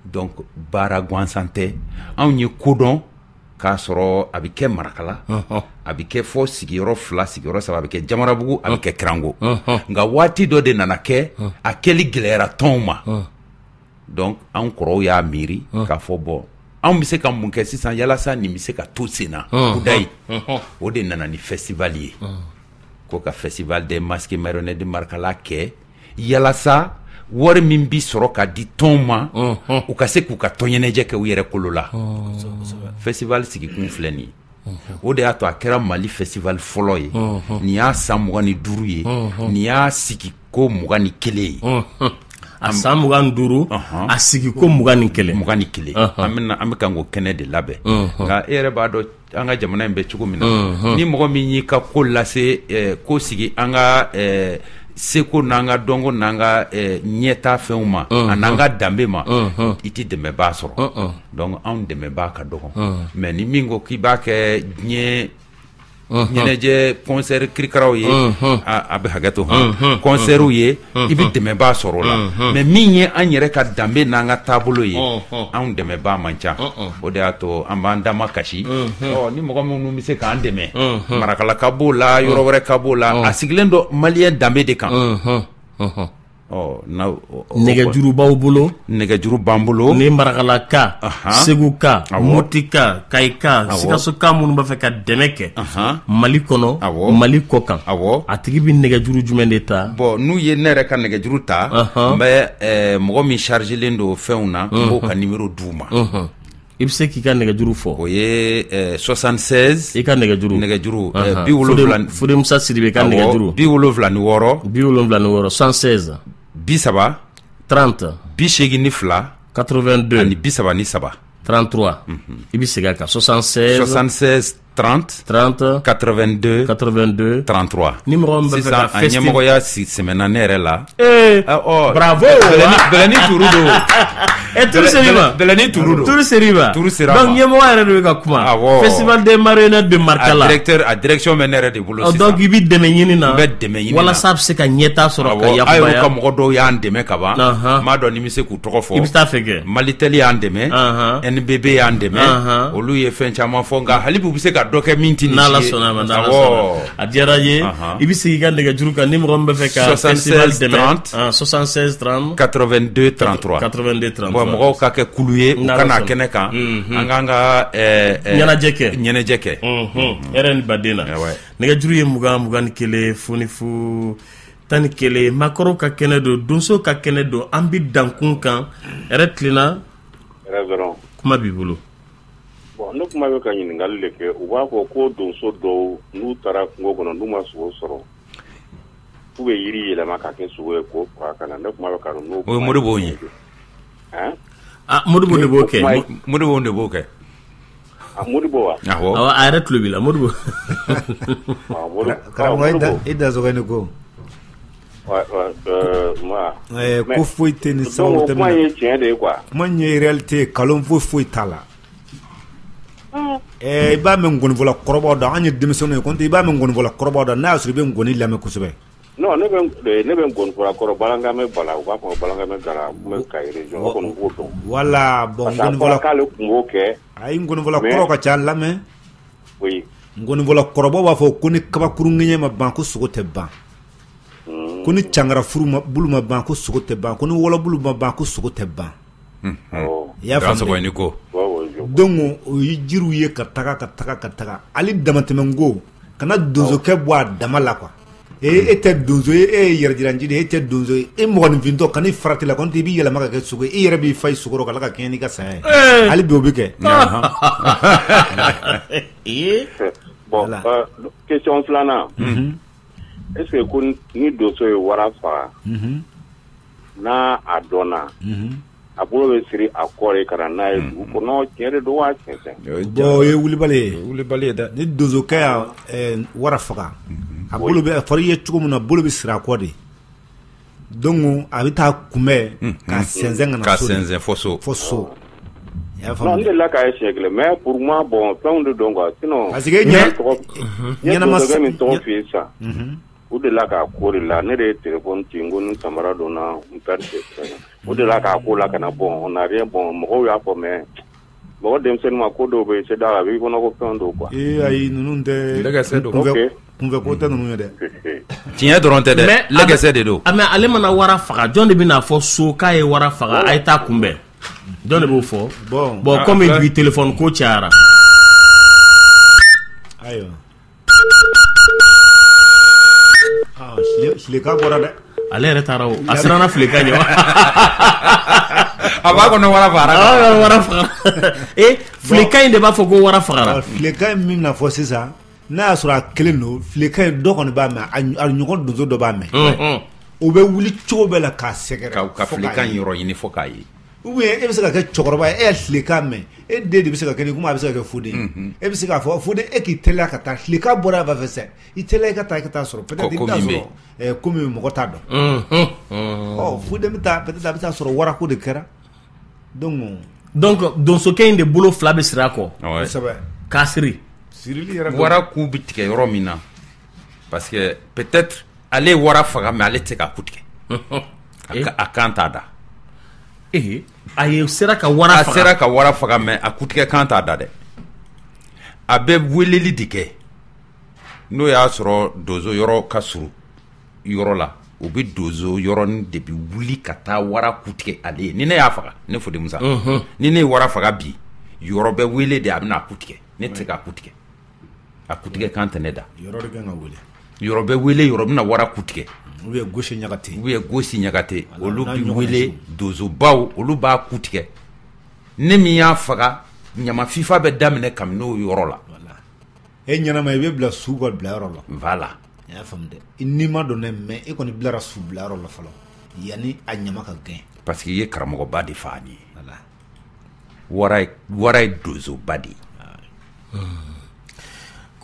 Donc baara gansan tɛ. Anw ye kodɔn k'a sɔrɔ a bɛ kɛ Marakala, a bɛ kɛ fɔ sigiyɔrɔ 2, sigiyɔrɔ 3, a bɛ kɛ Jamarabugu, a bɛ kɛ Kirango. Nka waati dɔ de nana kɛ, a kɛli gɛlɛyara tɔnw ma. Donc anw kɔrɔw y'a miiri k'a fɔ bɔn anw bɛ se ka mun kɛ sisan yalasa nin bɛ se ka to sen na kudayi. O de nana ni festival ye, ko ka festival des masques marionnettes de Marakala kɛ yalasa wari min bi sɔrɔ ka di tɔn ma, u ka se k'u ka tɔn ɲɛnajɛ kɛ u yɛrɛ kolo la. Festival sigikun filɛ nin ye. O de y'a to a kɛra Mali festival fɔlɔ ye. Nin y'a san 25 ye, nin y'a sigi ko 21 ye. A san 25, a sigi ko 21. 21. An bɛ kan k'o kɛnɛ de labɛn. Nka e yɛrɛ b'a dɔn an ka jamana in bɛ cogo min na, ni mɔgɔ min y'i ka ko lase, ko sigi an ka seko n'an ka dɔnko n'an ka ɲɛta fɛnw ma, a n'an ka danbe ma, i tɛ dɛmɛbaa sɔrɔ. Donc anw dɛmɛbaa ka dɔgɔ. Mais ni min ko k'i b'a kɛ diɲɛ ɲɛnajɛ concert kirikaraw ye, a bɛ hakɛ to, hɔn, concertw ye, i bɛ dɛmɛbaa sɔrɔ o la. Mais min ye an yɛrɛ ka danbe n'an ka taabolo ye, anw dɛmɛbaa man ca. O de y'a to an b'an dama kasi. Ɔ ni mɔgɔ minnu bɛ se k'an dɛmɛ, Marakala ka b'o la, yɔrɔ wɛrɛ ka b'o la, a sigilen don maliyɛn danbe de kan. Nɛgɛjuru b'aw bolo, nɛgɛjuru b'an bolo, ni Marakala ka, Segu ka, Moti ka, Kayi ka, Sikaso ka minnu b'a fɛ ka dɛmɛ kɛ Mali kɔnɔ, Mali kɔ kan, a tigi bɛ nɛgɛjuru jumɛn de ta? Bon, n'u ye ne yɛrɛ ka nɛgɛjuru ta, n bɛ mɔgɔ min chargelen don fɛnw na, n b'o ka numéro d'u ma. I bɛ se k'i ka nɛgɛjuru fɔ? O ye 76. I ka nɛgɛjuru. Nɛgɛjuru 70. Fode Musa Sidibe ka nɛgɛjuru. 76. 76 76. 30. 30. 82. 82. Ani 33. 33. I bɛ segin a kan 76. 76 30 30 82 82 33. Ni mɔgɔ min bɛ fɛ ka sisan a ɲɛmɔgɔya sɛmɛna ne yɛrɛ la. Bravo. Bɛlɛni turu don. Turu ser'i ma. Bɛlɛni turu don. Turu ser'i ma. Turu sera ma. Donc ɲɛmɔgɔ yɛrɛ de bɛ ka kuma. Awɔ. Festival des marionnettes de Marakala. A directeur, a direction bɛ ne yɛrɛ de bolo sisan. Donc i bɛ dɛmɛ ɲini na. N bɛ dɛmɛ ɲini na. Walasa a bɛ se ka ɲɛtaa sɔrɔ ka yakubaya. Awɔ, a y'u ka mɔgɔ dɔw y'an dɛmɛ ka ban. N m'a dɔn ni n bɛ se k'u tɔgɔ fɔ. I bɛ taa fɛ kɛ. Malitel y'an dɛmɛ. NBB y'an dɛmɛ. Olu ye fɛn caman fɔ, nka hali bi u bɛ se ka dɔ kɛ min tɛ nin si ye. N'Ala sɔnna a ma, n'Ala sɔnna. A diyara n ye. I bɛ segin i ka nɛgɛjuru kan ni mɔgɔ min bɛ fɛ ka festival dɛmɛ. 76 76 30 82 33. 82 33. Bon, mɔgɔw ka kɛ kulu ye, u ka na kɛnɛ kan, an k'an ka ɲɛnajɛ kɛ. Ɲɛnajɛ kɛ. Hɛrɛ ni baden na. Nɛgɛjuru ye 20 21 0 0 11. Maakɔrɔw ka kɛnɛ don, donso ka kɛnɛ don, an bɛ dankun kan. Hɛrɛ tilenna. Hɛrɛ dɔrɔn. Kuma b'i bolo. Bon, ne kuma bɛ ka ɲininkali de kɛ. U b'a fɔ ko donso dɔw n'u taara kungo kɔnɔ n'u ma sogo sɔrɔ, k'u bɛ yiri yɛlɛma ka kɛ sogo ye k'o faga ka na. Ne kuma bɛ ka n'o. O ye Modibo ye. Ah, Modibo de b'o kɛ. Modibo de b'o kɛ. Ah, Modibo wa? Awɔ. Awɔ, a yɛrɛ tulo b'i la, Modibo. Karamɔgɔ, i dansɔgɔ ni ko. Ko foyi tɛ ni sababu tɛ min na. Kuma ye tiɲɛ de ye quoi. Kuma in ye réalité nkalon foyi t'a la. I b'a mɛn ngɔnifɔla kɔrɔbaw da, an ye denmisɛnninw ye, ko i b'a mɛn ngɔnifɔla kɔrɔbaw da, n'a y'a sɔrɔ i bɛ ngɔni lamɛn kosɛbɛ. Non, ne bɛ ngɔnifɔla kɔrɔ Balangamɛ Bala, u b'a fɔ Balangamɛ Gara, n bɛ Kayi région, o kɔni b'o dɔn. Voilà, bon ngɔnifɔla k'ale tun b'o kɛ. Ayi, ngɔnifɔla kɔrɔ ka ca lamɛn. Oui. Ngɔnifɔla kɔrɔbaw b'a fɔ ko ni kabakuru ŋɛɲɛ ma ban ko sogo tɛ ban. Ko ni cangara furu bulu ma ban ko sogo tɛ ban, ko ni wɔlɔbulu ma ban ko sogo tɛ ban. I y'a faamu ko. Donc o ye jiriw ye ka taga ka taga ka taga hali damatɛmɛnko kana donsokɛ bɔ a dama la quoi. E tɛ donso ye, e ye yɛrɛjiranji de ye, e tɛ donso ye, e mɔgɔninfintɔ kan'i farati la, ko i b'i yɛlɛma ka kɛ sogo ye, i yɛrɛ b'i fa i sogo rɔ ka tila ka kɛɲɛ n'i ka saya ye. Hali bi o bɛ kɛ. Bon, question filanan. Est-ce que ko ni donso ye wara faga, n'a a dɔnna, a bolo bɛ siri a kɔ de ka na n'a ye dugu kɔnɔ, tiɲɛ de don wa tiɲɛ tɛ? Bon, o ye wulibali ye. Wulibali ye dɛ. Ni donsokɛ y'a wara faga, a bolo bɛ, a fɔra i ye cogo min na, bolo bɛ siri a kɔ de. Donc a bɛ taa kunbɛn ka sɛnsɛn ka na so. Ka sɛnsɛn fo so. Fo so. Non, n delila k'a ye siɲɛ kelen, mais pour moi, bon, fɛnw de don quoi, sinon. Parce que ɲɛnama donsokɛ min tɔgɔ f'i ye sisan. O de la k'a ko de la, ne de ye téléphone ci n ko ni samara donna n père o de la k'a ko la ka na, bon, on n'a rien, bon, mɔgɔw y'a fɔ, mais mɔgɔ denmisɛnnin ma ko dɔw bɛ yen, c'est da la a b'i kɔnɔ ko fɛn dɔw quoi. Ee ayi, ninnu tɛ. Lɛgɛsɛ don. Kunfɛ ko tɛ ninnu ye dɛ. Tiɲɛ dɔrɔn tɛ dɛ, lɛgɛsɛ de don. Mais ale mana wara faga, jɔn de bɛna fɔ so k'a ye wara faga, a ye taa kunbɛn? Jɔn de b'o fɔ? Bon, comme bi téléphone ko cayara. Ayiwa. Fileka bɔra dɛ. Ale yɛrɛ taara o. A siranna fileka ɲɛ. A b'a kɔnɔ wara fagara. Wara fagara. Fileka in de b'a fɔ ko wara fagara. Fileka in min na fɔ sisan, n'a y'a sɔrɔ a kelen don, fileka in dɔ kɔni b'a mɛn, a ɲɔgɔn donso dɔ b'a mɛn. O bɛ wuli cogo bɛɛ la k'a sɛgɛrɛ. Ka fileka in yɔrɔ ɲini fo k'a ye. Ou bien e bɛ se ka kɛ cɛkɔrɔba ye, e ye fileka mɛn, e den de bɛ se ka kɛ ni komi a bɛ se ka kɛ foden ye. E bɛ se k'a fɔ foden e k'i teliya ka taa, fileka bɔra a fɛ sisan, i teliya i ka taa sɔrɔ peut-être i bɛ taa sɔrɔ komi mɔgɔ t'a dɔn. Ɔ foden bɛ taa peut-être a bɛ taa sɔrɔ warako de kɛra. Donc donsokɛ in de bolo fila bɛ siri a kɔ. Kosɛbɛ. K'a siri. Sirili yɛrɛ. Wara ku bɛ tigɛ yɔrɔ min na, parce que peut-être ale ye wara faga mais ale tɛ se k'a ku tigɛ. A kan t'a da. A ye sera ka wara faga. A sera ka wara faga mais a kutigɛ kan t'a da dɛ. A bɛ weleli de kɛ. N'o y'a sɔrɔ donso yɔrɔ ka surun yɔrɔ la, o bɛ donso yɔrɔnin de bɛ wuli ka taa wara kutigɛ ale ye. Ni ne y'a faga, ne Fode Musa, ni ne ye wara faga bi, yɔrɔ bɛ wele de a bɛna a kutigɛ. Ne tɛ se k'a kutigɛ. A kutigɛ kan tɛ ne da. Yɔrɔ de kan ka wele. Yɔrɔ bɛ wele, yɔrɔ bɛna wara kutigɛ. Ou bien gosi ɲagate. Ou bien gosi ɲagate. Olu bɛ wele donsobaw, olu b'a ku tigɛ. Ne min y'a faga, ɲama fifa bɛ daminɛ kabini o yɔrɔ la. E ɲɛnama i bɛ bila su ka bila yɔrɔ la. Voilà. I y'a faamu dɛ. I ni ma don dɛ, mais e kɔni bilara su bila yɔrɔ la fɔlɔ. Yanni a ɲama ka gɛn. Parce que i ye karamɔgɔba de fa ni ye. Voilà. Wara ye donsoba de ye.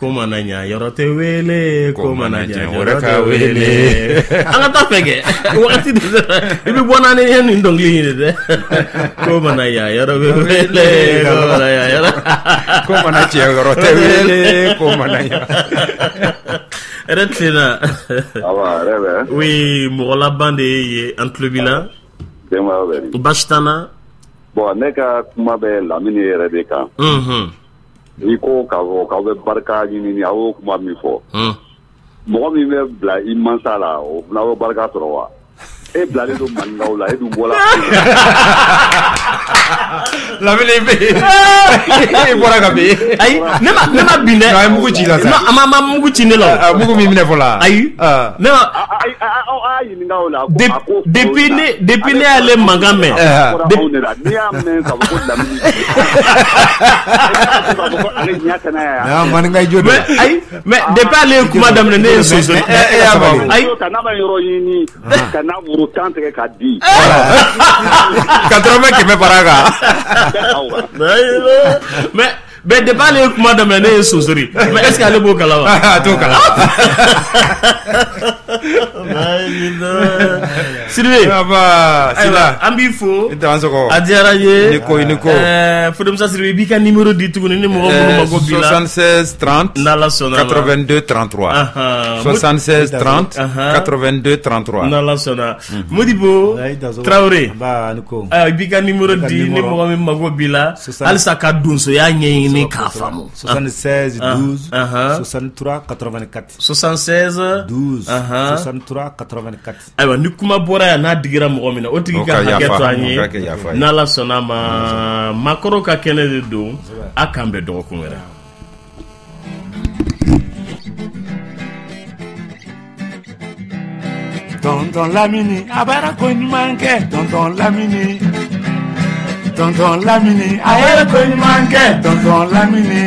Ko mana ɲa yɔrɔ tɛ wele, ko mana ɲa yɔrɔ tɛ wele. An ka taa fɛ kɛ wagati de sera, i bɛ bɔ n'an ye nin dɔnkili in de dɛ. Ko mana ɲa yɔrɔ bɛ wele, ko mana ɲa yɔrɔ. Ko mana cɛ yɔrɔ tɛ wele, ko mana ɲa. Hɛrɛ tilenna. Awa, hɛrɛ bɛ. Oui, mɔgɔ laban de ye an tulo b'i la. Denbayaw bɛ di? Baasi t'an na. Bon, ne ka kuma bɛ Lamini yɛrɛ de kan. I ko k'a fɔ k'aw bɛ barika ɲini, aw y'o kuma min fɔ. Mɔgɔ min bɛ bila i mansa la, o fana bɛ barika sɔrɔ wa? E bilalen don maninkaw la, e dun bɔra. Lamini bɛ yen. E bɔra ka bin. Ayi, ne ma bin dɛ. A ye mugu ci la sa. A ma mugu ci ne la. Mugu min minɛ fɔlɔ. Ayi. Ne ma. Aw y'a ɲininka o la. Depuis ne y'ale mankan mɛn. N'i y'a mɛn k'a fɔ ko Lamini. Ale ɲɛ tɛnɛ yan. Non, maninka i jo don. Ayi, mais depuis ale ye kuma daminɛ ne ye soso. E y'a faamu. Ayi. Ka n'a ma yɔrɔ ɲini ka n'a woro tan tigɛ k'a di. Ka dɔrɔmɛ 100 fara a kan. Mais Mais depuis ale ye kuma daminɛ ne ye sonsori, mais est ce que ale b'o kalama? A t'o kalama. Sidibe. Aba Sila. An b'i fo. I dansɔgɔ. A diyara n ye. Ni ko i ni ko. Fode Musa Sidibe, i b'i ka numéro di tuguni ni mɔgɔ minnu mago b'i la. 76 30 N'Ala sɔnna ma. 82 33. 76 30 82 33. N'Ala sɔnna. Modibo Traoré. I b'i ka numéro di ni mɔgɔ min mago b'i la halisa ka donsoya ɲɛɲini k'a faamu. 76 12 63 84. 76 12 63 84. Ayiwa, ni kuma bɔra yan n'a digira mɔgɔ min na, o tigi ka hakɛ to an ye. N'Ala sɔnna ma, maakɔrɔw ka kɛnɛ de don. A k'an bɛn dɔgɔkun wɛrɛ. Tonton Lamini a baara ko ɲuman kɛ. Tonton Lamini, Tonton Lamini a yɛrɛ ko ɲuman kɛ. Tonton Lamini.